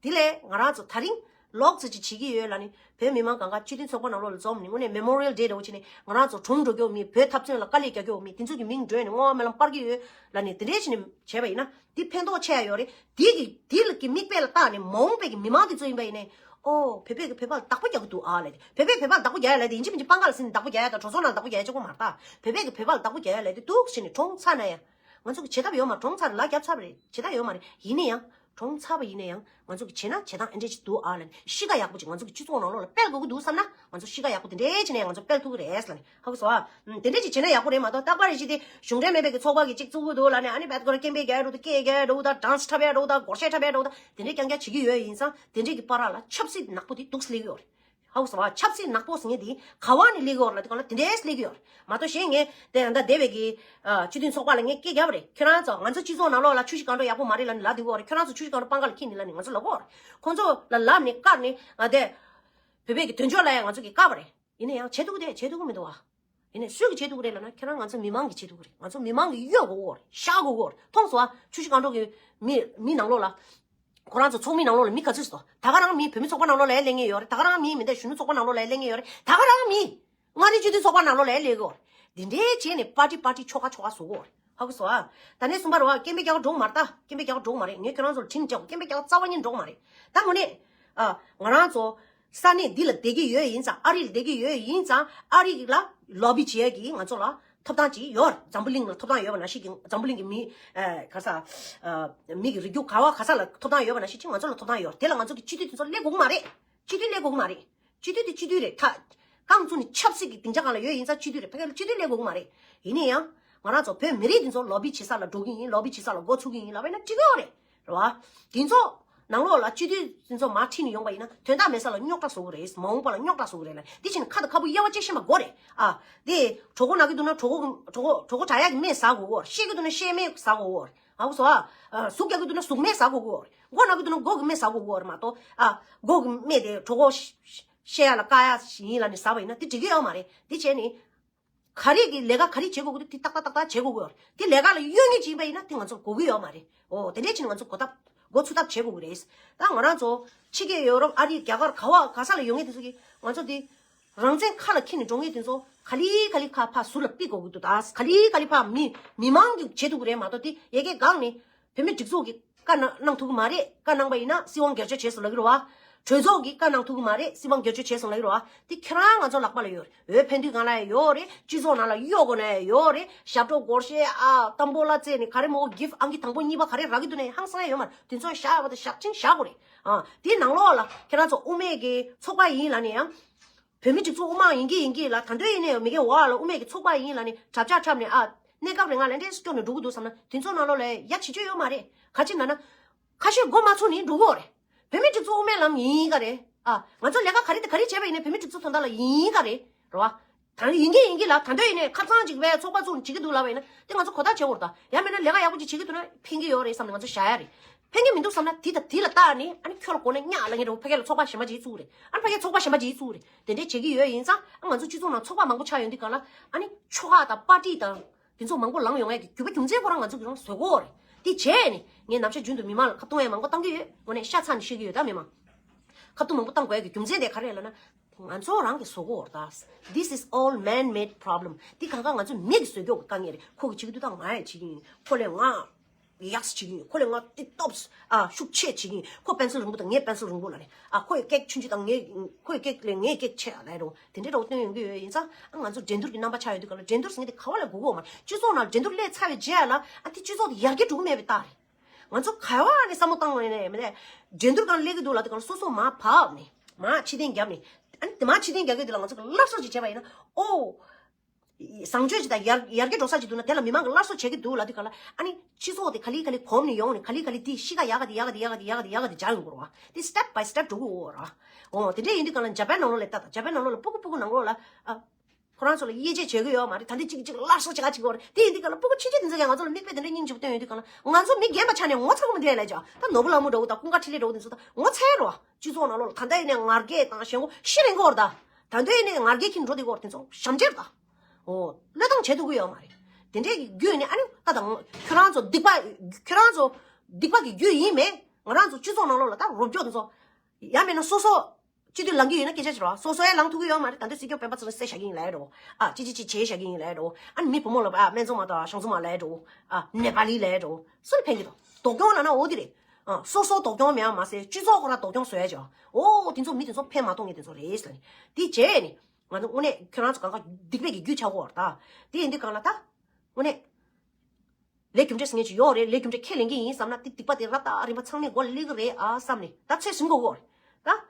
དེ་ལས་ང་རང་ཚོ་ད་རིང་ལོག་ཙི་ཅིག་བྱེད་ཀྱི་ཡོད་ལབ་ནས་བོད་མི་མང་གང་ག་སྤྱི་མཐུན་ཚོགས་པ་ནང་ལོགས་ལ་འཛོམས་ནས་དངོས་གནས་Memorial Day འདྲ་བོ་བྱས་ནས་ང་རང་ཚོ་གྲོངས་འགྲོ་རྒྱུ་མི་བོད་འཐབ་རྩོད་ལ་དཀའ་ལས་རྒྱག་རྒྱུ་མི་དེ་ཚོ་གི་མིང་བསྒྲོན་ནས་བསྔོ་བ་སྨོན་ལམ་སྤར་གྱི་ཡོད་ལབ་ནས་དེ་འདྲས་བྱས་ནས་བྱས་པ་ཡིན་ན་དེ་ཕན་ཐོགས་ཆེ་ཡ་ཡོད་རེད། དེ་གི་དེ་ལ་གི་མིག་དཔེ་ལ་བལྟས་ནས་མ་འོངས་པའི་གི་མི་མང་དེ་ཚོ་ཡིན་པ་ཡིན་ནས་ཨོ་བོད་པས་གི་བོད་པ་ལ་བདག་པོ་རྒྱག་གི་འདུག་ཨ་ལབ་དེ་བོད་པས་བོད་པ་ལ་བདག་པོ་རྒྱག་ཡ་ལབ་དེ་ཡིན་གཅིག་མིན་གཅིག་པང་ཁ་ལ་ཟིན་ནས་བདག་པོ་རྒྱག་ཡ་དང་གྲོས་ཚོགས་ནང་ལ་བདག་པོ་རྒྱག་ཡ་གཅིག་པོ་མ་རེད་ད། བོད་པས་གི་བོད་པ་ལ་བདག་པོ་རྒྱག་ཡ་ལབ་དེ་འདུག་ཟེར་ནས་གྲོངས་ཚར་ན་ཡང་ང་ཚོ་གི་བྱེད་ཐབས་ཡོད་མ་རེད། གྲོངས་ཚར་ལ་རྒྱབ་ཚར་བ་རེད། བྱེད་ཐབས་ཡོད་མ་རེད། ཡིན་ན་ཡང་གྲོངས་ཚར་བ་ཡིན་ན་ཡང་ང་ཚོ་གི་བྱེད་ན་བྱེད་སྟངས་ཨེ་འདྲས་ཅིག་འདུག་ཨ་ལབ་ནས་གཤིས་ཀ་ཡག་པོ་ཅིག་ང་ཚོ་གི་སྤྱི་ཚོགས་ནང་ལོགས་ལ་སྤེལ་དགོས་ཀྱི་འདུག་བསམ་ན་ང་ཚོ་གཤིས་ཀ་ཡག་པོ་དེ་འདྲས་བྱས་ནས་ང་ཚོ་སྤེལ་ཐུབ་ཀྱི་རེད་ལབ་ནས་ཧ་གོ་སོང་ཨ། དེ་འདྲས་ཅིག་བྱེད་ན་ཡག་པོ་རེད་མ་གཏོགས་རྟག་པར་རེ་ཞིག་དེ་གཞུང་འབྲེལ་མེད་པའི་གི་ཚོགས་པ་གི་ཅིག་བཙུགས་ཀྱི་འདུག་ལབ་ནས་ཨ་ནི་བད་ཀོར་སྐད་འབོད་རྒྱག་ཡ་འགྲོ་དང་སྐད་རྒྱག་ཡ་འགྲོ་དང་ཌན་སི་འཁྲབ་ཡ་འགྲོ་དང་སྒོར་གཞས་འཁྲབ་ཡ་འགྲོ་དང་དེ་འདྲས་རྐྱང་རྐྱང་བྱེད་ཀྱི་ཡོད་ཡིན་ཙང་དེ་འདྲས་ཀྱི་བར་ལ་ཆབ་སྲིད་ནག་པོ་དེ་འདུག་སེ་སླེབས་ཀྱི་ཡོད་རེད། ཧ་གོ་སོང་ཨ། ཆབ་སྲིད་ནག་པོ་ཟེར་མཁན་དེ་ག་བ་ནས་སླེབས་ཀྱི་ཡོད་རེད་ལབ་དུས་གང་ལ་དེ་འདྲས་སླེབས་ཀྱི་ཡོད་རེད་མ་གཏོགས་གཞན་ངས་དེ་ད་ལྟ་འདས་པའི་གི་སྤྱི་མཐུན་ཚོགས་པ་ལ་ངས་སྐད་རྒྱབ་པ་རེད། ཁྱོད་རང་ཚོ་ང་ཚོ་སྤྱི་ཚོགས་ནང་ལོགས་ལ་ཆུ་བཞི་སྒང་དྲུག་ཡག་པོ་མ་རེད་ལབ་ནས་ལབ་བསྡད་ཀྱི་ཡོད་རེད། ཁྱོད་རང་ཚོ་ཆུ་བཞི་སྒང་དྲུག་པང་ཁ་ལ་འཁྱེར་ནས་ལབ་ནས་ང་ཚོ་ལབ་ཀྱི་ཡོད་རེད། ཁོང་ཚོ་ལ་ལབ་ནས་བཀར་ནས་ང་དེ་བོད་པའི་གི་དོན་ཕྱོགས་ལ་ཡང་ང་ཚོ་གི་བཀག་པ་རེད། ཡིན་ན་ཡང་བྱེད་ཐུབ་ཀྱི་རེད། བྱེད་ཐུབ་ཀྱི་མི་འདུག་བ། ཡིན་ནའི་སུས་ཀྱིས་བྱེད་ཐུབ་ཀྱི་རེད་ལབ་ན་ཁྱེད་རང་ང་ཚོ་མི་མང་གིས་བྱེད་ཐུབ་ཀྱི་རེད། ང་ཚོ་མི་མང་གིས་གཡོལ་དགོས་ཀྱི་ཡོད་རེད། བཤགས་དགོས་ཀྱི་ཡོད་རེད། མཐོང་སོང་ཨ། ཆུ་བཞི་སྒང་དྲུག་གི་མི་མི་ནང་ལོགས་ལ། ཁོ་རང་ཚོ་ཚོགས་མི་ནང་ལོགས་ལ་མི་ག་ཚོད་སོང་། ད་ག་རང་མི་བོད་མི་ཚོགས་པ་ནང་ལོགས་ལ་ཡང་སླེབས་མཁན་ཡོད་རེད། ད་ག་རང་མི་མི་འདྲ་གཞོན་ནུ་ཚོགས་པ་ནང་ལོགས་ལ་ཡང་སླེབས་མཁན་ཡོད་རེད། ད་ག་རང་མི་མངའ་རིས་སྤྱི་མཐུན་ཚོགས་པ་ནང་ལོགས་ལ་ཡང་སླེབས་ཀྱི་ཡོད་རེད། འདི་འདྲའི་བྱས་ནས་པར་ཊི་པར་ཊི་ཆོལ་ཁ་ཆོལ་ཁ་བཟོ་གི་ཡོད་རེད། ཧ་གོ་སོང་ཨ། ད་ནས་གསུམ་པ་རེད་བ། སྐད་འབོད་རྒྱག་འགྲོ་གི་མ་རེད་ད། སྐད་འབོད་རྒྱག་འགྲོ་གི་མ་རེད། ངས་ཁྱོད་རང་ཚོ་ལ་དྲིན་རྒྱག་གོ། སྐད་འབོད་རྒྱག་རྩ་བ་ཉིད་འགྲོ་གི་མ་རེད། ད་དངོས་གནས། ཨ། ང་རང་ཚོ་ས་གནས་འདི་ལ་བསྡད་ཀྱི་ཡོད་ཡིན་ཙང་། ཨ་རི་ལ་བསྡད་ཀྱི་ཡོད་ཡིན་ཙང་ཨ་རི་ལ་ལོ་བི་བྱེད་ཡས་ཀྱི་ང་ཚོ་ལ་ཐོབ་ཐང་ཅིག་ཡོད་རེད། འཛམ་བུ་གླིང་ལ་ཐོབ་ཐང་ཡོད་པ་ནང་བཞིན་གྱི། འཛམ་བུ་གླིང་གི་མི། ཨ། ག་ས། ཨ། མི་གི་རིགས་རྒྱུད་ག་བ་ག་ས་ལ་ཐོབ་ཐང་ཡོད་པ་ནང་བཞིན་ཅིག་ང་ཚོ་ལ་ཐོབ་ཐང་ཡོད་རེད། དེ་ལ་ང་ཚོ་གི་སྤྱི་འཐུས་དེ་ཚོ་སླེབས་དགོས་ཀྱི་མ་རེད། སྤྱི་འཐུས་སླེབས་དགོས་ཀྱི་མ་རེད། སྤྱི་འཐུས་དེ་སྤྱི་འཐུས་རེད། ད་རྐང་བཙུགས་ནས་ཆབ་སྲིད་ཀྱི་སྡིངས་ཆ་སྒང་ལ་ཡོད་ཡིན་ཙང་སྤྱི་འཐུས་རེད། ཕ་གི་ལ་སྤྱི་འཐུས་སླེབས་དགོས་ཀྱི་མ་རེད། ཡིན་ན་ཡང་ང་རང་ཚོ་བོད་མི་རིགས་འདི་ཚོ་ལོ་བི་བྱེད་ས་ལ་འགྲོ་གི་ཡིན། ལོ་བི་བྱེད་ས་ལ་འགོ་ཚུགས་ཀྱི་ཡིན་ལབ་པ་ཡིན་ན་འགྲིག་གི་ཡོད་རེད། རེད་བ། དེ་ཚོ་ནང་ལོགས་ལ་སྤྱི་འཐུས་འདི་ཚོ་མར་ཁྲིད་ནས་ཡོང་པ་ཡིན་ན་དོན་དག་མེད་ས་ལ་རྙོག་དྲ་བཟོ་གི་རེད། མ་འོངས་པ་ལ་རྙོག་དྲ་བཟོ་གི་རེད་ལ། དེ་བྱས་ནས་ཁ་དང་ཁ་སྤུ་དབྱེ་བ་དཔྱད་ཤེས་པ་དགོས་རེད་ཨ། དེ་གྲོད་ཁོག་ན་གི་འདུག་ན་གྲོད་ཁོག་གྲོད་ཁོག་གྲོད་ཁོག་དྲག་ཡག་གི་སྨན་ཟ་དགོས་གོ། བཤལ་གི་འདུག་ན་བཤལ་སྨན་ཟ་དགོས་གོ། ཨ་ཁུ་སོ་ཨ། ཟུག་རྒྱག་གི་འདུག་ན་ཟུག་སྨན་ཟ་དགོས་གོ། མགོ་ན་གི་འདུག་ན་མགོ་གི་སྨན་ཟ་དགོས་གོ་མ་གཏོགས་ཨ། མགོ་གི་སྨན་དེ་གྲོད་ཁོག་བཤལ་ཡག་ལ་བཀག་ཡག་ཡིན་ལབ་ནས་ཟ་བ་ཡིན་ན་དེ་འགྲིག་གི་ཡོད་མ་རེད། དེ་བྱས་ནས། ག་རེ་གི་ལས་ཀ་ག་རེ་བྱེད་དགོས་ཀྱི་འདུག་དེ་ཏག་ཏག་ཏག་ཏག་བྱེད་དགོས་ཀྱི་ཡོད་རེད། དེ་ལས་ཀ་ལ་གཡོལ་མཁན་ཅིག་ཡིན་པ་ཡིན་ན་དེ་ང་ཚོར་དགོས་ཀྱི་ཡོད་མ་རེད། འོ་དེ་འདྲས་བྱས་ནས་ང་ཚོ་གོ་ཐབས་འགོ་ཚུགས་ཐབས་བྱེད་དགོས་ཀྱི་རེད། ད་ང་རང་ཚོ་ཕྱི་རྒྱལ་ཡོ་རོབ་ཨ་རི་རྒྱ་གར་ག་བ་ག་ས་ལ་ཡོད་མཁན་དེ་ཚོ་གིས་ང་ཚོ་དེ་རང་བཙན་ཁ་ལ་འཁྱེར་ནས་འགྲོ་མཁན་དེ་ཚོ་ག་ལེ་ག་ལེ་ཁ་ཕར་ཟུར་ལ་ཕུད་དགོས་ཀྱི་འདུག་ད་ག་ལེ་ག་ལེ་ཕར་མི་མི་མང་གིས་བྱེད་ཐུབ་ཀྱི་རེད་མ་གཏོགས་དེ་ཡ་གི་སྒང་ནས། བོད་མི་སྒྲིག་འཛུགས་ཀྱིས་བཀའ་གནང་གནང་ཐུབ་ཀྱི་མ་རེད། བཀའ་གནང་པ་ཡིན་ན་སྲིད་དབང་སྒེར་གཅོད་བྱས་སོང་ལབ་ཀྱི་རེད་བ། གྲོས་ཚོགས་ཀྱིས་བཀའ་གནང་ཐུབ་ཀྱི་མ་རེད། སྲིད་དབང་སྒེར་གཅོད་བྱས་སོང་ལབ་ཀྱི་རེད་བ། དེ་ཁྱེད་རང་ང་ཚོ་ལག་པ་ལ་ཡོད་རེད། འོས་འཕེན་དུས་སྒང་ལ་ཡང་ཡོད་རེད། སྤྱི་ཚོགས་ནང་ལ་གཡོ་དགོས་ན་ཡང་ཡོད་རེད། ཞབས་བྲོ་སྒོར་གཞས་ཨ་ཏམ་བོ་ལ་བཙལ་ནས་ག་རེ་མོ་གིཕ་ཨང་ཀི་དང་པོ་གཉིས་པ་ག་རེ་རག་གི་འདུག་ན་ཡང་ཧང་སང་ཡ་ཡོད་མ་རེད། དེ་ཚོ་བཞག་པ་དང་བཞག་ཅིང་བཞག་དགོས་རེད། ཨ་དེའི་ནང་ལོགས་ལ་ཁྱེད་རང་ཚོ་དབུ་མེད་ཀྱི་ཚོགས་པ་ཡིན་ལབ་ནས་ཡང་། བོད་མི་སྒྲིག་འཛུགས་དབུ་མ་ཡིན་གྱི་ཡིན་གྱི་ལ་ད་འདོད་ཡིན་ནའི་མི་དགེ་བ་ལ་དབུ་མེད་ཀྱི་ཚོགས་པ་ཡིན་ལབ་ནས་གྲབས་ཆག་འཁྲབ་ནས་ཨ། གནས་སྐབས་རིང་ང་ལན་འདྲེས་སུ་སྐྱོར་ནས་འགྲོ་གི་འདུག་བསམ་ན་དེ་ཚོ་ནང་ལོགས་ལ་ཡ་བྱེད་རྒྱུ་ཡོད་མ་རེད། ག་ཅི་ན་ན། ཁ་ཤས་མགོ་མ་ཚོས་ནས་འགྲོ་གི་ཡོད་རེད། བོད་མི་སྒྲིག་འཛུགས་དབུ་མའི་ལམ་ཡིན་ག་རེད། ཨ། ང་ཚོ་ལས་ཀ་ག་རེ་དང་ག་རེ་བྱས་པ་ཡིན་ནའི་བོད་མི་སྒྲིག་འཛུགས་དོན་དག་ལ་ཡིན་ག་རེད། རེད་བ། ད་ཡིན་གྱི་ཡིན་གྱི་ལ་ད་འདོད་ཡིན་ནའི་ཁ་སང་ཅིག་བས་ཚོགས་པ་བཙུགས་ནས་བྱེད་ཀྱི་འདུག་ལབ་པ་ཡིན་ན་དེ་ང་ཚོ་གོ་བརྡ་བྱེད་དགོས་རེད་ད། ཡང་མིན་ན་ལས་ཀ་ཡག་པོ་ཅིག་བྱེད་ཀྱི་འདུག་ན་ཕན་གྱི་ཡོད་རེད་བསམ་ནས་ང་ཚོ་བཞག་ཡ་རེད། ཕན་གྱི་མི་འདུག་བསམ་ན་དེ་དང་དེ་ལ་བལྟས་ནས་ཨ་ནི་ཁྱོད་ལ་གོ་ན་གཉའ་ལ་ངེད་རང་ཕ་གི་ལ་ཚོགས་པ་གཞན་པ་ཅིག་བཙུགས་རེད། ཨ་ནི་ཕ་གི་ཚོགས་པ་གཞན་པ་ཅིག་བཙུགས་རེད། དེ་འདྲས་བྱེད་ཀྱི་ཡོད་ཡིན་ཙང་ཨ་ང་ཚོ་སྤྱི་ཚོགས་ནང་ཚོགས་པ་མང་པོ་ཆགས་ཡོང་དུས་གང་ལ་ཨ་ནི་ཆོལ་ཁ་དང་པར་ཊི་དང་དེ་ཚོ་མང་པོ་ལངས་ཡོང་ཡ་གི་རྒྱུ་མཚན་ཁོ་རང་ང་ཚོ་གི་རང་བཟོ་དགོས་རེད། དེ་བྱས་ནས་ངས་ནམ་ཞག་རྒྱུན་དུ་མི་མང་ལ་ཁ་བཏང་ཡ་མང་པོ་བཏང་གི་ཡོད། དངོས་གནས་ཤ་ཚ་ནས་བཤད་ཀྱི་ཡོད་ད་མི་མང་། ཁ་བཏང་མང་པོ་བཏང་དགོས་ཡ་གི་རྒྱུ་མཚན་དེ་ག་རེ་ལབ་ན། ང་ཚོ་རང་གི་བཟོ་དགོས་རེད་ད། This is all man made problem. འདི་གང་ག་ང་ཚོ་མི་གིས་བཟོས་ཀྱོག་གི་དཀའ་ངལ་རེད། ཁོ་གིས་བྱེད་ཀྱི་འདུག་ད་ང་ཡང་བྱེད་ཀྱི་ཡིན། ཁོ་ལས་ང་ཡགས་བྱེད་ཀྱི་ཡིན། ཁོ་ལས་ང་ཏི་སྟོབས་ཨ་ཤུགས་ཆེ་བྱེད་ཀྱི་ཡིན། ཁོ་པེན་སིལ་རིང་པོ་དང་ངས་པེན་སིལ་རིང་པོ་ལབ་ནས་ཨ་ཁོ་ཡི་ཀེག་ཆུང་ཆུང་དང་ངས་ཁོ་ཡི་ཀེག་ལས་ངའི་ཀེག་ཆེ་ཨ་ལབ་རུང་དེ་འདྲའི་འདྲ་བོ་སྟོན་ཡོང་གི་ཡོད་ཡིན་ཙང་ཨ་ང་ཚོ་འགྲན་བསྡུར་གྱི་རྣམ་པ་ཆགས་ཡོད་དུས་ག་ལ་འགྲན་བསྡུར་ཟེར་མཁན་དེ་ག་བ་ལས་དགོས་ཀྱི་ཡོད་མ་རེད། སྤྱི་ཚོགས་ནང་འགྲན་བསྡུར་སླེབས་ཚར་བའི་རྗེས་ལ་ཨ་དེ་སྤྱི་ཚོགས་དེ་ཡར་རྒྱས་འགྲོ་གི་མེད་པའི་རྟགས་རེད། ང་ཚོ་ག་བ་ནས་བསམ་བློ་བཏང་ནས་མི་ལས་འགྲན་བསྡུར་གང་སླེབས་ཀྱི་འདུག་ལབ་དུས་གང་ལ་སོ་སོ་མར་བབས་ནས་མར་ཕྱི་འཐེན་བརྒྱབ་ནས་ཨ་ནི་དེ་མར་ཕྱི་འཐེན་རྒྱག་གི་དེ་ལ་ང་ཚོ་གི་སླར་གསོ་ཅིག་བྱས་པ་ཡིན་ན་ཨོ། བཟང་སྤྱོད་ཅིག་དང་ཡར་ཡར་རྒྱས་འགྲོ་ས་ཅིག་འདུག་ན་དེ་ལ་མི་མང་གི་སླར་གསོ་བྱེད་ཀྱི་འདུག་ལབ་དུས་གང་ལ་ཨ་ནི་སྤྱི་ཚོགས་དེ་ག་ལེ་ག་ལེ་གོམས་ནས་ཡོང་ནས་ག་ལེ་ག་ལེ་དེ་གཤིས་ཀ་ཡག་ག་དེ་ཡག་ག་དེ་ཡག་ག་དེ་ཡག་ག་དེ་ཡག་ག་དེ་སྦྱར་ཡོང་དགོས་རེད་བ། དེ་step by step འགྲོ་དགོས་རེད་བ། ཨོ་དེ་འདྲས་ཡིན་དུས་གང་ལ་ཇ་པན་ནང་ལོགས་ལ་ལྟ་དང་ཇ་པན་ནང་ལོགས་ལ་སྤུ་གུ་སྤུ་གུ་ནང་ལོགས་ལ་ཨ། ཁོ་རང་ཚོ་ལ་དབྱེ་འབྱེད་བྱེད་ཀྱི་ཡོད་མ་རེད། ད་འདི་གཅིག་གཅིག་སླར་གསོ་བྱེད་ག་བྱེད་ཀྱི་ཡོད་རེད། དེ་ཡིན་དུས་ག་ལ་སྤུ་གུ་ཆུང་ཆུང་དེ་ཚོ་ཡང་ང་ཚོ་ལ་མིག་དཔེ་དེ་འདྲ་སྙིང་རྗེ་པོ་སྟོན་ཡོང་དུས་ག་ལ་ང་ཚོ་མི་རྒན་པ་ཆགས་ནས་ངོ་ཚ་གི་མི་འདུག་ཡ་ལས་ཀྱང་། ད་ནོར་བུ་ལྷ་མོ་འདྲ་བོ་དང་ཀུན་དགའ་འཕྲིན་ལས་འདྲ་བོ་དེ་ཚོ་ད་ངོ་ཚ་ཡ་རེད་བ། སྤྱི་ཚོགས་ནང་ལོགས་ལ་ད་ལྟ་ཡིན་ནའི་ངར་སྐད་དང་ཞེན་ཁོག་ཤི་རན་གྱི་ཡོད་རེད་ད། ད་ལྟ་ཡིན་ནའི་ངར་སྐད་ཁྱེར་འགྲོ་བསྡད་ཀྱི་ཡོད་རེད། དེ་ཚོ་ཞབས་འདྲེན་རེད་ད། ཨོ། བློས་གཏོང་བྱེད་ཐུབ་ཀྱི་ཡོད་མ་རེད། དེ་འདྲའི་གི་རྒྱུ་ནི་ཨ་ནི་ད་ད་ཁྱོད་རང་ཚོ་སྡིག་པ། ཁྱོད་རང་ཚོ་སྡིག་པ་གི་རྒྱུ་ཡིན་མེད། ང་རང་ཚོ་སྤྱི་ཚོགས་ནང་ལོགས་ལ་ད་རོབ་སྐྱོར་དེ་ཚོ་ཡང་མེད་ན་སོ་སོ་སྤྱི་འཐུས་ལངས་ཀྱི་ཡོད་ན་སྐད་ཆ་བྱེད་རོགས། སོ་སོ་ཡང་ལངས་ཐུབ་ཀྱི་ཡོད་མ་རེད། ད་ལྟ་སྲིད་སྐྱོང་སྤེན་པ་ཚེ་རིང་བསད་བཞག་གི་ཡིན་ལབ་ཡ་འགྲོ། ཨ་ཅི་ཅི་ཅི་བྱས་བཞག་གི་ཡིན་ལབ་ཡ་འགྲོ། ཨ་ནི་མི་བུ་མོ་ལ་ཨ་སྨན་བཙོང་མ་དང་ཞང་བཙོང་མ་ལབ་ཡ་འགྲོ། ཨ་ནེ་པ་ལི་ལབ་ཡ་འགྲོ། སུ་ལ་ཕན་གྱི་འདུག། སྡུག་གྱོང་ལབ་ན་འོ་དེ་རེད། ཨ་སོ་སོ་སྡུག་གྱོང་མེད་པ་མ་ཟད་སྤྱི་ཚོགས་ཁོ་རང་སྡུག་གྱོང་བཟོ་ཡ་ཅིག། ཨོ་དེ་ཚོ་མི་དེ་ཚོ་ཕན་མ་ཐོགས་མཁན་དེ་ཚོ་རེད་ཟེར་ནས། དེ་བྱས་ནས་ང་ཚོ་དངོས་གནས་ཁྱོད་རང་ཚོ་གང་ག་སྡིག་པའི་གི་རྒྱུ་ཆགས་ཀྱི་ཡོད་རེད་ད། དེ་ཡིན་དུས་གང་ལ་ད་དངོས་གནས་ལས་རྒྱུ་འབྲས་ཟེར་མཁན་ཅིག་ཡོད་རེད། ལས་རྒྱུ་འབྲས་ཁས་ལེན་གྱི་ཡིན་བསམ་ན་དེ་སྡིག་པ་དེ་རབ་དང་རིམ་པ་ཚང་མས་མགོ་ལ་སླེབས་ཀྱི་རེད་ཨ་བསམ་ནས་ད་ཚོད་ཟིན་དགོས་ཀྱི་ཡོད་རེད་ད།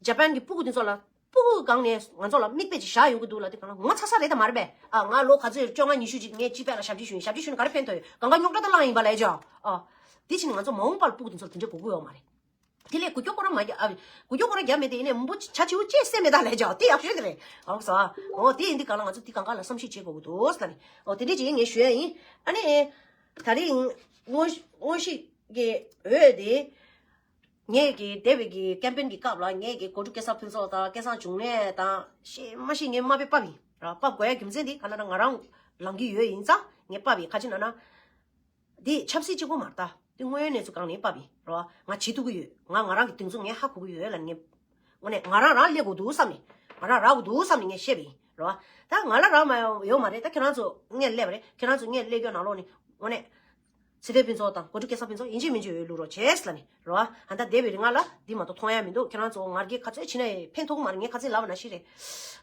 ཇ་པན་གྱི་སྤུ་གུ་དེ་ཚོ་ལ་སྤུ་གུ་སྒང་ནས་ང་ཚོ་ལ་མིག་དཔེ་ཅིག་བཞག་ཡོང་གི་འདུག་ལབ་དུས་གང་ལ་ངོ་ཚ་ས་རེད་ད་མ་རེད་པས། ཨ་ང་ལོ་ག་ཚོད་བཅོ་ལྔ་ཉི་ཤུ་ཅིག་ངས་སྤྱི་པས་ལ་ཞབས་ཕྱི་ཞུས་ཡིན། ཞབས་ཕྱི་ཞུས་ན་ག་རེ་ཕན་ཐོགས་ཡོད། གང་ག་རྙོག་དྲ་ད་བསླངས་ཡིན་པ་ལས་ཅོ། ཨ་དེ་ཕྱིན་ང་ཚོ་མ་འོངས་པར་སྤུ་གུ་དེ་ཚོ་ལ་དེ་འདྲའི་གོ་གི་ཡོད་མ་རེད། དེ་ལས་འགུལ་སྐྱོད་ཁོ་རང་མ་རྒྱབ། ཨ་འགུལ་སྐྱོད་ཁོ་རང་རྒྱབ་མེད་དེ་ཡིན་ནའི་མི་འབོར་ཆ་ཆེ་བོ་ཅེས་སེམས་མེད་ད་ལས་ཅོ། དེ་ཡག་ཤོས་དེ་རེད། ཨོ་སོ། ཨོ་དེ་ཡིན་དུས་གང་ལ་ང་ཚོ་དེ་གང་ག་ལ་བསམ་ཤེས་བྱེད་དགོས་ཀྱི་འདུག་ཟེར་ནས། ཨོ་དེ་འདྲས་ཅིག་ངས་ཞུ་ཡ་ཡིན། ཨ་ནི། ད་རིང་དངོས་དངོས་གཞི་གི་འོས་དེ། ངས་ཀྱི་འདས་པའི་གི་ཀེམ་པེན་གི་སྐབས་ལ་ངས་ཀྱི་གོ་ཁྲུ་སྐལ་བཟང་ཕུན་ཚོགས་དང་སྐལ་བཟང་འབྱུང་གནས་དང་ཤེས་མ་ཤེས་ངས་མ་དཔེ་ཕབ་ཡིན་ར། ཕབ་དགོས་ཡ་རྒྱུ་མཚན་དེ་ག་ན་ན་ང་རང་ལངས་ཀྱི་ཡོད་ཡིན་ཙང་ངས་ཕབ་ཡིན། ཁ་ཅིག་ན་ན། འདི་ཆབ་སྲིད་གཅིག་པོ་མ་རེད་ད། འདི་དངོས་ཡོད་གནས་ཚུལ་སྒང་ནས་ཕབ་ཡིན་ར། ང་བྱེད་ཐུབ་ཀྱི་ཡོད། ང་ང་རང་གི་གདེང་ཚོད་ངས་ཧ་གོ་གི་ཡོད་ལ་ངས། དངོས་གནས་ང་རང་རང་སླེབས་དགོས་འདུག་བསམ་ནས། ང་རང་རག་དགོས་འདུག་བསམ་ནས་ངས་བཤད་པ་ཡིན་ར། ད་ང་ལ་རག་མ་ཡོད་མ་རེད། ད་ཁྱེད་རང་ཚོ་སྔོན་སླེབས་པ་རེད། ཁྱེད་རང་ཚོ་སྔོན་སླེབས་རྒྱུ་ནང་ལོགས་ནས་དངོས་གནས། ཚེ་བརྟན་ཕུན་ཚོགས་དང་གོ་ཁྲུ་སྐལ་བཟང་ཕུན་ཚོགས་ཡིན་གཅིག་མིན་གཅིག་འོས་བླུག་རོགས་བྱས་ལབ་ནས་རོ། ཨ་ད་འདས་པའི་རིང་ང་ལ་འདི་མ་གཏོགས་མཐོང་ཡ་མི་འདུག། ཁྱེད་རང་ཚོ་ང་རྒྱལ་ག་ཚོད་བྱེད་ན་ཡང་ཕན་ཐོགས་མ་རེད། ངས་ཁ་ཚིག་ལབ་པ་ནང་བཞིན་རེད།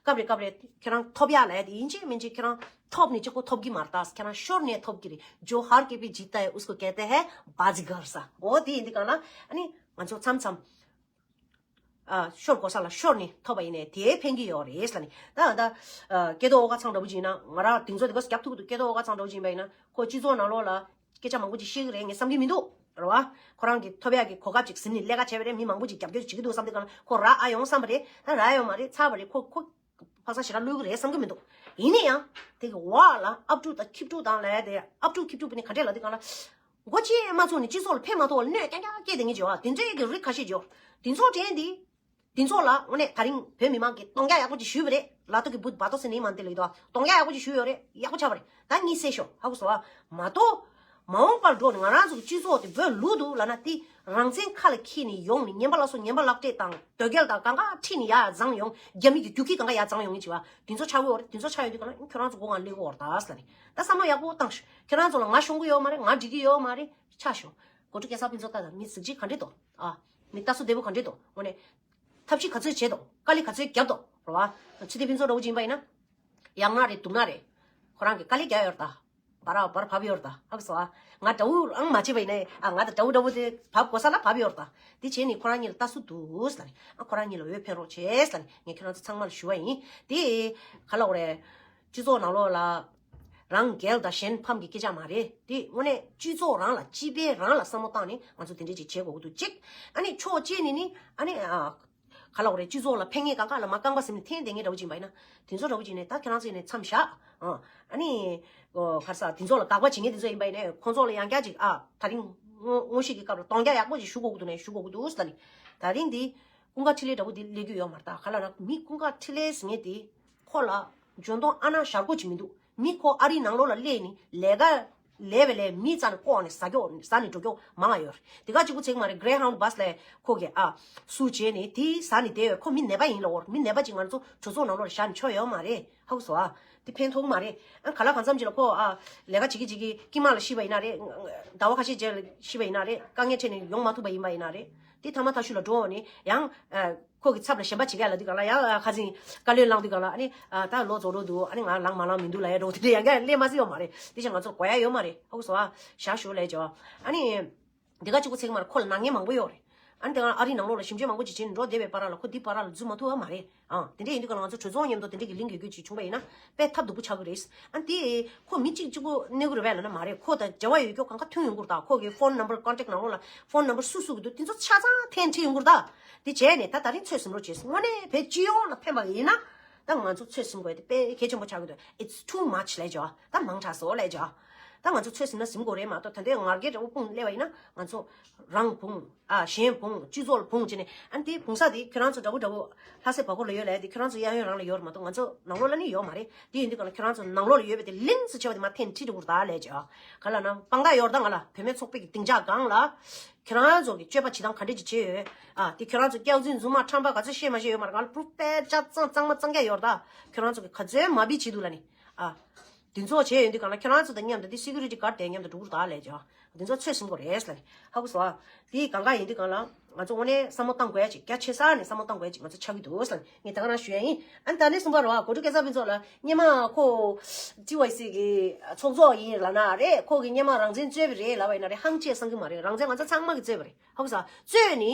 སྐབས་རེ་སྐབས་རེ་ཁྱེད་རང་ཐོབ་ཡ་ལབ་ཡ་དེ་ཡིན་གཅིག་མིན་གཅིག་ཁྱེད་རང་ཐོབ་ནས་གཅིག་པོ་ཐོབ་ཀྱི་མ་རེད་ད། ཁྱེད་རང་ཤོར་ནས་ཐོབ་ཀྱི་རེད། जो हार के भी जीतता है उसको कहते हैं बाजीगर ཟེར། འོ་དེ་ཡིན་དུས་གང་ལ་ཨ་ནི་ང་ཚོ་མཚམས་མཚམས། ཨ་ཤོར་དགོས་ས་ལ་ཤོར་ནས་ཐོབ་པ་ཡིན་ནའི་དེའི་ཕན་གྱི་ཡོད་རེད་ལབ་ནས། ད་ད་ཨ་སྐལ་རྡོར་ཨོ་དཀར་ཚང་འདྲ་བོ་ཅིག་ཡིན་ན་ང་རང་དེང་ཚོ་དེ་ག་རྒྱབ་ཐུབ་ཀྱི་འདུག། སྐལ་རྡོར་ཨོ་དཀར་ཚང་འདྲ་བོ་ཅིག་ཡིན་པ་ཡིན་ན་ཁོ་སྤྱི་ཚོགས་ནང་ལོགས་ལ་སྐད་ཆ་མང་པོ་ཅིག་བཤད་ཀྱི་རེད་ངས་བསམ་གྱི་མི་འདུག་རེད་བ། ཁོ་རང་གི་ཐོབ་ཡག་གི་གོ་སྐབས་ཅིག་ཟིན་ནས་ལས་ཀ་བྱས་པ་རེད། མི་མང་པོ་ཅིག་རྒྱབ་སྐྱོར་བྱེད་ཀྱི་འདུག་བསམ་དུས་གང་ལ་ཁོ་རག་ཨ་ཡོང་བསམ་པ་རེད། ད་རག་ཡོད་མ་རེད། ཚར་བ་རེད། ཁོ་ཁོ་ཕ་ས་ཞེ་དྲག་བླུག་གི་རེད་བསམ་གྱི་མི་འདུག། ཡིན་ན་ཡང་དེ་གི་འོག་ལ་ཨབ་ཕྲུག་དང་ཁྱི་ཕྲུག་དང་ལབ་ཡ་དེ་ཨབ་ཕྲུག་ཁྱི་ཕྲུག་པ་ནི་ག་འདྲས་ལབ་དུས་གང་ལ། མགོ་ཅིག་མ་ཚོས་ནས་སྤྱི་ཚོགས་ལ་ཕན་མ་ཐོགས་པར་གནོད་རྐྱང་རྐྱང་སྐྱེལ་བསྡད་མཁན་ཅིག་ཡོད། དེ་འདྲའི་གི་རིགས་ཁ་ཤས་ཅིག་ཡོད། དེ་ཚོ་དྲན་དེ། དེ་ཚོ་ལ་དངོས་གནས་ད་རིང་བོད་མི་མང་གིས་གདོང་རྒྱག་ཡག་པོ་ཅིག་ཞུས་པ་རེད། ལ་ཏོག་གི་བུ་བ་ཏོག་སེ་ནི་མ་དེ་ལ་ཡོད་དོ། གདོང་རྒྱག་ཡག་པོ་ཅིག་ཞུས་ཡོད་རེད། ཡག་པོ་ཆགས་པ་རེད། ད་གཉིད་སད་ཤོག་ཧ་གོ་སོང་ཨ། མ་གཏོགས། མ་འོངས་པར་འགྲོ་ནས་ང་རང་ཚོ་གི་སྤྱི་ཚོགས་དེ་བོད་ལུགས་འདུག་ལབ་ན་དེ་རང་བཙན་ཁ་ལ་འཁྱེར་ནས་ཡོང་ནས་ངན་པ་ལ་སོགས་ངན་པ་ལག་སྤྲད་དང་དོལ་རྒྱལ་དང་གང་ག་ཁྲིད་ནས་ཡར་བརྫངས་ཡོང་། རྒྱ་མི་གི་རྒྱུག་ཁྱི་གང་ག་ཡར་བརྫངས་ཡོང་གི་བྱེད་པ་དེ་ཚོ་ཆགས་ཀྱི་ཡོད་རེད། དེ་ཚོ་ཆགས་ཡོང་དུས་གང་ལ་ཁྱོད་རང་ཚོ་སྒོ་ང་སླེབས་ཀྱི་ཡོད་རེད་ད་ཟེར་ནས། ད་བསམ་བློ་ཡག་པོ་བཏང་ཤོག། ཁྱེད་རང་ཚོ་ལ་ང་ཤོང་གི་ཡོད་མ་རེད། ང་འགྲིག་གི་ཡོད་མ་རེད། ཆ་ཤོག། གོ་ཁྲུ་སྐལ་བཟང་ཕུན་ཚོགས་ལྟ་དང་མི་གཟི་བརྗིད་ག་འདྲས་འདུག་ཨ། མི་ལྟ་སུ་བདེ་པོ་ག་འདྲས་འདུག་དངོས་གནས། ཐབས་ཤེས་ག་ཚོད་བྱས་འདུག། དཀའ་ལས་ག་ཚོད་བརྒྱབ་འདུག་རེད་བ། ཚེ་བརྟན་ཕུན་ཚོགས་འདྲ་བོ་ཅིག་ཡིན་པ་ཡིན་ན། ཡག་ན་རེད་སྡུག་ན་རེད། ཁོ་རང་གིས་དཀའ་ལས་བརྒྱབ་ཡོད་རེད་ད། བར་བར་བབས་ཡོད་རེད་ད་ཧ་གོ་སོང་ཨ། ང་དགྲ་བོ་རང་མ་བྱས་པ་ཡིན་ན་ཨ་ང་དང་དགྲ་བོ་འདྲ་བོ་དེ་བབས་དགོས་ས་ལ་བབས་ཡོད་རེད་ད། དེ་བྱས་ནས་ཁོ་རང་གཉིས་ལ་ལྟ་སུ་འདུག་ཟེར་ལ་ནི་ཨ་ཁོ་རང་གཉིས་ལ་འོས་འཕེན་རོགས་བྱས་ཟེར་ལ་ནི་ངས་ཁྱེད་རང་ཚོ་ཚང་མ་ལ་ཞུ་བ་ཡིན། དེ་ག་ལབ་དགོས་རེད། སྤྱི་ཚོགས་ནང་ལོགས་ལ། རང་རྒྱལ་དང་གཞན་ཕམ་གྱི་སྐད་ཆ་མ་རེད། དེ་དངོས་གནས་སྤྱི་ཚོགས་རང་ལ་སྤྱི་པའི་རང་ལ་བསམ་བློ་བཏང་ནས་ང་ཚོ་དེ་འདྲས་ཅིག་བྱེད་དགོས་ཀྱི་འདུག་གཅིག། ཨ་ནི་ཕྱོགས་གཅིག་ནས་ནི་ཨ་ནི་ཨ། ག་ལབ་དགོས་རེད། སྤྱི་ཚོགས་ལ་ཕན་ངེས་གང་ག་ལ་མ་རྐང་པ་ཟིན་ནས་འཐེན་བསྡད་མཁན་འདྲ་བོ་ཅིག་ཡིན་པ་ཡིན་ན་དེ་ཚོ་འདྲ་བོ་ཅིག་ནས་ད་ཁྱེད་རང་ཚོ་ནས་མཚམས་བཞག་ཨ། ཨ་ནི་ཨོ་ག་རེ་ཟ་དེ་ཚོ་ལ་དགག་པ་བྱེད་མཁན་དེ་ཚོ་ཡིན་པ་ཡིན་ན་ཁོང་ཚོ་ལ་ཡང་བསྐྱར་ཅིག་ཨ་ད་རིང་དངོས་དངོས་གཞི་གི་སྐབས་ལ་གདོང་རྒྱག་ཡག་པོ་ཅིག་ཞུ་དགོས་ཀྱི་འདུག་ནས་ཞུ་དགོས་ཀྱི་འདུག་ཟེར་ལ་ནི། ད་རིང་འདི་ཀུན་དགའ་འཕྲིན་ལས་འདྲ་བོ་འདི་སླེབས་རྒྱུ་ཡོད་མ་རེད་ད། ག་ལབ་ན་མི་ཀུན་དགའ་འཕྲིན་ལས་ཟེར་མཁན་དེ་ཁོ་ལ་འཇོན་ཐང་ཨ་ན་ཞར་གོ་ཅིག་མི་འདུག། མི་ཁོ་ཨ་རིའི་ནང་ལོགས་ལ་སླེབས་ནས་ལས་ཀ་ལས་པའི་ལས་མི་རྩ་ནས་བཀོག་ནས་ཟ་རྒྱུ་ཟ་ནས་འགྲོ་རྒྱུ་མང་བ་ཡོད་རེད། དེ་ག་གཅིག་པུ་ཚིག་མ་རེད། Greyhound bus ལ་ཁོ་གིས་ཨ་སུ་བྱས་ནས་དེ་ཟ་ནས་བསྡད་ཡོད། ཁོ་མི་ནད་པ་ཡིན་ལབ་ཡོད་རེད། མི་ནད་པ་ཅིག་ང་ཚོ་གྲོས་ཚོགས་ནང་ལོགས་ལ་བཞག་ནས་ཆོག་ཡོད་མ་རེད། ཧ་གོ་སོང་ཨ། དེ་ཕན་ཐོགས་མ་རེད། ཨ་ག་ལ་གང་འཚམ་ཅིག་ལ་ཁོ་ཨ་ལས་ཀ་བྱེད་ཀྱི་བྱེད་ཀྱི་དཀྱིལ་མ་ལ་ཤི་བ་ཡིན་ན་རེད། ཟླ་བ་ཁ་ཤས་རྗེས་ལ་ཤི་བ་ཡིན་ན་རེད། དཀའ་ངལ་འཕྲད་ནས་ཡོང་མ་ཐུབ་པ་ཡིན་པ་ཡིན་ན་རེད། དེ་ཐ་མ་ཐ་ཤུ་ལ་འགྲོ་འོང་ནས་ཡང་ཨ་ཁོ་གི་ཚབ་ལ་གཞན་པ་བྱེད་ཀྱི་ལབ་དུས་གང་ལ་ཡང་ཨ་ཁ་སང་བཀའ་བློན་བླངས་དུས་གང་ལ་ཨ་ནི་ཨ་ད་ལོ་རྫོགས་འགྲོ་འདུག། ཨ་ནི་ང་ལངས་མ་ལངས་མི་འདུག་ལབ་ཡ་འགྲོ་དེ་འདྲ་ཡང་བསྐྱར་སླེབས་མ་སྲིད་ཡོད་མ་རེད། དེ་བཞིན་ང་ཚོར་གོ་ཡ་ཡོད་མ་རེད། ཧ་གོ་སོང་ཨ། བཞག་ཞུ་ལབ་བྱས་ཨ་ནི། འདི་ག་གཅིག་པུ་ཚིག་མར་ཁོ་ལ་ནག་ཉེས་མང་པོ་ཡོད་རེད། ཨ་ནི་དེ་ག་ཨ་རིའི་ནང་ལོགས་ལ་ཞིབ་འཇུག་མང་པོ་ཅིག་བྱས་ནས་འགྲོ་བསྡད་པའི་བར་ལ་ཁོ་འདི་བར་ལ་འཛུལ་མ་ཐུབ་པ་མ་རེད། ཨང་དེ་འདྲ་ཡིན་དུས་ག་ལ་ང་ཚོ་གྲོས་ཚོགས་མཉམ་དུ་དེ་འདྲ་གི་ལིང་གི་རྒྱུད་ཅིག་བྱུང་པ་ཡིན་ན་དཔེ་ཐབས་སྡུག་པོ་ཆགས་ཀྱི་རེད། ཨ་ནི་དེ་ཁོ་མི་གཅིག་གཅིག་པུ་གནོད་ཀྱི་རེད་པས་ལབ་ན་མ་རེད། ཁོ་དང་འབྲེལ་བ་ཡོད་རྒྱུ་གང་ག་མཐུན་ཡོང་གི་རེད་ད། ཁོ་གི་phone number contact ནང་ལོགས་ལ་phone number སུ་སུ་གི་འདུག། དེ་ཚོ་ཆ་ཚང་འཐེན་ཁྲིད་ཡོང་གི་རེད་ད། དེ་བྱས་ནས་ད་ད་རིང་ཚོད་ཟིན་རོགས་བྱས། དངོས་གནས་བོད་སྤྱི་ཡོངས་ལ་ཕན་པ་ཡིན་ན། ད་ང་ཚོ་ཚོད་ཟིན་དགོས་དེ་དཔེ་གལ་ཆེན་པོ་ཆགས་ཀྱི་འདུག It's too much ལས་ཇོ། ད་མང་དྲགས་སོ་ལས་ཇོ། ད་ང་ཚོ་ཚོད་ཟིན་ན་ཟིན་དགོས་རེད་མ་གཏོགས། ད་ལྟའི་ངར་གའི་འདྲ་བོ་སྤུངས་སླེབས་པ་ཡིན་ན་ང་ཚོ་རང་བུང་ཨ་གཞན་བུང་སྤྱི་ཚོགས་ལ་བུང་བྱས་ནས། ཨ་ནི་དེ་བུང་ས་དེ་ཁྱོད་རང་ཚོ་འདྲ་བོ་འདྲ་བོ་ལྷ་སའི་བར་སྐོར་ལ་ཡོད་ལས། དེ་ཁྱོད་རང་ཚོ་གཡས་གཡོན་རང་ལ་ཡོད་རེད་མ་གཏོགས། ང་ཚོ་ནང་ལོགས་ལ་ནི་ཡོད་མ་རེད། དེ་ཡིན་དུས་ག་ལ་ཁྱོད་རང་ཚོ་ནང་ལོགས་ལ་ཡོད་པའི་དེ་ལིང་སུ་ཆེ་བ་དེ་མ་འཐེན་ཁྲིད་འགྲོ་དགོས་ད་ལས་ཇོ། ག་ལ་ན་དཔང་རྟགས་ཡོད་རེད་ད། ང་ལ་བུད་མེད་ཚོགས་པའི་གི་སྡིངས་ཆ་སྒང་ལ། ཁྱེད་རང་ཚོ་གི་སྤྱོད་པ་བྱེད་སྟངས་ག་འདྲས་ཅིག་བྱས་ཡོད། ཨ་དེ་ཁྱེད་རང་ཚོ་སྐྱག་རྫུན་རྫུན་མ་ཁྲམ་པ་ག་ཚོད་བཤད་མ་བཤད་ཡོད་མ་རེད། ང་ལ་པུ་རུབ་དཔེ་ཆ་གཙང་གཙང་མ་གཙང་རྐྱང་ཡོད་རེད་ད། ཁྱེད་རང་ཚོ་གི་ག་ཚོད་མ་བི་བྱེད་འདུག་ལ་ནི། ཨ་དེ་ཚོ་བྱས་ཡོད་དུས་གང་ལ་ཁྱེད་རང་ཚོ་དང་མཉམ་དུ་དེ་སི་ཀུ་རི་ཊི་གྷར་དེ་མཉམ་དུ་འགྲོ་གི་རེད་ད་ལས་ཇོ། དེ་ཚོ་ཚོད་ཟིན་དགོས་རེད་ལ་ནི། ཧ་གོ་སོང་ཨ། དེ་གང་ག་ཡིན་དུས་གང་ལ་ང་ཚོ་དངོས་གནས་བསམ་བློ་བཏང་དགོས་ཡ་ཅིག་རྒྱ་ཆེ་ས་ནས་བསམ་བློ་བཏང་དགོས་ཡ་ཅིག་ང་ཚོ་ཆགས་ཀྱི་འདུག་ལ་ནི། ངས་ད་ག་རང་ཞུ་ཡ་ཡིན། ཨ་ནི་ད་ནས་གསུམ་པ་རེད་བ། གོ་ཁྲུ་སྐལ་བཟང་ཕུན་ཚོགས་ལ་སྔོན་མ་ཁོ་ཊི་ཝའི་སི་གི་ཚོགས་གཙོ་ཡིན་ལབ་ན་རེད། ཁོ་གི་སྔོན་མ་རང་བཙན་རྩོད་པ་རེད་ལབ་པ་ཡིན་ན་རེད། ཧང་ཆེ་བསམ་གི་མ་རེད། རང་བཙན་ང་ཚོ་ཚང་མ་གི་རྩོད་པ་རེད། ཧ་གོ་སོང་ཨ། རྩོད་ནི་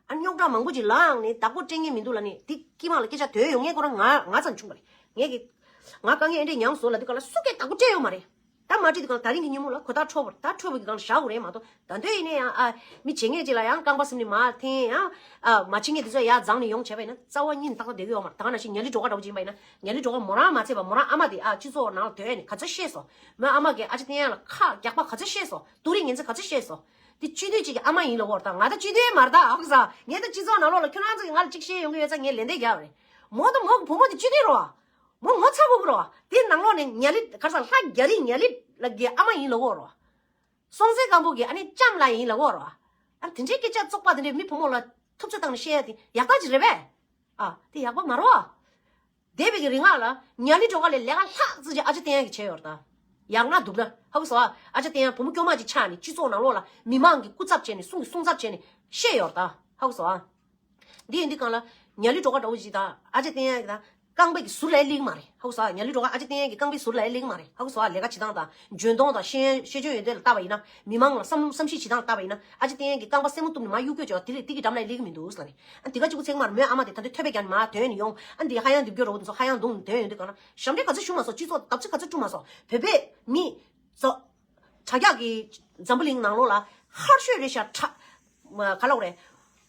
ཨ་རྙོག་དྲ་མང་པོ་ཅིག་ལངས་ནས་བདག་པོ་སྤྲད་མཁན་མི་འདུག་ལ་ནི། དེ་དཀྱིལ་མ་ལ་སྐད་ཆ་དོན་ཡོང་མཁན་ཁོ་རང་ང་ང་ཙམ་བྱུང་བ་རེད། ངས་གི་ང་དཀའ་ངལ་ཨེ་འདྲས་མྱངས་སོང་ལབ་དུས་ག་ལ་སུ་གིས་བདག་པོ་སྤྲད་ཡོད་མ་རེད། ད་མ་བྲིས་དུས་གང་ད་རིང་གི་ཉིན་མོ་ལ་གོ་བརྡ་འཕྲོད་པར་ད་འཕྲོད་པ་གི་སྒང་བཞག་དགོས་རེད་མ་གཏོགས། ད་དུང་ཡིན་ནའི་ཡང་ཨ་མི་བྱེད་མཁན་ཅིག་ལ་ཡང་རྐང་པ་སེམས་ནས་མ་འཐེན་ཡང་ཨ་མ་བྱེད་མཁན་དེ་ཚོ་ཡར་འཛེགས་ནས་ཡོང་བྱས་པ་ཡིན་ན་རྩ་བ་ཉིད་ནས་ཏག་ཏག་བསྡད་ཀྱི་ཡོད་མ་རེད། ད་ག་ནང་བཞིན་ཉ་ལི་སྒྲོལ་དཀར་འདྲ་བོ་ཅིག་ཡིན་པ་ཡིན་ན། ཉ་ལི་སྒྲོལ་དཀར་མོ་རང་མ་ཚད་པ་མོ་རང་ཨ་མ་དེ་ཨ་སྤྱི་ཚོགས་ནང་ལ་སྡོད་ནས་ག་ཚོད་བཤད་སོང་། མོའི་ཨ་མ་གིས་ཨ་ཅག་བསྟན་ཡག་ལ་ཁ་རྒྱག་པ་ག་ཚོད་བཤད་སོང་། སྡུག་རུས་ངན་ཚད་ག་ཚོད་བཤད་སོང་། དེ་སྤྱི་འཐུས་གཅིག་གི་ཨ་མ་ཡིན་ལབ་ཀྱི་ཡོད་རེད་ད། ང་ད་སྤྱི་འཐུས་མ་རེད་ད། ཧ་གོ་སོང་། ངས་ད་སྤྱི་ཚོགས་ནང་ལོགས་ལ་ཁྱོད་རང་ཚོ་གིས་ང་ལ་གཅིག་བཤད་ཡོང་གི་ཡོད་ཙང་ངས་ལན་འདེབས་རྒྱག་པ་རེད། མོ་དང་མོ་གི་བུ་མོ་དེ་སྤྱི་འཐུས་རེད་བ། མོ་ངོ་ཚ་པོ་རེད་བ། དེ་ནང་ལོགས་ནས་ཉ་ལི་ག་རེ་ཟེར་ལྷ་རྒྱ་རི་ཉ་ལི་ལགས་ཀྱི་ཨ་མ་ཡིན་ལབ་ཀྱི་ཡོད་རེད་བ། སྲོང་བཙན་སྒམ་པོ་གི་ཨ་ནི་ལྕམ་ལགས་ཡིན་ལབ་ཀྱི་ཡོད་རེད་བ། ཨ་དེ་འདྲའི་སྐད་ཆ་བཙོག་པ་དེ་འདྲའི་མི་བུ་མོ་ལ་ཐུབ་ཚོད་བཏང་ནས་བཤད་ཡ་དེ་ཡག་རྟགས་ཅིག་རེད་པས། ཨ་དེ་ཡག་པོ་མ་རེད་བ། འདས་པའི་གི་རིང་ལ་ཉ་ལི་སྒྲོལ་དཀར་ལས་ལས་ཀ་ལྷག་ཙམ་ཅིག་ཨ་ཅག་བསྟན་ཡག་གིས་བྱས་ཡོད་རེད་ད། ཡག་ན་སྡུག་ན་ཧ་གོ་སོང་ཨ། ཨ་ཅག་བསྟན་ཡག་བུ་མོ་སྐྱོ་མ་ཅིག་ཆགས་ནས་སྤྱི་ཚོགས་ནང་ལོགས་ལ་མི་མང་གི་སྐུ་ཚབ་བྱས་ནས་གསུང་གི་གསུང་ཚབ་བྱས་ནས་བཤད་ཡོད་རེད་ད། ཧ་གོ་སོང་ཨ། འདི་ཡིན་དུས་གང་ལ་ཉ་ལི་སྒྲོལ་དཀར་འདྲ་བོ་ཅིག་དང་ཨ་ཅག་བསྟན་ཡག་གི་དང་རྐང་པ་གི་ཟུར་ལ་སླེབས་ཀྱི་མ་རེད། ཧ་གོ་སོང་ཨ། ཉ་ལི་སྒྲོལ་དཀར་ཨ་ཅག་བསྟན་ཡག་གི་རྐང་པའི་ཟུར་ལ་སླེབས་ཀྱི་མ་རེད། ཧ་གོ་སོང་ཨ། ལས་ཀ་བྱེད་སྟངས་དང་འཇོན་ཐང་དང་ཤེས་ཤེས་འཇོན་ཡོན་ཏན་ལ་བལྟས་པ་ཡིན་ན། མི་མང་ལ་བསམ་བསམ་གཞིག་བྱེད་སྟངས་ལ་བལྟས་པ་ཡིན་ན། ཨ་ཅག་བསྟན་ཡག་གི་རྐང་པ་སེན་མོ་གཏུབ་ནས་མར་གཡུག་སྐྱོད་བྱས་པ་དེ་ལས་དེ་གི་འགྲམ་ལ་སླེབས་ཀྱི་མི་འདུག་ཟེར་ནས། ཨ་འདི་ག་གཅིག་པུ་ཚེག་མར་མོའི་ཨ་མ་དེ་ད་ལྟ་ཐོད་པའི་རྒྱང་ནས་མར་དོན་ནས་ཡོང་། ཨ་འདི་ཧ་ཡང་འདི་བསྐྱོད་རོགས་འདི་ཚོ་ཧ་ཡང་འདུག་དོན་ཡོང་དུས་གང་ན་ཞབས་འདྲེན་ག་ཚོད་ཞུ་མ་སོང་། སྤྱི་ཚོགས་བརྡབ་གསིག་ག་ཚོད་བཀྲུ་མ་སོང་། བོད་པའི་མི་ཚོ་དྲ་རྒྱ་གི་འཛམ་བུ་གླིང་ནང་ལོགས་ལ་ཧར་ཤོས་རེད་ཤག་གྲ་ག་ལབ་དགོས་རེད།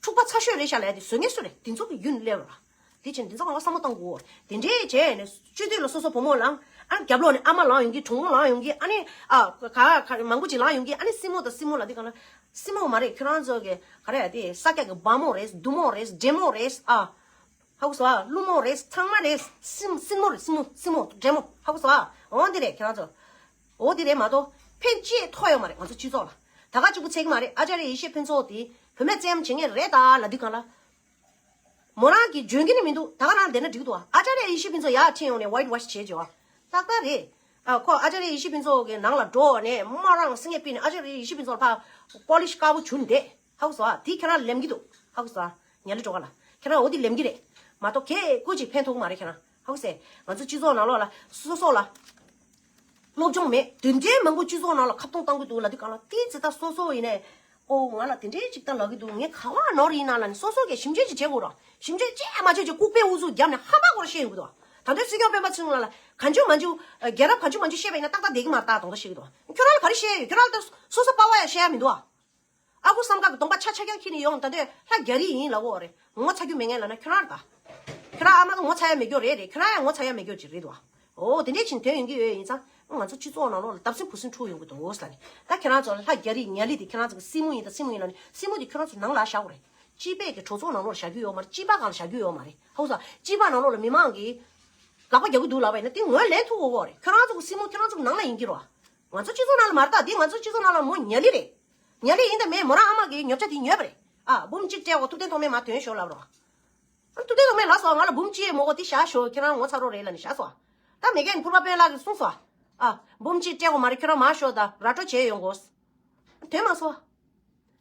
འཁྲུག་པ་ཚ་ཤོས་རེད་ཤག་ལབ་ཡ་དེ་བཟོ་མཁན་སུ་རེད། དེ་ཚོ་གི་ཡུན་སླེབས་ར། དེ་ཕྱིན་དེ་ཚོ་གང་ལ་བསམ་བློ་གཏོང་དགོས། དེ་འདྲས་བྱས་ནས་སྤྱི་འཐུས་ལ་སོ་སོ་བུ་མོ་ལངས། ཨ་ནི་རྒྱབ་ལོགས་ནས་ཨ་མ་ལངས་ཡོང་གི། གྲོགས་མོ་ལངས་ཡོང་གི། ཨ་ནི་ཨ་ག་ག་མང་པོ་ཅིག་ལངས་ཡོང་གི། ཨ་ནི་སྲིང་མོ་དང་སྲིང་མོ་ལ་དེ་གང་ལ་སྲིང་མོ་མ་རེད། ཁྱོད་རང་ཚོ་གི་ག་རེ་ཡ་དེ་ས་སྐྱ་གི་སྦ་མོ་རེད། སྡུག་མོ་རེད། འདྲེ་མོ་རེད། ཨ་ཧ་གོ་སོང་ཨ། ཀླུ་མོ་རེད། ཚང་མ་རེད། སྲིང་སྲིང་མོ་རེད། སྲིང་མོ་སྲིང་མོ་འདྲེ་མོ། ཧ་གོ་སོང་ཨ། འོ་འདི་རེད་ཁྱོད་རང་ཚོ། འོ་འདི་རེད་མ་གཏོགས་ཕན་ཅི་ཐོགས་ཡོད་མ་རེད་ང་ཚོ་སྤྱི་ཚོགས་ལ། ད་ག་གཅིག་པུ་ཚེག་མ་རེད། ཨ་ཅཱརྱ་ཡེ་ཤེས་ཕུན་ཚོགས་དེ་བུད་མེད་བཙན་གཡེམ་བྱེད་མཁན་རེད་ད་ལབ་དུས་གང་ལ། མོ་རང་གིས་འཇོན་གྱི་ནི་མི་འདུག་ད་ག་རང་བསྡད་ན་འགྲིག་འདུག་ཨ། ཨ་ཅཱརྱ་ཡེ་ཤེས་ཕུན་ཚོགས་ཡར་ཁྲིད་ཡོང་ནས་ཝའིཊ་ཝོཤ་བྱེད་བྱེད་བ། ཏག་ཏག་རེད། ཨ་ཁོ་ཨ་ཅཱརྱ་ཡེ་ཤེས་ཕུན་ཚོགས་ཀྱི་ནང་ལ་འགྲོ་ནས་མོ་རང་སེང་གེ་ཕུད་ནས་ཨ་ཅཱརྱ་ཡེ་ཤེས་ཕུན་ཚོགས་ལ་ཕར་པོ་ལི་ཤི་དཀར་པོ་བྱུགས་ནས་བསྡད། ཧ་གོ་སོང་ཨ། དེ་ཁྱེད་རང་ལེམ་གྱི་འདུག་ཧ་གོ་སོང་ཨ། ཉ་ལི་སྒྲོལ་དཀར་ལ་ཁྱེད་རང་འོ་དེ་ལེམ་གྱི་རེད་མ་གཏོགས་གས་ཀོ་ཅིག་ཕན་ཐོགས་མ་རེད་ཁྱེད་རང་། ཧ་གོ་སོང་། ང་ཚོ་སྤྱི་ཚོགས་ནང་ལོགས་ལ་སོ་སོ་ལ་སློབ་སྦྱོང་མེད། དེ་འདྲའི་མང་པོ་སྤྱི་ཚོགས་ནང་ལ་ཁ་བརྡུང་བཏང་གི་འདུག་ལབ་དུས་གང་ལ་དེ་ཙི་ད་སོ་སོ་ཡིན་ནས། ཨོ་ང་ལ་དེ་འདྲའི་ཅིག་ད་ལབ་ཀྱི་འདུག་ངས་ག་བ་ནོར་ཡིན་ན་ལབ་ནས་སོ་སོ་གས་ཞིབ་འཇུག་ཅིག་བྱེད་དགོས་ར། ཞིབ་འཇུག་ཅིག་མ་བྱེད་ཅིག་ལྐུགས་པའི་ཨུ་ཚུགས་བརྒྱབ་ནས་ཧམ་པ་སྐོར་བཤད་ཡོང་གི་འདུག་ད་ལྟའི་སྲིད་སྐྱོང་སྤེན་པ་ཚེ་རིང་ལགས་ལ་གང་བྱུང་མང་བྱུང་རྒྱལ་རབས་གང་བྱུང་མང་བྱུང་བཤད་པ་ཡིན་ན་ཏག་ཏག་བསྡད་ཀྱི་མ་རེད་ད་གདོང་ཐག་བཤད་ཀྱི་འདུག་ཁྱོད་རང་ལ་ག་རེ་བཤད་ཡོད། ཁྱོད་རང་ལ་ད་སོ་སོ་པ་ཝ་ཡང་བཤད་ཡ་མི་འདུག་ཨ། ཨ་ཁུ་བསམ་དཀར་གྱི་གདོང་པ་ཆ་ཆ་རྐྱང་འཁྱེར་ནས་ཡོང་། ད་འདོད་ལྷ་རྒྱ་རི་ཡིན་ལབ་ཀྱི་ཡོད་རེད། ངོ་ཚ་རྒྱུ་མེད་མཁན་ལབ་ན་ཁྱོད་རང་རེད་ད། ཁྱོད་རང་ཨ་མ་གི་ངོ་ཚ་ཡ་མེད་རྒྱུ་རེད་རེད། ཁྱོད་རང་ཡང་ངོ་ཚ་ཡ་མེད་རྒྱུ་ཅིག་རེད་འདུག་ཨ། ཨོ་དེ་འདྲས་ཕྱིན་དོན་ཡོང་གི་ཡོད་ཡིན་ཙང་ང་ཚོ་སྤྱི་ཚོགས་ནང་ལོགས་ལ་བརྡབ་གསིག་འབུ་སྲིན་འཁྲུག་ཡོང་གི་འདུག་ཟེར་ནས། ད་ཁྱེད་རང་ཚོ་ལྷ་རྒྱ་རི་ཉ་ལི་དེ་ཁྱེད་རང་ཚོ་གི་སྲིང་མོ་ཡིན་ད་སྲིང་མོ་ཡིན་ལབ་ནས་སྲིང་མོ་དེ་ཁྱེད་རང་ཚོ་ནང་ལ་བཞག་དགོས་རེད། སྤྱི་པའི་གི་གྲོས་ཚོགས་ནང་ལོགས་ལ་བཞག་རྒྱུ་ཡོད་མ་རེད། སྤྱི་པ་སྒང་ལ་བཞག་རྒྱུ་ཡོད་མ་རེད། ཧ་གོ་སོང་། སྤྱི་པ་ནང་ལོགས་ལ་མི་མང་གིས་དགག་པ་རྒྱག་གི་འདུག་ལབ་པ་ཡིན་ན་དེ་ངོས་ལེན་ཐུབ་དགོས་ཀྱི་རེད། ཁྱེད་རང་ཚོ་གི་སྲིང་མོ་ཁྱེད་རང་ཚོ་གི་ནང་ལ་ཡིན་གྱི་རེད། ང་ཚོ་སྤྱི་ཚོགས་ནང་ལ་མ་རེད་ད། དེ་ང་ཚོ་སྤྱི་ཚོགས་ནང་ལ་མོ་ཉ་ལི་རེད། ཉ་ལི་ཡིན་ད་མེད། མོ་རང་ཨ་མ་གི་ཉོ་ཆ་དེ་ཉོས་པ་རེད། ཨ་འབུམ་གཅིག་སྤྲད་འོ་ཐུབ་བསྟན་ཐོགས་མེད་མར་དོན་ཤོག་ལབ་རོགས། ཨ་ཐུབ་བསྟན་ཐོགས་མེད་ལབ་སོང་། ང་ལ་འབུམ་གཅིག་མོ་གོ་དེ་བཞག་ཤོག་ཁྱེད་རང་ངོ་ཚ་རོགས་རེད་ལབ་ནས་བཞག་སོང་། ད་མེ་རྒན་ཕུར་པ་དཔོན་ལགས་ཀྱིས་གསུངས་སོང་། ཨ་འབུམ་གཅིག་སྤྲད་འོ་མ་རེད། ཁྱེད་རང་མར་ཤོག་ད་ར་སྤྲོད་བྱས་ཡོང་དགོས། དོན་མ་སོང་།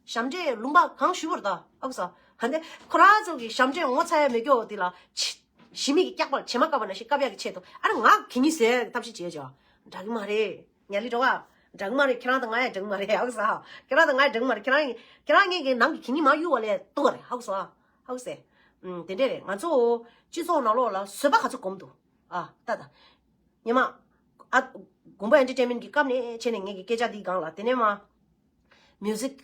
ཞབས་འདྲེན་ལུང་པ་གང་ཞུ་བར་ད་ཨ་ཁུ་ས། ཧ་འདི་ཁོ་རང་ཚོ་གི་ཞབས་འདྲེན་ངོ་ཚ་ཡ་མེད་སྐྱོ་དེ་ལ་ཕྱི་ཕྱི་མིག་གི་སྐྱག་པ་བྱེ་མ་བཀབ་པ་ནང་བཞིན་བཀབ་ཡག་གི་ཆེད་དུ་ཨ་ར་ང་གད་སྙིགས་ཟ་ཡག་གི་ཐབས་ཤེས་བྱེད་ཅོ། འདྲ་གི་མ་རེད། ཉ་ལི་འགྲོ་བ། འདྲ་གི་མ་རེད། ཁྱེད་རང་དང་ང་ཡ་འདྲ་གི་མ་རེད་ཨ་ཁུ་ས། ཁྱེད་རང་དང་ང་ཡ་འདྲ་གི་མ་རེད། ཁྱེད་རང་ཁྱེད་རང་ངེད་ཀྱི་ནང་གི་གད་སྙིགས་མ་གཡུག་བ་ལས་ལྟོ་བ་རེད་ཨ་ཁུ་ས། ཨ་ཁུ་སེ། ཨུམ་དེ་འདྲས་རེད། ང་ཚོ་སྤྱི་ཚོགས་ནང་ལོགས་ལ་བཟོད་པ་ག་ཚོད་སྒོམ་འདུག་ཨ་ད་ད། ཉི་མ། ཨ། དགོན་པ་ཨེན་ཊར་ཊེན་མེན་ཊི་གི་སྐབས་ནས་བྱས་ནས་ངེད་ཀྱི་སྐད་ཆ་འདིའི་སྒང་ལ། དེ་ནས་མ། མིའུ་ཟིག་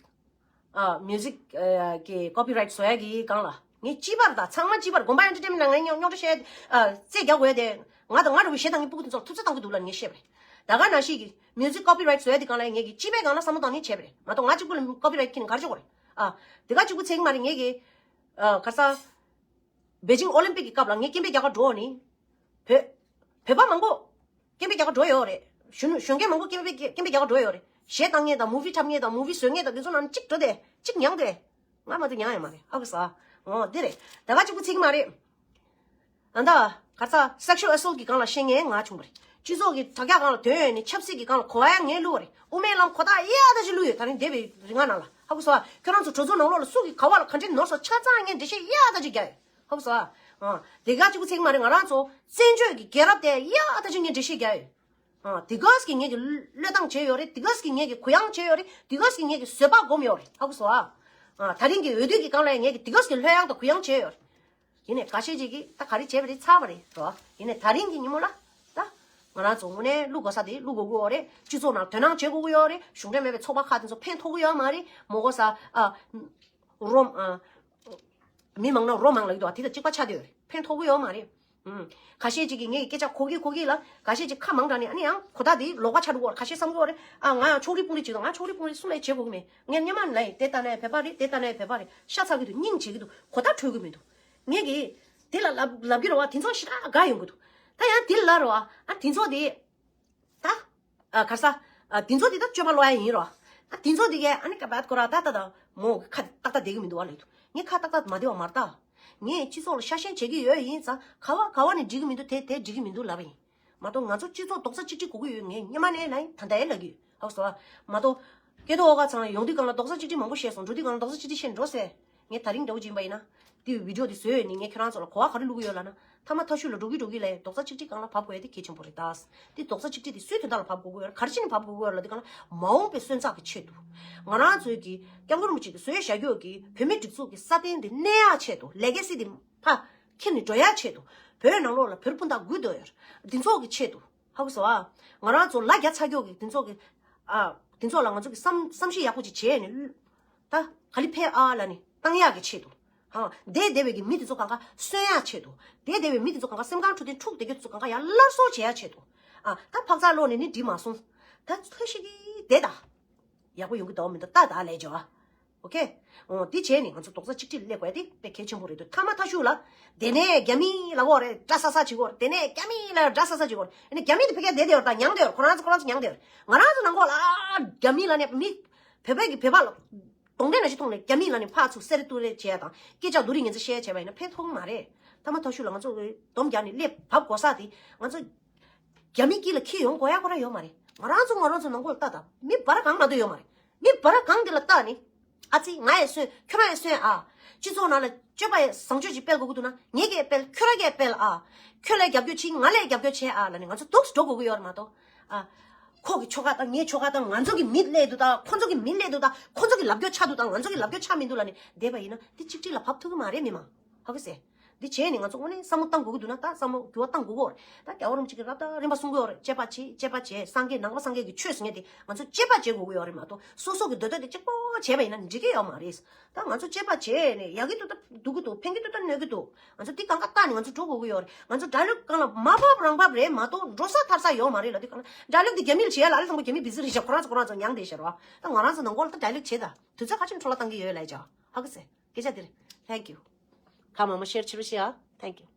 ཨ། མིའུ་ཟིག་ཨ། གི་ཀོ་པི་རའིཊ་བཟོ་ཡ་གི་སྒང་ལ། ངས་སྤྱི་པར་དང་ཚང་མ་སྤྱི་པར་དགོན་པ་ཨེན་ཊར་ཊེན་མེན་ཊ་ལ་ངས་རྙོག་རྙོག་དྲ་བཤད་ཨ་རྩེད་རྒྱག་དགོས་དེ། ང་དང་ང་འདྲ་བོའི་གཞས་དང་ངའི་སྤུ་གུ་དེ་ཚོར་ཐུབ་ཚོད་བཏང་གི་འདུག་ལབ་ངས་བཤད་པ་རེད། ད་ག་ནང་བཞིན་གྱི་མིའུ་ཟིག་ཀོ་པི་རའེ་ཊི་བཟོ་ཡ་དེ་སྒང་ལ་ངས་ཀྱི་སྤྱི་པའི་སྒང་ལ་བསམ་བློ་བཏང་ནས་བྱས་པ་རེད་མ་གཏོགས། ང་གཅིག་པུ་ལ་ཀོ་པི་རའེ་ཊི་འཁྱེར་ནས་ག་རེ་བྱེད་དགོས་རེད། ཨ་དེ་ག་གཅིག་པུ་ཚེ་གི་མ་རེད། ངས་ཀྱི་ཨ་ག་ས་པེ་ཅིང་ཨོ་ལིམ་པིག་གི་སྐབས་ལ་ངས་སྐད་འབོད་རྒྱག་ག་འགྲོ་ནི། བོད་བོད་པ་མང་པོ་སྐད་འབོད་རྒྱག་ག་འགྲོ་ཡོད་རེད། གཞོན་གཞོན་སྐྱེས་མང་པོ་སྐད་འབོད་སྐད་འབོད་རྒྱག་ག་འགྲོ་ཡོད་རེད། གཞས་བཏང་མཁན་དང་མུ་བི་འཁྲབ་མཁན་དང་མུ་བི་བཟོ་མཁན་དང་དེ་ཚོ་ནང་གཅིག་འགྲོ་དེ་གཅིག་མྱངས་དེ། ང་མ་གཏོགས་མྱངས་ཡོད་མ་རེད། ཧ་གོ་སོང་། ཨོ་དེ་རེད། ད་ག་གཅིག་པུ་ཚིག་མ་རེད། ཨ་ད་ག་ས་སེག་ཤུ་ཨལ་ཨེ་སོལ་གི་སྒང་ལ་ཤེས་མཁན་ང་བྱུང་བ་རེད། སྤྱི་ཚོགས་ཀྱི་དྲ་རྒྱ་སྒང་ལ་དོན་ཡོད་ནི་ཆབ་སྲིད་ཀྱི་སྒང་ལ་གོ་བ་ཡང་ངས་བླུགས་པ་རེད། དབུ་མའི་ལམ་གོ་རྟོགས་ཡག་ད་ཅིག་བླུགས་ཡོད། ད་རིང་འདས་པའི་རིང་ང་ནང་ལ་ཧ་གོ་སོང་། ཁྱོད་རང་ཚོ་གྲོས་ཚོགས་ནང་ལོགས་ལ་སུ་གི་ག་བ་ལ་ག་འདྲས་ནོར་སོང་ཆ་ཚང་ངས་འགྲེལ་བཤད་ཡག་ད་ཅིག་རྒྱག་ཡོད། ཧ་གོ་སོང་། ཨ་དེ་ག་གཅིག་པུ་ཚིག་མ་རེད། ང་རང་ཚོ་བཙན་བྱོལ་གྱི་རྒྱལ་རབས་དེ་ཡག་ད་ཅིག་ངས་འགྲེལ་བཤད་རྒྱག་ཡོད། ཨ་དེ་ག་ཙམ་གྱིས་ངེད་ཀྱི་བློས་བཏང་བྱས་ཡོད་རེད། དེ་ག་ཙམ་གྱིས་ངེད་ཀྱི་གུ་ཡངས་བྱས་ཡོད་རེད། དེ་ག་ཙམ་གྱིས་ངེད་ཀྱི་བཟོད་པ་སྒོམ་ཡོད་རེད། ཧ་གོ་སོང་ཨ། ཨ་དེ་རིང་གི་འོས་བསྡུ་གི་སྒང་ལ་ངེད་ཀྱི་དེ་ག་ཙམ་གྱིས་བློས་བཏང་དང་གུ་ཡངས་བྱས་ཡོད་རེད། ཡིན་ནའི་ཁ་ཤས་ཅིག་གིས་ད་ག་རེ་བྱས་པ་རེད་ཚར་བ་རེད་རོ། ཡིན་ནའི་ད་རིང་གི་ཉིན་མོ་ལ་ད་ང་རང་ཚོ་དངོས་གནས་བླུག་དགོས་ས་དེ་བླུག་དགོས་ཀྱི་ཡོད་རེད། སྤྱི་ཚོགས་ནང་དོ་སྣང་བྱེད་དགོས་ཀྱི་ཡོད་རེད། གཞུང་འབྲེལ་མེད་པའི་ཚོགས་པ་ཁག་དེ་ཚོ་ཕན་ཐོགས་ཀྱི་ཡོད་མ་རེད། མོ་གོ་ས་ཨ་རོ་ཨ་མི་མང་ན་རོ་མང་ལབ་ཀྱི་འདུག་བ། དེ་དང་གཅིག་པ་ཆགས་བསྡད་ཡོད་རེད། ཕན་ཐོགས་ཀྱི་ཡོད་མ་རེད། ཨུམ། ཁ་ཤས་ཅིག་གིས་ངའི་སྐད་ཆ་གོ་གི་གོ་གི་ལ། ཁ་ཤས་ཅིག་ཁ་མང་དྲགས་ནས་ཨ་ནི་ཡང་གོ་ཐག་དེ་ལོག་པ་ཆགས་འགྲོ་གི་ཡོད་རེད། ཁ་ཤས་བསམ་གི་ཡོད་རེད། ཨ་ང་ཡང་ཕྱོགས་རིས་དཔུང་རིས་ཅིག་དང་ང་ཕྱོགས་རིས་དཔུང་རིས་གསུམ་ལས་བྱེད་དགོས་གི་མེད། ངས་སྔོན་མ་ནས་ལབ་ཡིན། དེ་ལྟ་ན་ཡང་བོད་པ་རེད། དེ་ལྟ་ན་ཡང་བོད་པ་རེད། ཤ་ཚ་གི་འདུག་སྙིང་རྗེ་གི་འདུག་གོ་ཐག་ཆོད་གི་མི་འདུག་ངས་གི་དེ་ལ་ལབ་ལབ་གི་རེད་བ། དེ་ཚོ་ཞེ་དྲག་དགའ་ཡོང་གི་འདུག་ད་ཡང་དེ་ལ་རེད་བ། ཨ་དེ་ཚོ་དེ་ད་ཨ་ག་ས་ཨ་དེ་ཚོ་དེ་ད་སྤྱོད་པ་ལོག་ཡ་ཡིན་རོ། ཨ་དེ་ཚོ་དེ་གས་ཨ་ནི་ཀ་བད་ཁོ་ར་ད་ད་ད་མོ་ཁ་ཏག་ཏག་བསྡད་གི་མི་འདུག་བ་ལབ་འདུག་ངས་ཁ་ཏག་ཏག་མ་བསྡད་པ་མ་རེད་ད། ངས་སྤྱི་ཚོགས་ལ་ཤ་ཞེན་བྱེད་ཀྱི་ཡོད་ཡིན་ཙང་ག་བ་ག་བ་ནས་འགྲིག་གི་མི་འདུག་དེ་དེ་འགྲིག་གི་མི་འདུག་ལབ་པ་ཡིན། མ་གཏོགས་ང་ཚོ་སྤྱི་ཚོགས་རྡོག་རྩ་གཅིག་སྒྲིལ་དགོས་ཀྱི་ཡོད། ངས་སྔོན་མ་ནས་ལབ་ཡིན། ད་ལྟ་ཡང་ལབ་ཀྱི་ཡོད། ཧ་གོ་སོང་ཨ། མ་གཏོགས་སྐལ་རྡོར་ཨོ་དཀར་ཚང་ལ་ཡོང་དུས་སྒང་ལ་རྡོག་རྩ་གཅིག་སྒྲིལ་མང་པོ་བཤད་སོང་། འགྲོ་དུས་སྒང་ལ་རྡོག་རྩ་གཅིག་སྒྲིལ་བཤད་འགྲོ་ཟེར། ངས་ད་རིང་འདྲ་བོ་ཅིག་ཡིན་པ་ཡིན་ན། དེ་བི་ཌི་ཡོ་དེ་བཟོས་ཡོད་ནི་ངས་ཁྱེད་རང་ཚོ་ལ་གོ་བ་ག་རེ་བླུག་གི་ཡོད་ལབ་ན། མཐའ་མ་མཐའ་གཞུག་ལ་འགྲོ་གི་འགྲོ་གི་ལས་རྡོག་རྩ་གཅིག་སྒྲིལ་སྒང་ལ་བབས་དགོས་ཡ་དེ་གལ་ཆེན་པོ་རེད་ད། དེ་རྡོག་རྩ་གཅིག་སྒྲིལ་དེ་སུའི་དོན་དག་ལ་བབས་དགོས་ཀྱི་ཡོད་རེད། ག་རེ་བྱས་ནས་བབས་དགོས་ཀྱི་ཡོད་རེད་ལབ་དུས་སྒང་ལ་མ་འོངས་པའི་སོན་རྩ་གི་ཆེད་དུ། ང་རང་ཚོའི་གི་སྐྱབས་མགོན་རིན་པོ་ཆེ་གིས་བཟོས་བཞག་རྒྱུ་གི་བོད་མིའི་སྒྲིག་འཛུགས་ཀྱི་སྲ་བརྟན་དེ་གནས་ཡག་ཆེད་དུ། ལེ་གེ་སི་དེ་ཕར་འཁྱེར་ནས་འགྲོ་ཡག་ཆེད་དུ། བོད་ནང་ལོགས་ལ་བོད་རིགས་སྤུན་ཟླ་དགོས་འདོད་ཡོད་རེད། དེ་ཚོ་གི་ཆེད་དུ། ཧ་གོ་སོང་ཨ། ང་རང་ཚོ་ལ་རྒྱ་ཚ་རྒྱུ་གི་དེ་ཚོ་གི་ཨ་དེ་ཚོ་ལ་ང་ཚོ་གི་བསམ་བསམ་གཞིག་ཡག་པོ་ཅིག་བྱས་ནས། ད་ག་ལེ་ཕེབས་ཨ་ལབ་ནས་བཏང་ཡག་གི་ཆེད་དུ། ཧང་། བསྡད་བསྡད་པའི་གི་མི་དེ་ཚོ་གང་ག་གསོན་ཡག་ཆེད་དུ། བསྡད་བསྡད་པའི་མི་དེ་ཚོ་གང་ག་སེམས་ཁམས་འཁྲུག་དེ་འཁྲུག་བསྡད་རྒྱུ་དེ་ཚོ་གང་ག་ཡར་སླར་གསོ་བྱེད་ཡག་ཆེད་དུ། ཨ་ད་འཕག་འཚག་ལོག་ནས་ནི་འགྲིག་མ་སོང་། ད་ལྷོད་ཤིག་གི་བསྡད་ད། ཡག་པོ་ཡོང་གི་འདུག་མི་འདུག་ལྟ་ད་ལས་ཇོ་ཨ། ཨོ་ཁེ། འོ་དེ་བྱས་ནས་ང་ཚོ་རྡོག་རྩ་གཅིག་སྒྲིལ་སླེབས་དགོས་ཡ་དེ་དཔེ་གལ་ཆེན་པོ་རེད་འདུག་མཐའ་མ་མཐའ་གཞུག་ལ། དེ་ནས་རྒྱ་མི་ལབ་ཀྱི་ཡོད་རེད། འདྲ་ས་ས་བྱེད་ཀྱི་ཡོད་རེད། དེ་ནས་རྒྱ་མི་ལབ་འདྲ་ས་ས་བྱེད་ཀྱི་ཡོད་རེད། ཨ་ནི་རྒྱ་མི་དེ་ཕ་གིར་བསྡད་བསྡད་ཡོད་རེད། ད་མྱངས་བསྡད་ཡོད་རེད། ཁོ་རང་ཚོ་ཁོ་རང་ཚོ་མྱངས་བསྡད་ཡོད་རེད། ང་རང་ཚོ་ནང་ལོགས་ལ་རྒྱ་མི་ལབ་ནས་མི་བོད་པའི་གི་བོད་པ་ལ་གདོང་ལེན་ལ་ཅིག་མཐོང་ནས་རྒྱ་མི་ལབ་ནས་ཕར་ཚུར་སེ་རེ་ཏུ་རེ་བྱས་ཡ་དང་སྐད་ཆ་བསྡུ་རེས་ངན་ཚ་བཤད་བྱས་པ་ཡིན་ན་ཕན་ཐོགས་ཀྱི་མ་རེད། མཐའ་མ་མཐའ་གཞུག་ལ་ང་ཚོ་སྡོམ་རྒྱག་ནས་སླེབས་བབས་དགོས་ས་དེ་ང་ཚོ། རྒྱ་མི་དཀྱིལ་ལ་འཁྱེར་ཡོང་དགོས་ཡ་ཁོ་རང་ཡོད་མ་རེད། ང་རང་ཚོ་ང་རང་ཚོ་ནང་ཁུལ་ལ་ལྟ་དང་། མི་བར་གང་མ་གཏོགས་ཡོད་མ་རེད། མི་བར་གང་དེ་ལ་ལྟ་ནི། ཨ་ཙི་ང་ཡི་སོན་ཁྱོད་རང་ཡི་སོན་ཨ། སྤྱི་ཚོགས་ནང་ལ་སྤྱོད་པ་ཡི་བཟང་སྤྱོད་ཅིག་སྤེལ་དགོས་ཀྱི་འདུག་ན་ངེད་ཀྱིས་སྤེལ། ཁྱོད་རང་གིས་སྤེལ་ཨ། ཁྱོད་ལ་རྒྱབ་སྐྱོར་བྱེད། ང་ལ་རྒྱབ་སྐྱོར་བྱེད་ཨ་ལབ་ནི་ང་ཚོ་འདུག་སེ་འགྲོ་དགོས་ཀྱི་ཡོད་རེད་མ་གཏོགས། ཨ། ཁོ་གི་ཕྱོགས་ཁ་དང་ངའི་ཕྱོགས་ཁ་དང་། ང་ཚོ་གི་མི་སླེབས་འདུག་དང་ཁོ་ཚོ་གི་མི་སླེབས་འདུག་དང་། ཁོ་ཚོ་གི་ལབ་སྐྱོར་ཆགས་འདུག་དང་ང་ཚོ་གི་ལབ་སྐྱོར་ཆགས་མི་འདུག་ལབ་ནི་བསྡད་པ་ཡིན་ན་དེ་གཅིག་སྒྲིལ་ལ་བབས་ཐུབ་ཀྱི་མ་རེད་མི་མང་། ཧ་གོ་སོང་། འདི་བྱས་ནས་ང་ཚོ་དངོས་གནས་བསམ་བློ་བཏང་དགོས་ཀྱི་འདུག་ན་ད་བསམ་བློ་འགྱུར་བ་བཏང་དགོས་ཀྱི་ཡོད་རེད། ད་རྒྱལ་བ་རིན་པོ་ཆེ་གིས་རབ་དང་རིམ་པ་གསུང་གི་ཡོད་རེད། དཔྱད་པ་བྱེད། དཔྱད་པ་བྱེད། སངས་རྒྱས་ནང་པ་སངས་རྒྱས་ཀྱི་ཆོས་ཟེར་མཁན་དེ་ང་ཚོ་དཔྱད་པ་བྱེད་དགོས་ཀྱི་ཡོད་རེད་མ་གཏོགས་སོ་སོ་གི་འདོད་འདོད་དེ་གཅིག་པོ་བྱས་པ་ཡིན་ན་འགྲིག་གི་ཡོད་མ་རེད། ད་ང་ཚོ་དཔྱད་པ་བྱས་ནས་ཡག་གི་འདུག་ད་སྡུག་གི་འདུག་ཕན་གི་འདུག་ད་གནོད་གི་འདུག་ང་ཚོ་འདི་གང་ག་བལྟས་ནས་ང་ཚོ་འགྲོ་དགོས་ཀྱི་ཡོད་རེད། ང་ཚོ་ཌའི་ལོག་སྒང་ལ་མ་བབས་རང་བབས་རེད་མ་གཏོགས་འགྲོ་ས་ཐར་ས་ཡོད་མ་རེད་ལ། འདི་གང་ལ་ཌའི་ལོག་འདི་རྒྱ་མི་ལ་བྱེད་ཡ་ལ་ཨ་ལེ་ཚང་མ་རྒྱ་མི་བི་ཟི་རེད་ཤག་ཁོ་རང་ཚོ་ཁོ་རང་ཚོ་མྱངས་བསྡད་ཤག་རོ། ད་ང་རང་ཚོ་ནང་ཁོག་ལ་ད་ཌའི་ལོག་བྱེད་ད་དུས་ཚོད་ག་ཚོད་འཕྲོ་བརླག་བཏང་གི་ཡོད་ལབ་ཡ་ཅག་ཧ་གོ་སོང་། སྐད་ཆ་འདི་རེད། Thank you. ཁ་མང་མང་ཤེར་བྱེད་རོགས་བྱེད་ཨ། Thank you.